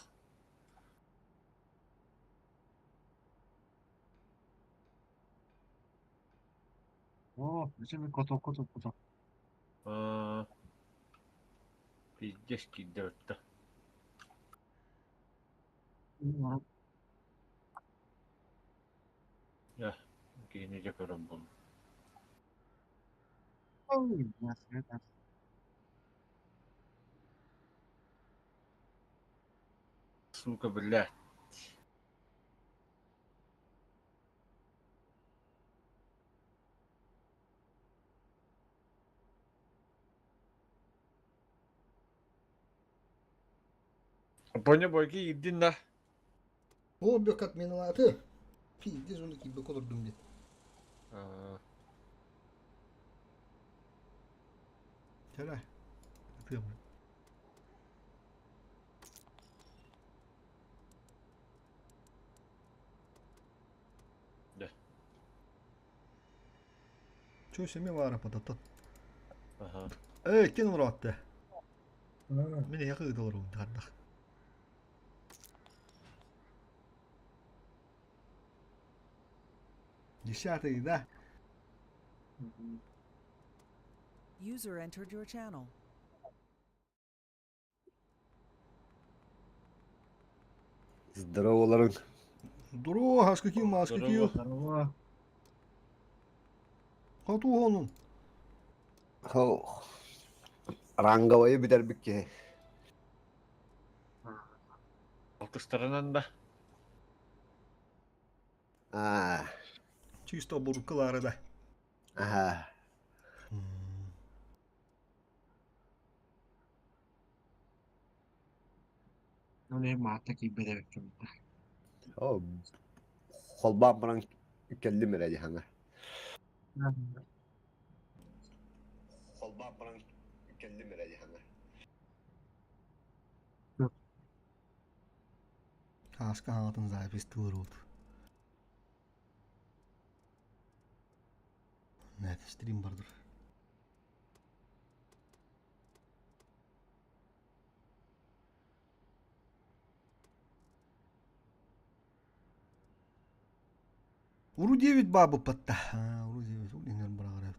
О, зачем кото кото кото.
А, пиздец кидерта. Я, кини же көрөн бул.
Ой, я
Сука, блядь. Поня бойки идин да.
О, бөкат мен алаты. Пиздец, он такие бөкот ордум де. Чара. Тым.
Да.
Чё семе вара потатат.
Ага.
Эй, кен уратты. Мен якы долорум тардах. Десятый, да?
User entered your channel.
Здорово, Ларын.
Здорово, ас каким, ас каким.
Здорово.
Хату honum.
Хо. Ранговая бүтэрбикке.
Алтыстарынан да.
А,
Чисто буркалары да.
ага.
Ну не мата ки бере кем.
О, холбам баран келдим эре дихаңа. Холбам баран келдим эре дихаңа.
Аска хаңатын запись туырут. Нет, стрим бардыр. Уру 9 бабы патта. Уру 9. Уру 9 барағар.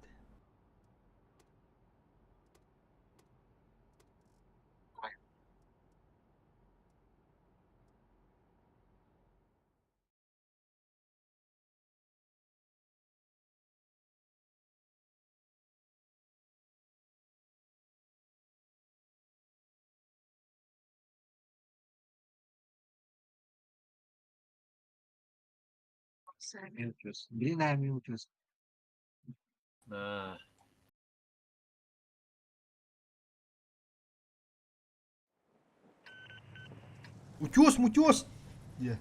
Блин, аамыы утуйас.
Аа.
Утес, мутес! Где?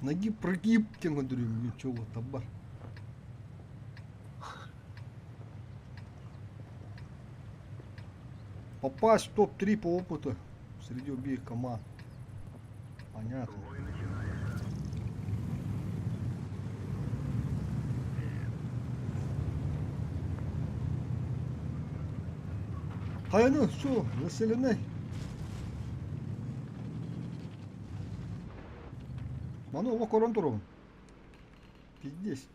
Ноги прогиб, тем говорю, ничего, табар. Попасть в топ-3 по опыту среди обеих команд. Понятно. Хайаны, все, заселены. Маны ола корон турабын. Пиздец.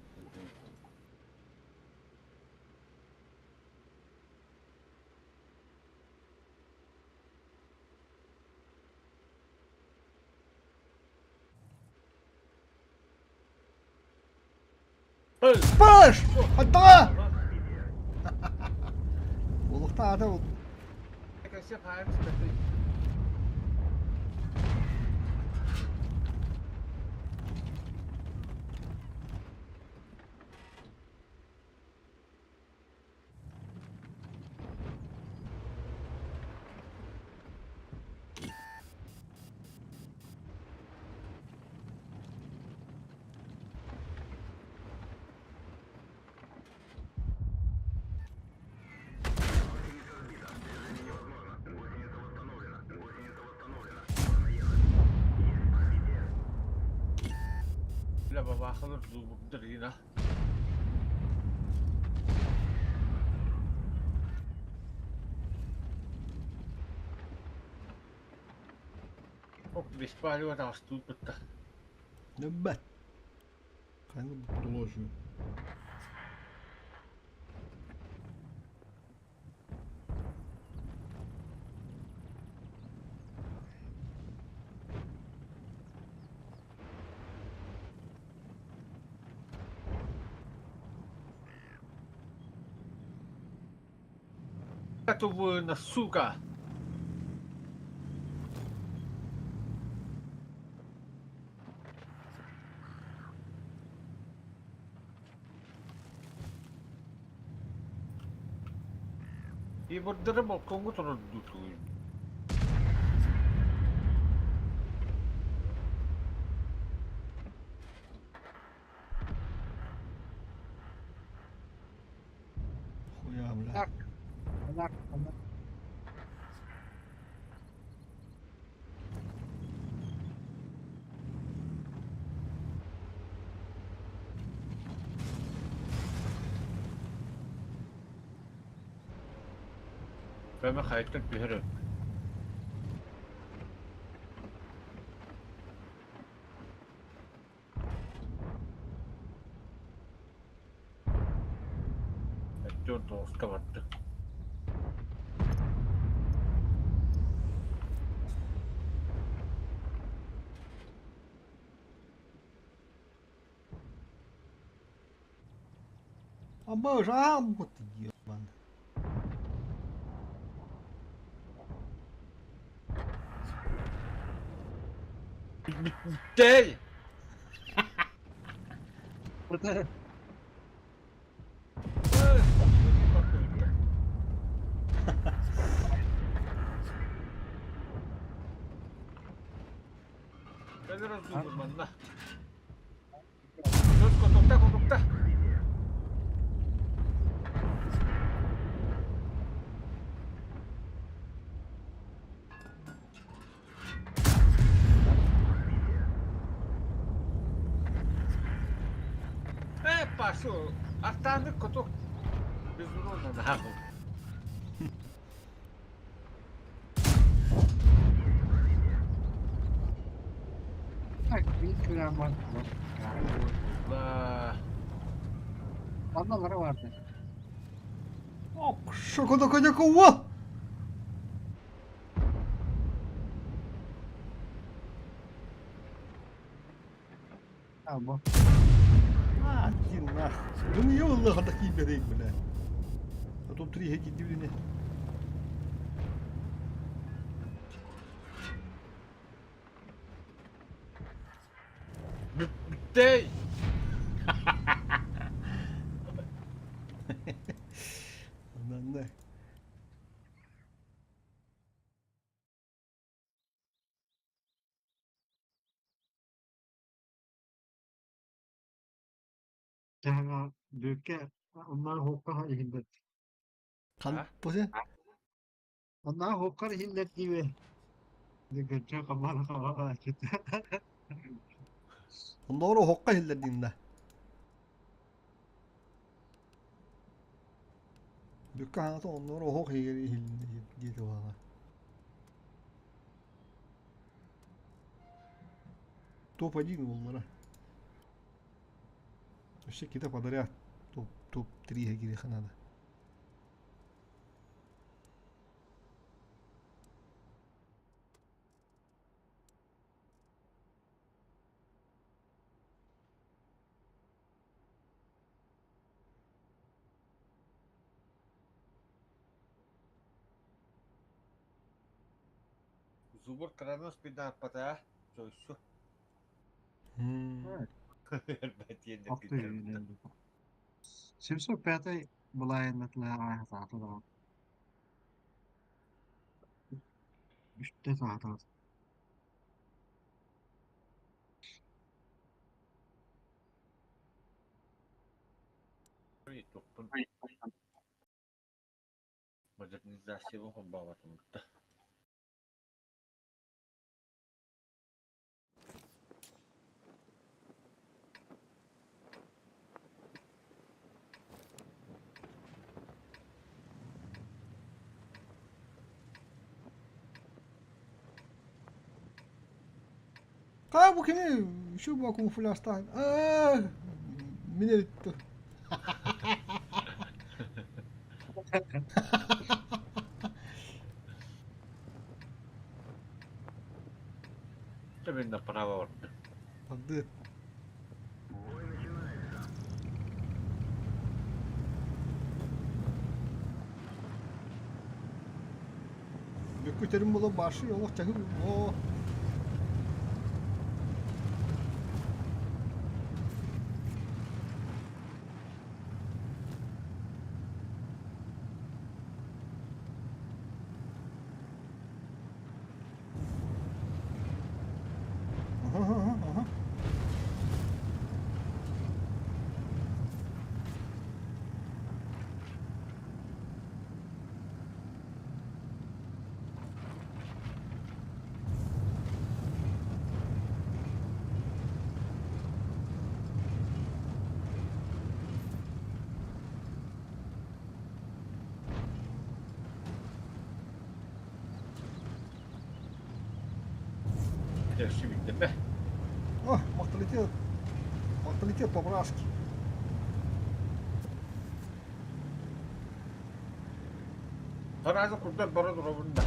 Спаш! Ата! Улуктаата ол.
Бля, бабахалар зубурдарина. Ок, беспалево таҕыстыыт бытта.
Нөббэт. Хайны буттуложу.
Это вы на сука! Ибордары балконга турар дуу.
Хуя, бля.
Так, так, так.
Бэмэ хайттан түһэр. Өттүн тоҕуска барда.
Обожаю, вот ебан.
Тэй!
Быта.
Кэлэр манна. Сөз котукта котукта. Э, пошел. Артаны коток. Без урона нахуй.
Так, bir küren var.
Ла.
Anlaları vardı.
Ок, шокодокодякова!
Tamam bu.
А, иди нахуй. Да не ёлла, такие берег, бля. А тут три геки дивлене.
Бүтэй!
Онно.
Тэһэҥэ Бүөккэ оннооҕор оһоххо иһиллэр.
Хантпыты?
Оннооҕор оһоххо иһиллэр диибэ. Дыгычча хамаана хамаана
Оннооҕор оһоххо иһиллэр диин да. Бүккэ хаҥата оннооҕор оһох иһигэр иһиллэр диэтэ буолла. Топ-1 буоллара. Вообще какие-то подряд топ топ-3 кириэхэ наада.
Зубр кыранан спидаппата, сойсу.
Семьсот пятый былаайыннатылаах саатылаах. Үстэ саатаат.
Модернизация холбооботум
Хаа бу кини еще буа камуфляжтаан аа мин эбит
Тебе направо барда.
Барды. Бүккүтерим була башы олох чаһы о Ага, ага.
Өссө
О, морталитет. Морталитет по-братски.
Сразу курдат бара турабын да.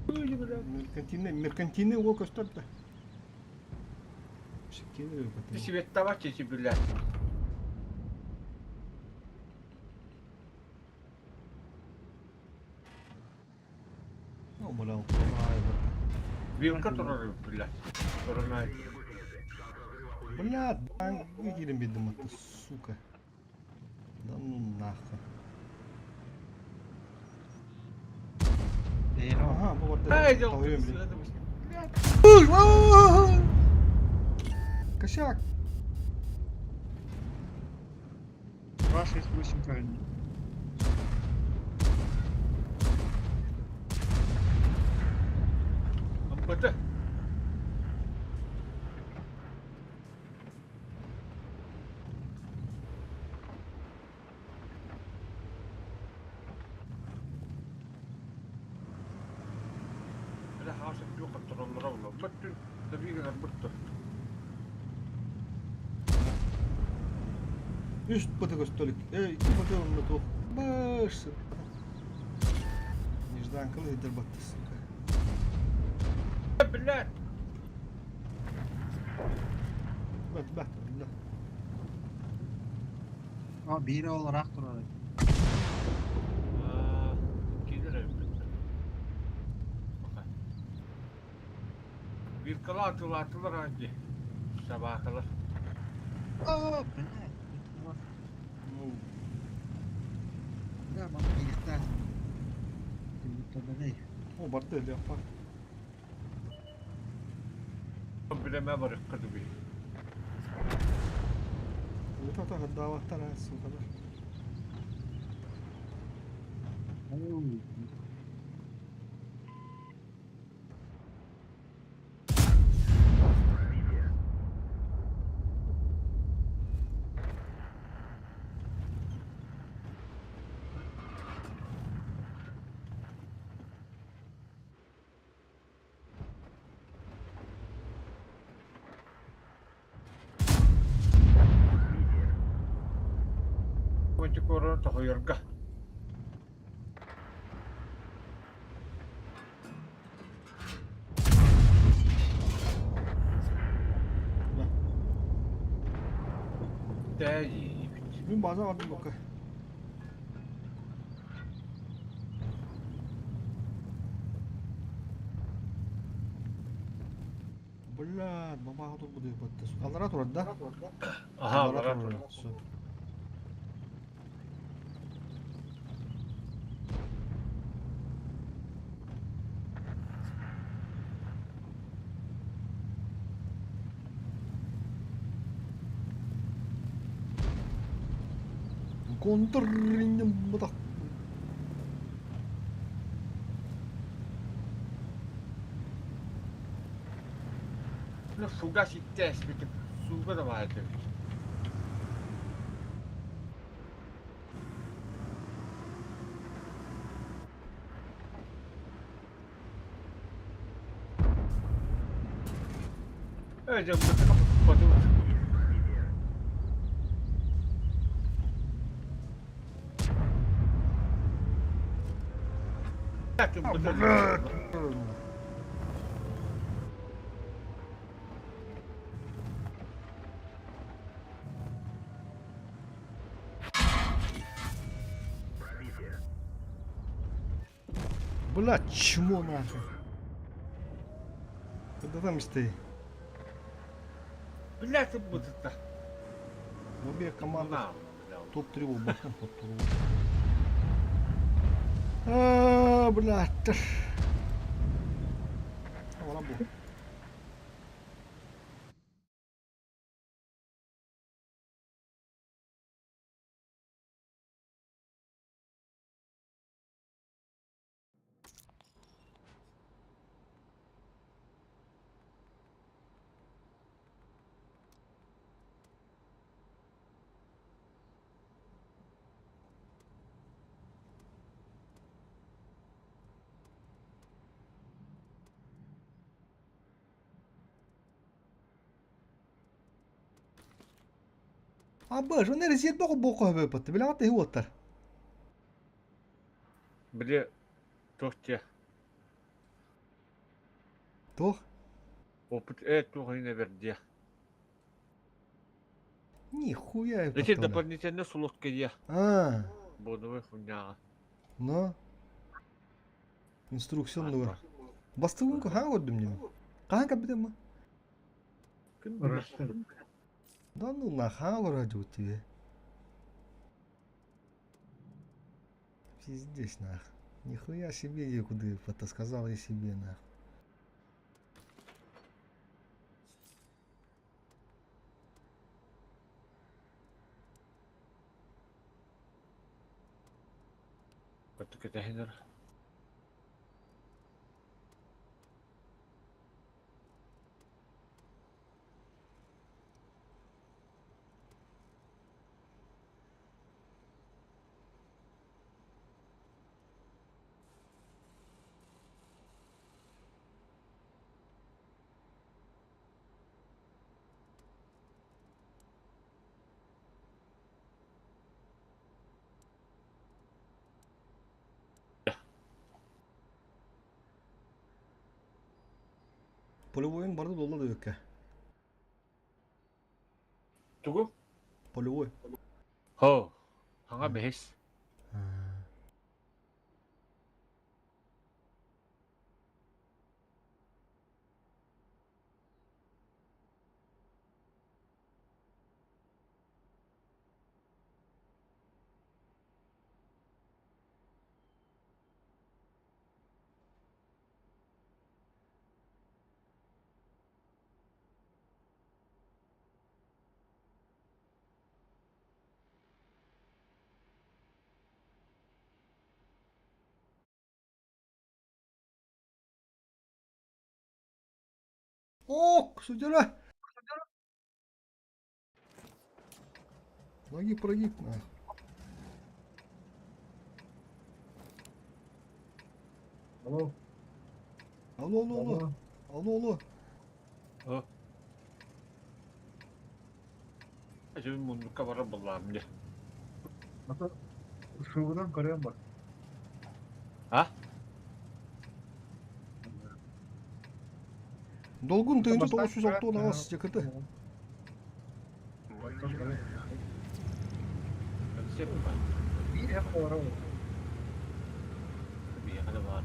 Меркантильный, меркантильный уол көстөр да.
Светтава чечи бля.
Ну, бля,
Вилка турар бля. Турнай.
Бля, киирэн биэрдим это, сука. Да ну нахуй. Ага, бу барда.
Ай,
Тоһуйуом, блин. Косяк.
268 правильно.
МПТ. Бля, хаосып жоқ тұрылмыра бұла. Бүттін, табигілер бүтті.
Үс быты көстөлүк. Эй, икки быты онно туох. Баш. Нежданкалы сылдьар батты, сука.
Блядь!
Бат, бат, да.
А, биир olarak турар.
Киирэр. Биркала атылаатылар аа дии. Собакалар.
О, блядь. Да, мама киирихтээх.
О, барда өлүөхпэ.
Билэмэ барыкка дуби.
Ута хаддаабаттар аа, сукалар.
Мантикораны тоһуйарга. Тээйиибит.
Мин база бардым бокка. Бля, бабаға турбу деп батты. Аллара турар да?
Аха,
Аллара
аллара
турар.
турар.
Все. Контринем бутах.
Ну, фугас иттээспитим. Сууга да баар этибит. Ээ, дьэ, бу
Бля, чмо нахуй. Куда там стоит?
Блядь, бутыта.
В обеих командах топ-3 убахтан топ-3. А, блядь. Вона була. Абыш, он эресиет боку боку хөбө батты. Биле аты хуоттар.
Били туох диэ
Туох?
опыт ээ туох иһинэ бэрдиэ.
Нихуя
Эти дополнительно слот диэ.
А,
Бодовой хуйняҕа.
но. Инструкцион дугар. Бастыгын хаан көрдүм дим. Хаан капитан ма?
Ким билэр?
Да ну на хаан көрө тебе. Пиздец нах. Нихуя себе я куда это сказал я себе нах.
Баттык этэһинэр.
Полевойын барды долла да өкке.
Тугу?
Полевой.
Хо. Хаҥа бэһис.
Ок, судья! Ноги прогиб, нах.
Алло.
Алло, алло, алло. Алло, алло.
О. Şimdi mundukka bara bullam diye.
Ата шугунан көрөм бар.
А?
Долгун 1906 аҕыс дьакыты.
Биир эм олорор.
Биэхэ да баар.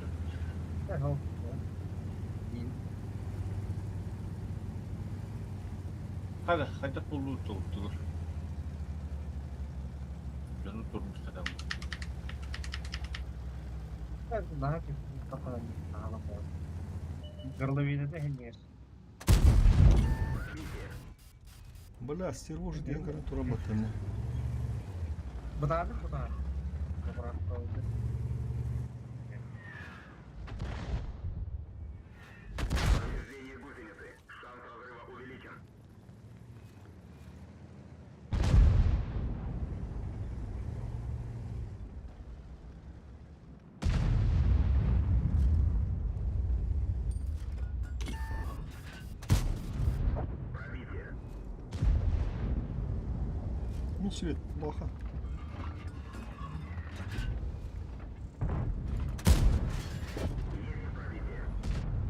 Хада, хайдах булуу толуктулар. Дьону турмустар
Горловинада иһиннэр.
Бля, стервожи диэн көрөн туран баттанна.
Бытааны бытааны.
Повреждение гусеницы. Шанс разрыва увеличен. Пробитие.
Мин свет плохо.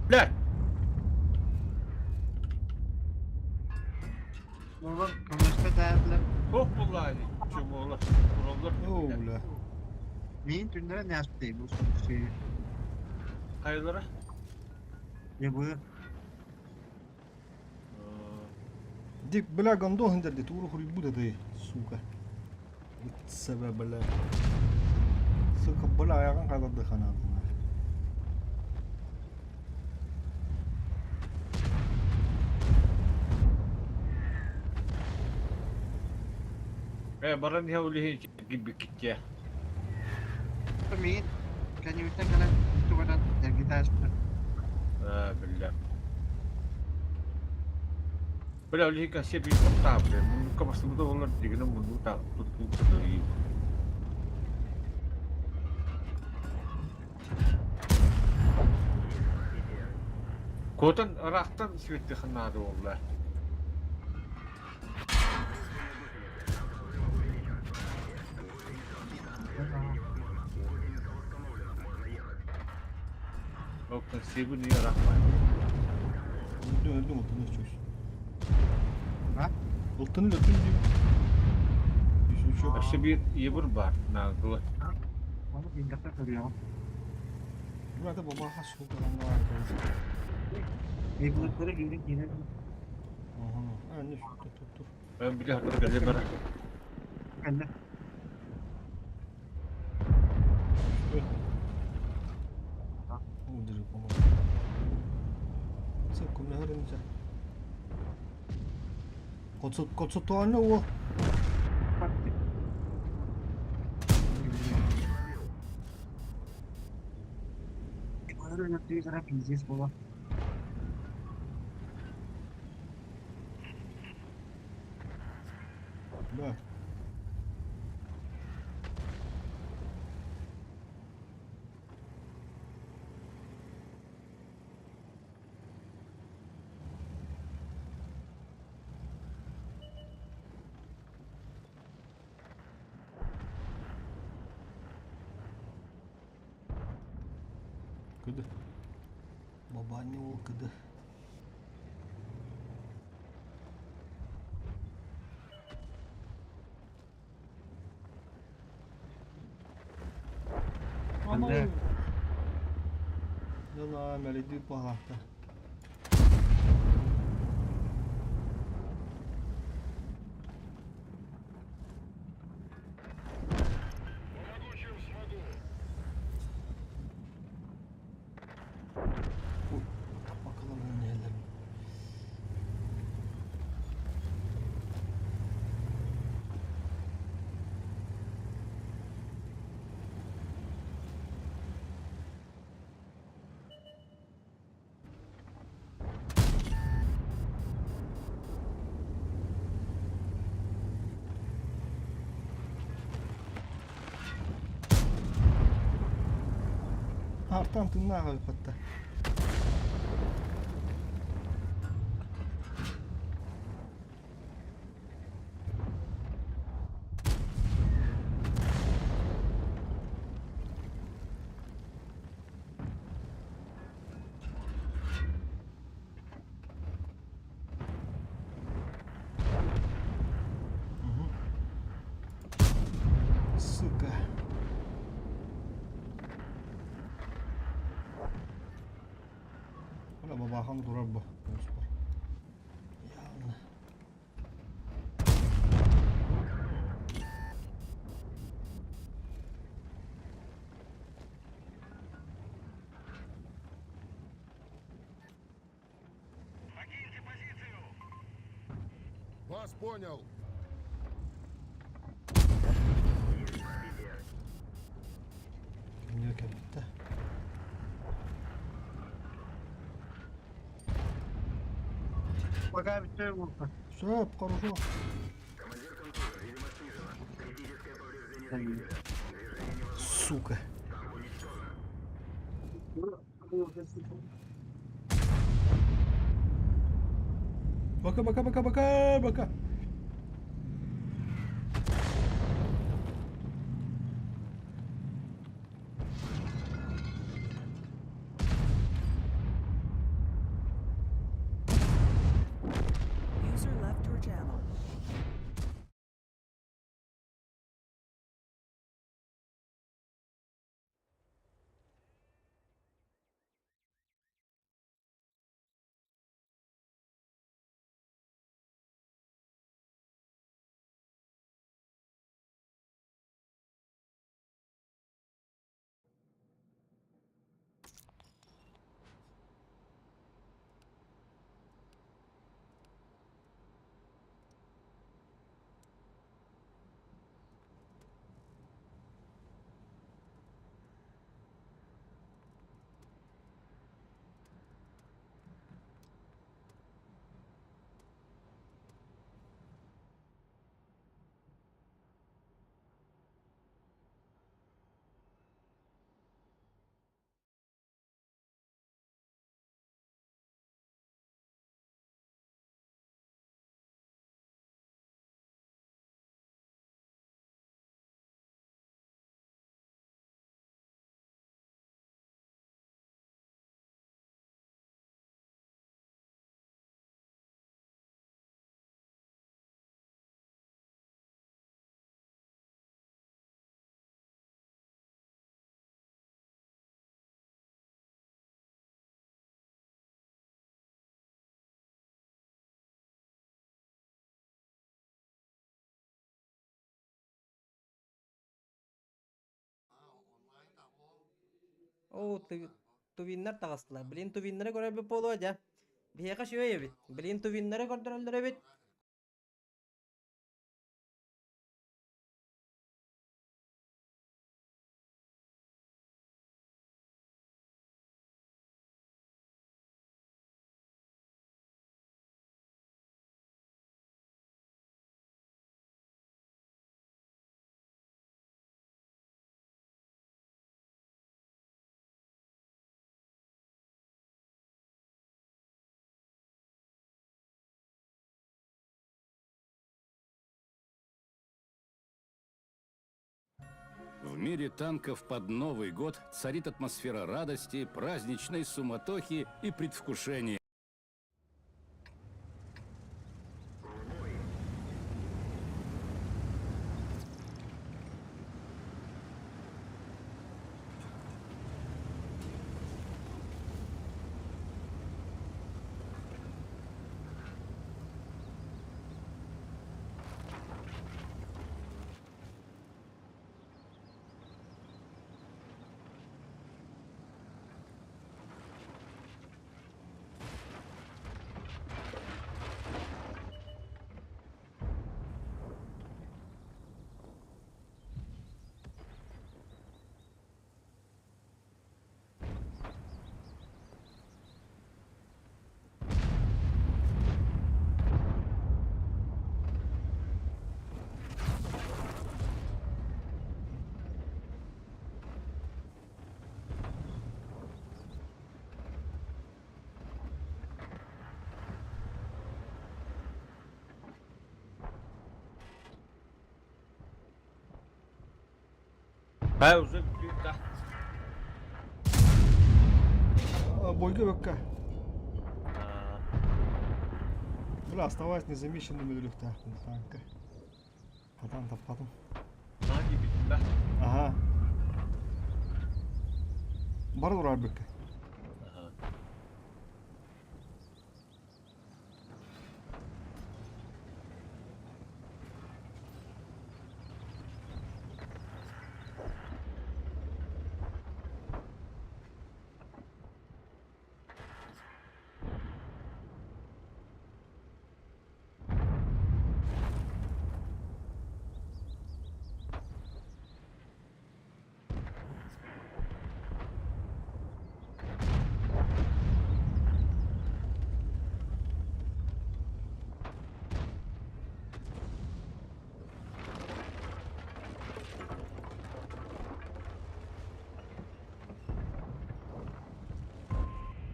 Блядь!
Олор көмөскө таайдылар.
Туох буллаani? Чумолар, куроллар.
О, бля.
Мин түннэрэ нээспитей бу
Хайалара?
Ебы.
Дик, бля, гондон дерди, тууру хури будет ты, сука. Себе, бля. Сука, бля, ayağın kadar da kanadına.
Э, баран иһэ улиһин кибиккитте.
Мин кэннибиттэн кэлэн тугунан эргитээспит.
Э, бля. Бля, улиһин кассия биир тоқтаа, бля. Муннукка бастыбыта болар, дигинэ муннук та туттуу Куотан ыраахтан сибиттихэн наада буолла. Оттон сибин ыраахпай.
Öldüm öldüm ıltını çöz.
А?
Ылтыны öldüm diyor. Yüzü çok.
Өссө биир ийэбир баар наадылар.
Ону билбэттэр көрүөҕүм.
Burada baba has сука var.
Ебылыттары киирэн киирэн
Aha, anne şu tut tut tut.
Эн били хатыр кэлэ бара.
кэллэ.
Что? Удержи, по-моему. Сеп, көмөлөһөр Коцу коцутуаны о.
Пиздец буолла.
Да. Кыды. Бабаня ол кыды.
Ханна?
Яна мәлиди палата.
Помогу, чем смогу.
Ой, bakalım neler. Артан тыыннаах эбит. Сука. Бля, бабахан турар бу. Явно.
Вас понял.
Кимниэ кэлбитэ.
Пока все болды.
Сөп, хорошо.
Командир контужен, видимо снижена. Критическое повреждение двигателя. Движение невозможно.
Сука.
Танк уничтожен.
Пока, пока, пока, пока, пока.
User left your channel.
Оо, тувиннар таҕыстылар. Блин, тувиннары көрөрбүт буолуо дьэ. Биһиэхэ үчүгэй эбит. Блин, тувиннары көрдөрөллөр эбит.
В мире танков под Новый год царит атмосфера радости, праздничной суматохи и предвкушения.
Һэ, уже бүттүбүт да.
Бойга бөккө. Бля, оставаясь незамеченным өлүөхтээхпин танка. Хатан таппатым.
Наһаа киирбитим да.
Аха. Бар урар бөккө.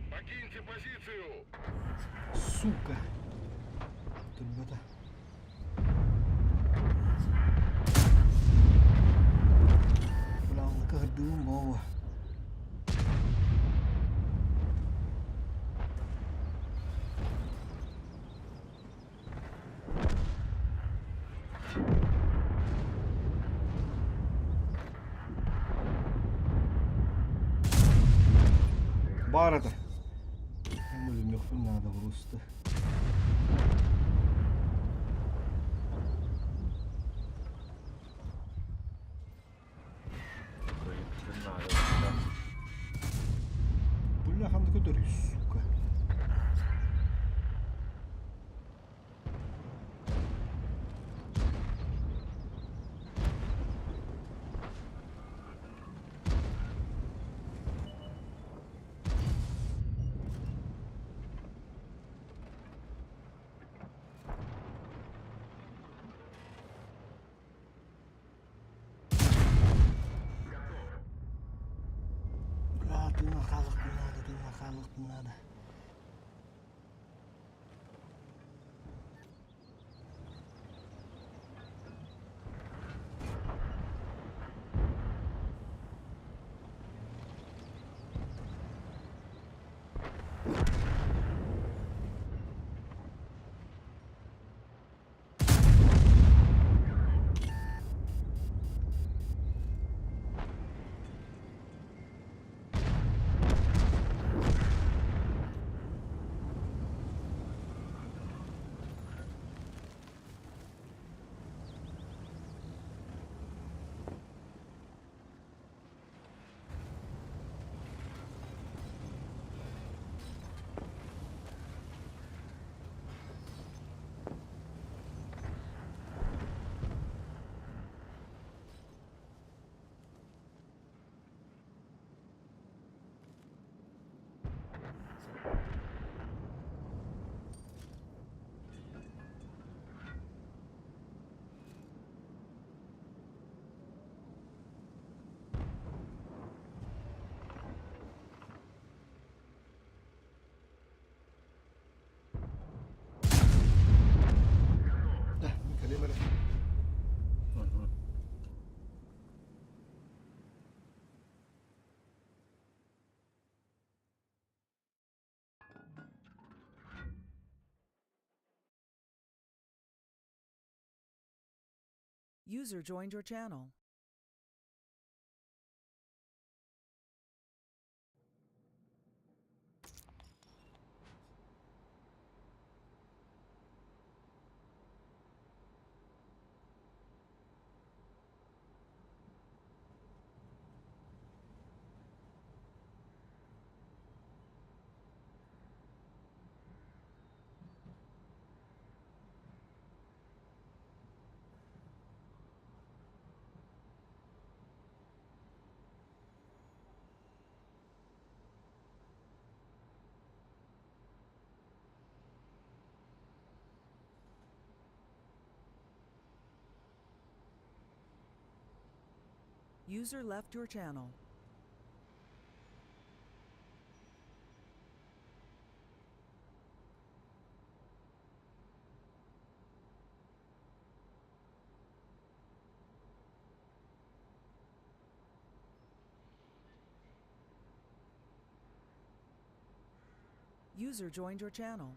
Покиньте позицию!
Сука. Ребята. Бля, кырдым боо. Баар этэ. Өлүмүөхпүн наада просто.
Кыайыахпын наада буолла.
Бля, ханна көтөрүй, сука. Бля, тыына хаалыахпын наада, тыына хаалыахпын наада. Да, кэлиэм эрэ.
User joined your channel. User left your channel. User joined your channel.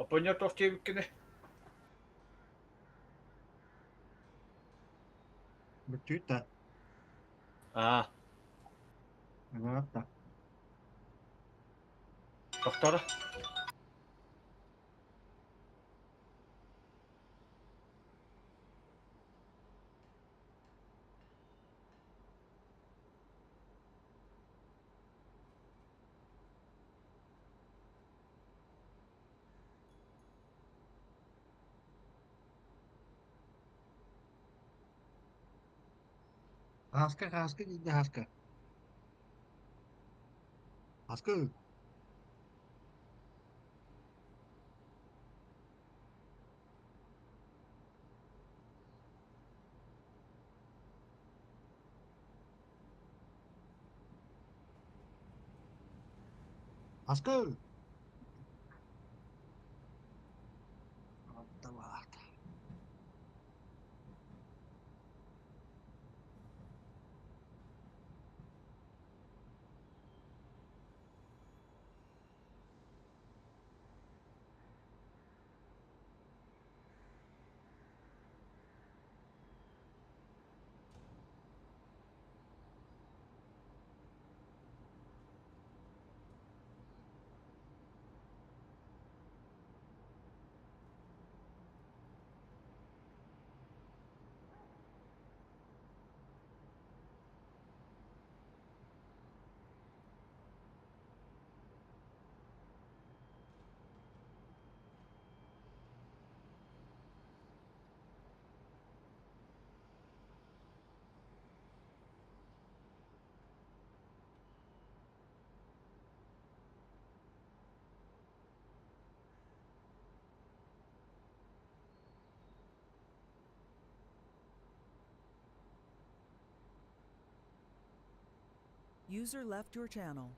Оппонер туох диэбиккиний?
Бүттүүт да.
Аа,
Ыраатта.
тохторо.
Хаска хаска диде хаска. Хаска. Хаска. Атталаата.
User left your channel.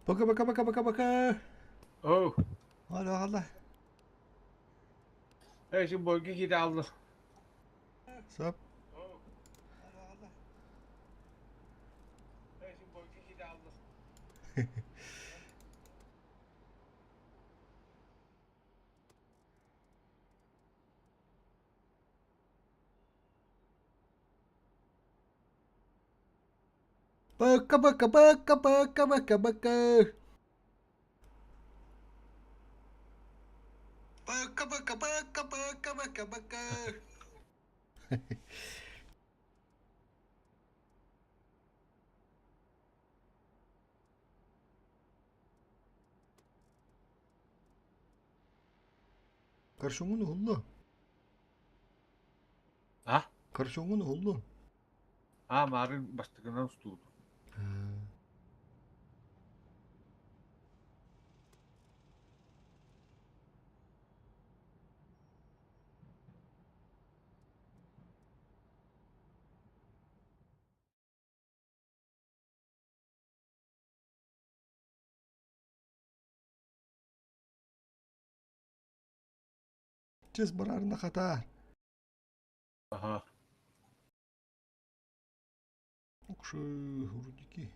Пока-пока-пока-пока-пока.
Оу.
Алло, алла.
Эй, бойга киирэ аллы.
Сап. Пока-пока-пока-пока-пока-пока. Пока-пока-пока-пока-пока-пока. Karşımın oldu.
А?
Karşımın oldu.
А, марын бастыгынан устууд.
Чес барарына хатар.
Аха.
Укшы, рудики.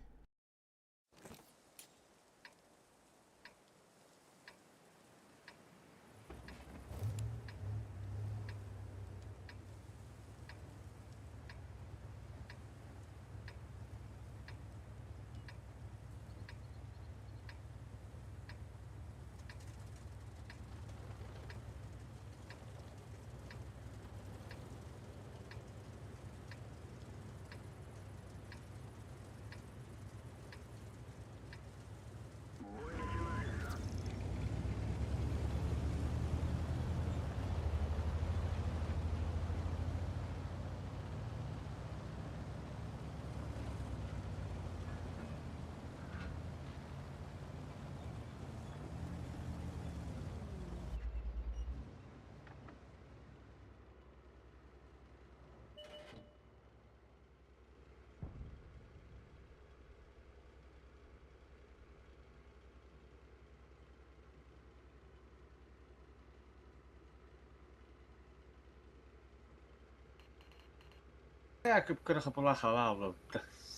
Якып кыра хапылах ала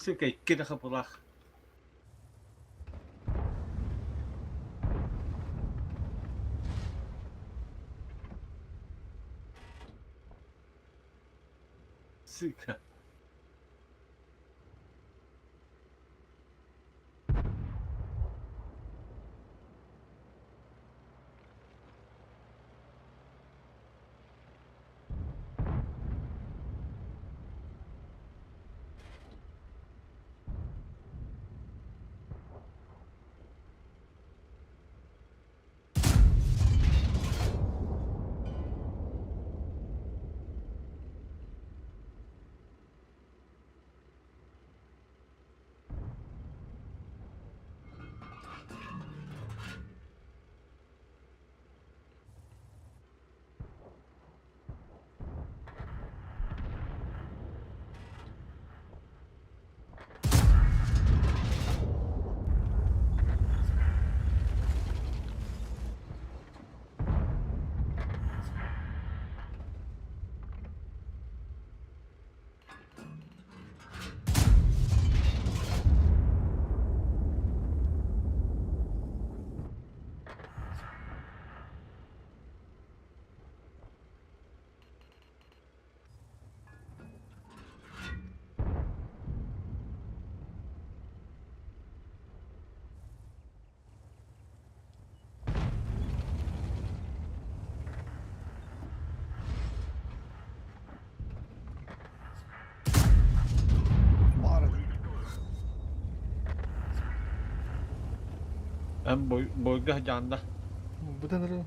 Сука, кыра хапылах. Сука.
Mağarada.
Эн бой бойга жанда.
Бутан ыры.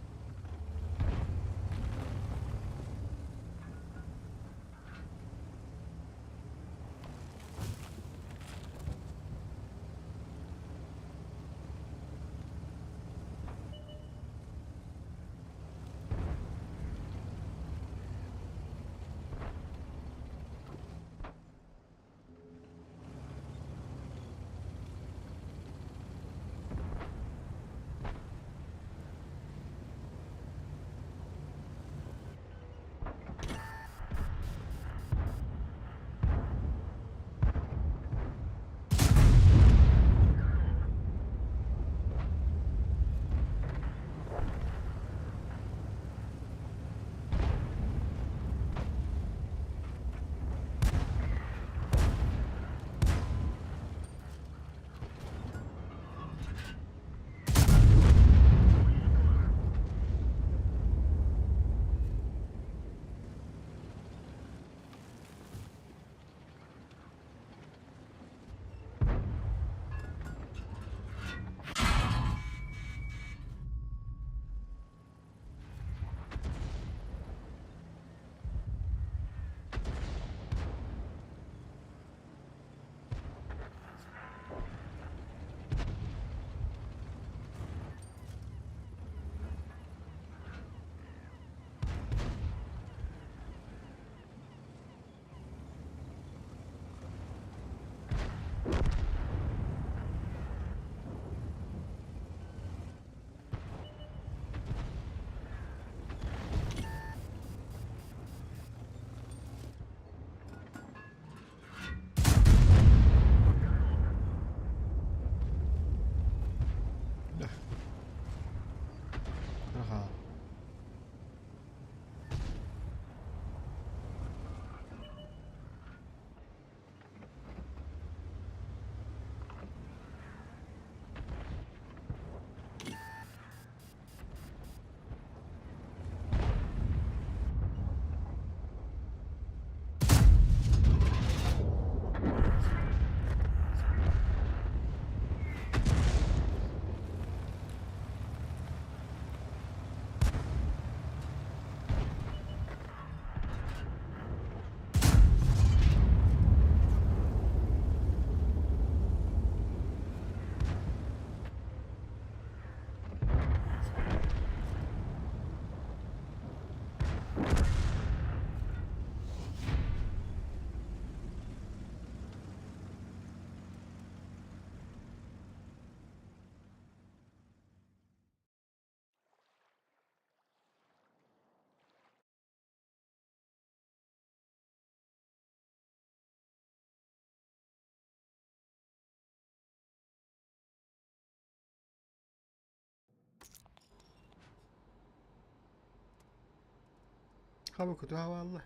Хаба көтө хаалла.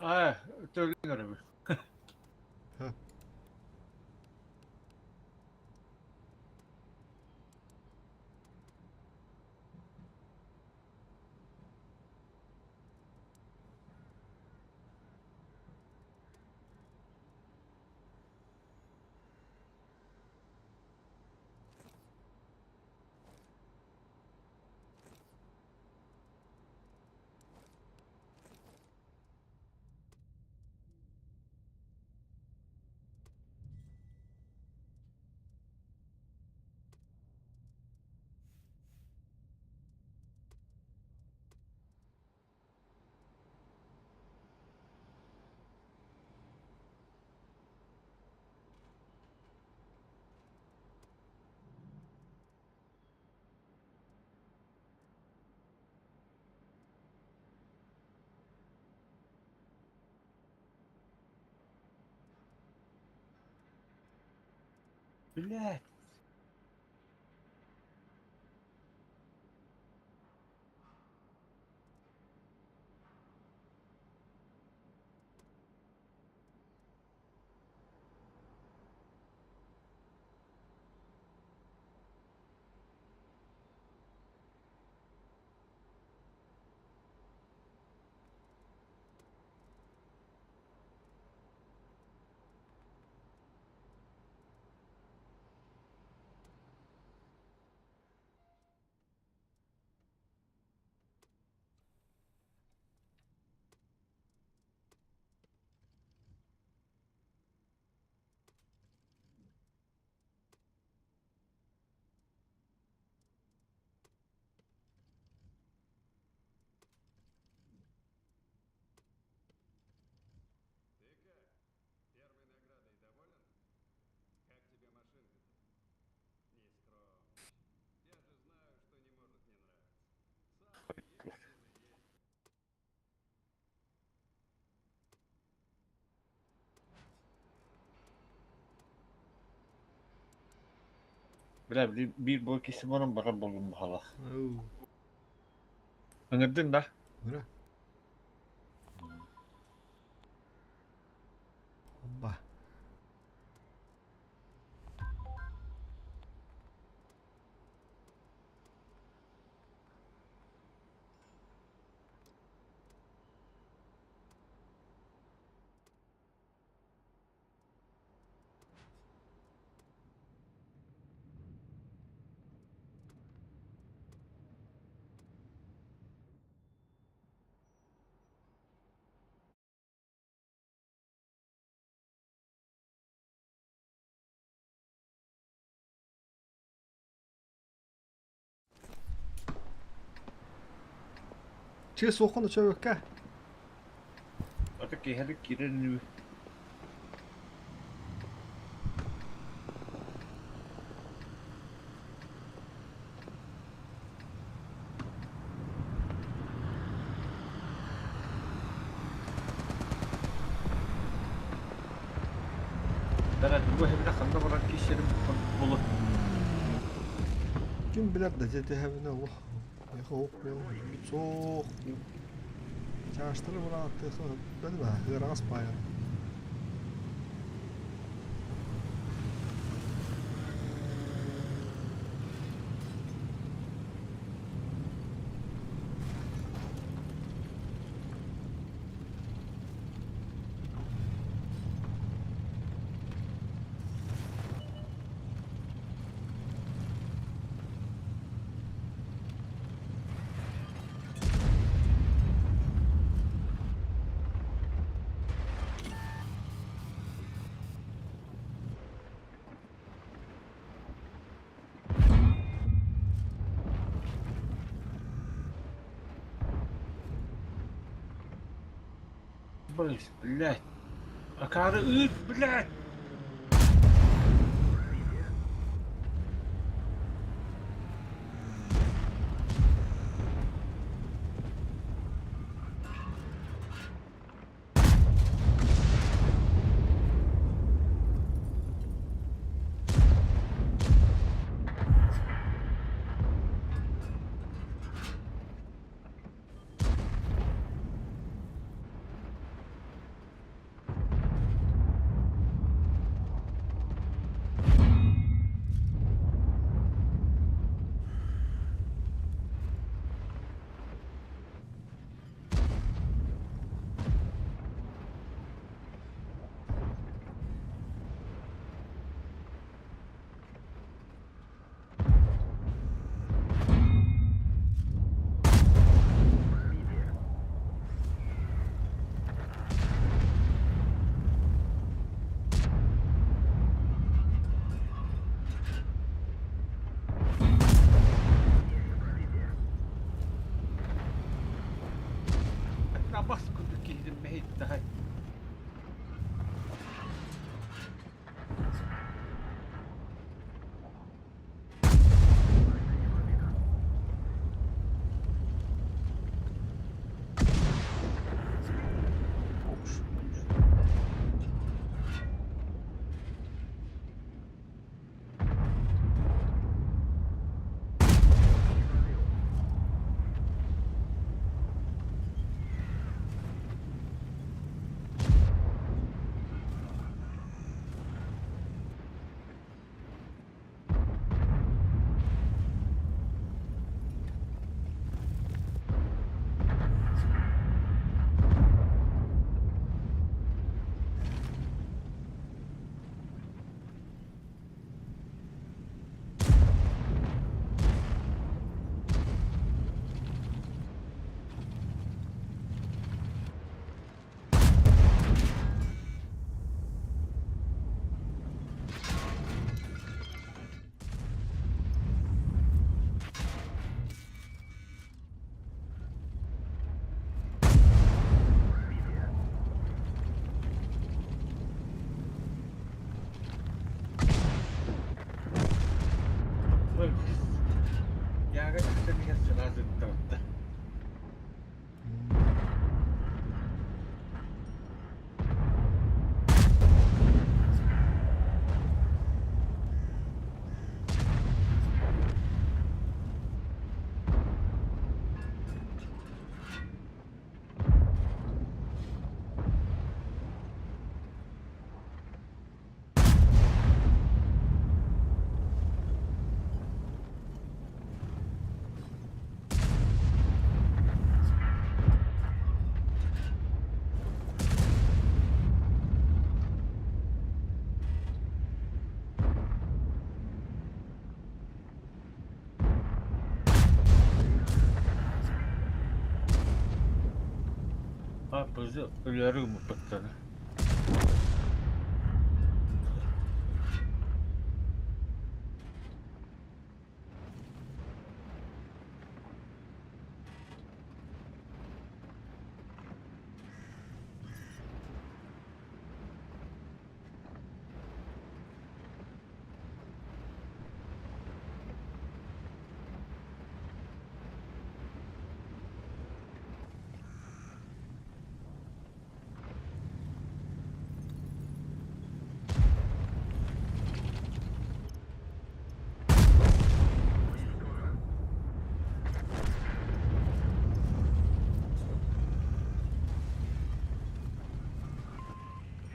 Аа, төлөн өрөбү.
Ха.
Блядь. Бля, биир бу киси баран барар болум баһалах. Ыҥырдын да?
Ыра. Опа. Чэ суоххун өчөбөккө.
Ата киэһэлик киирэн үһү. Бэрэ бу эһэбинэ ханна барар киирсэрим булу.
Ким билэр да дьэ олох миэхэ ох суох чаастары бырааттыха бэлмэ ыараҕас баайар.
Блядь. Акаары ыыт, блядь! Тахсан иһэн сразу ыттабытта. Аппызы өлөрү гыммыттара.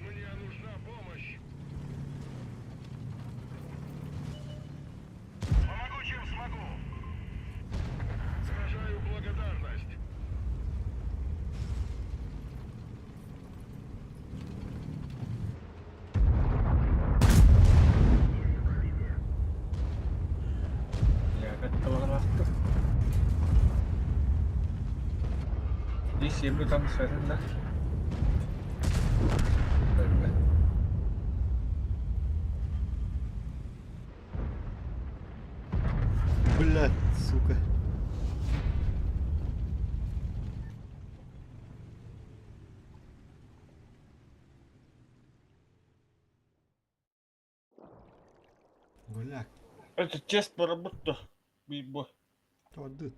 Мне нужна помощь. Помогу, чем смогу. Выражаю благодарность.
Лаахтыр. Дии там сарында.
Блять, сука. Голяк.
Это тест поработал. Бибо.
Тоды.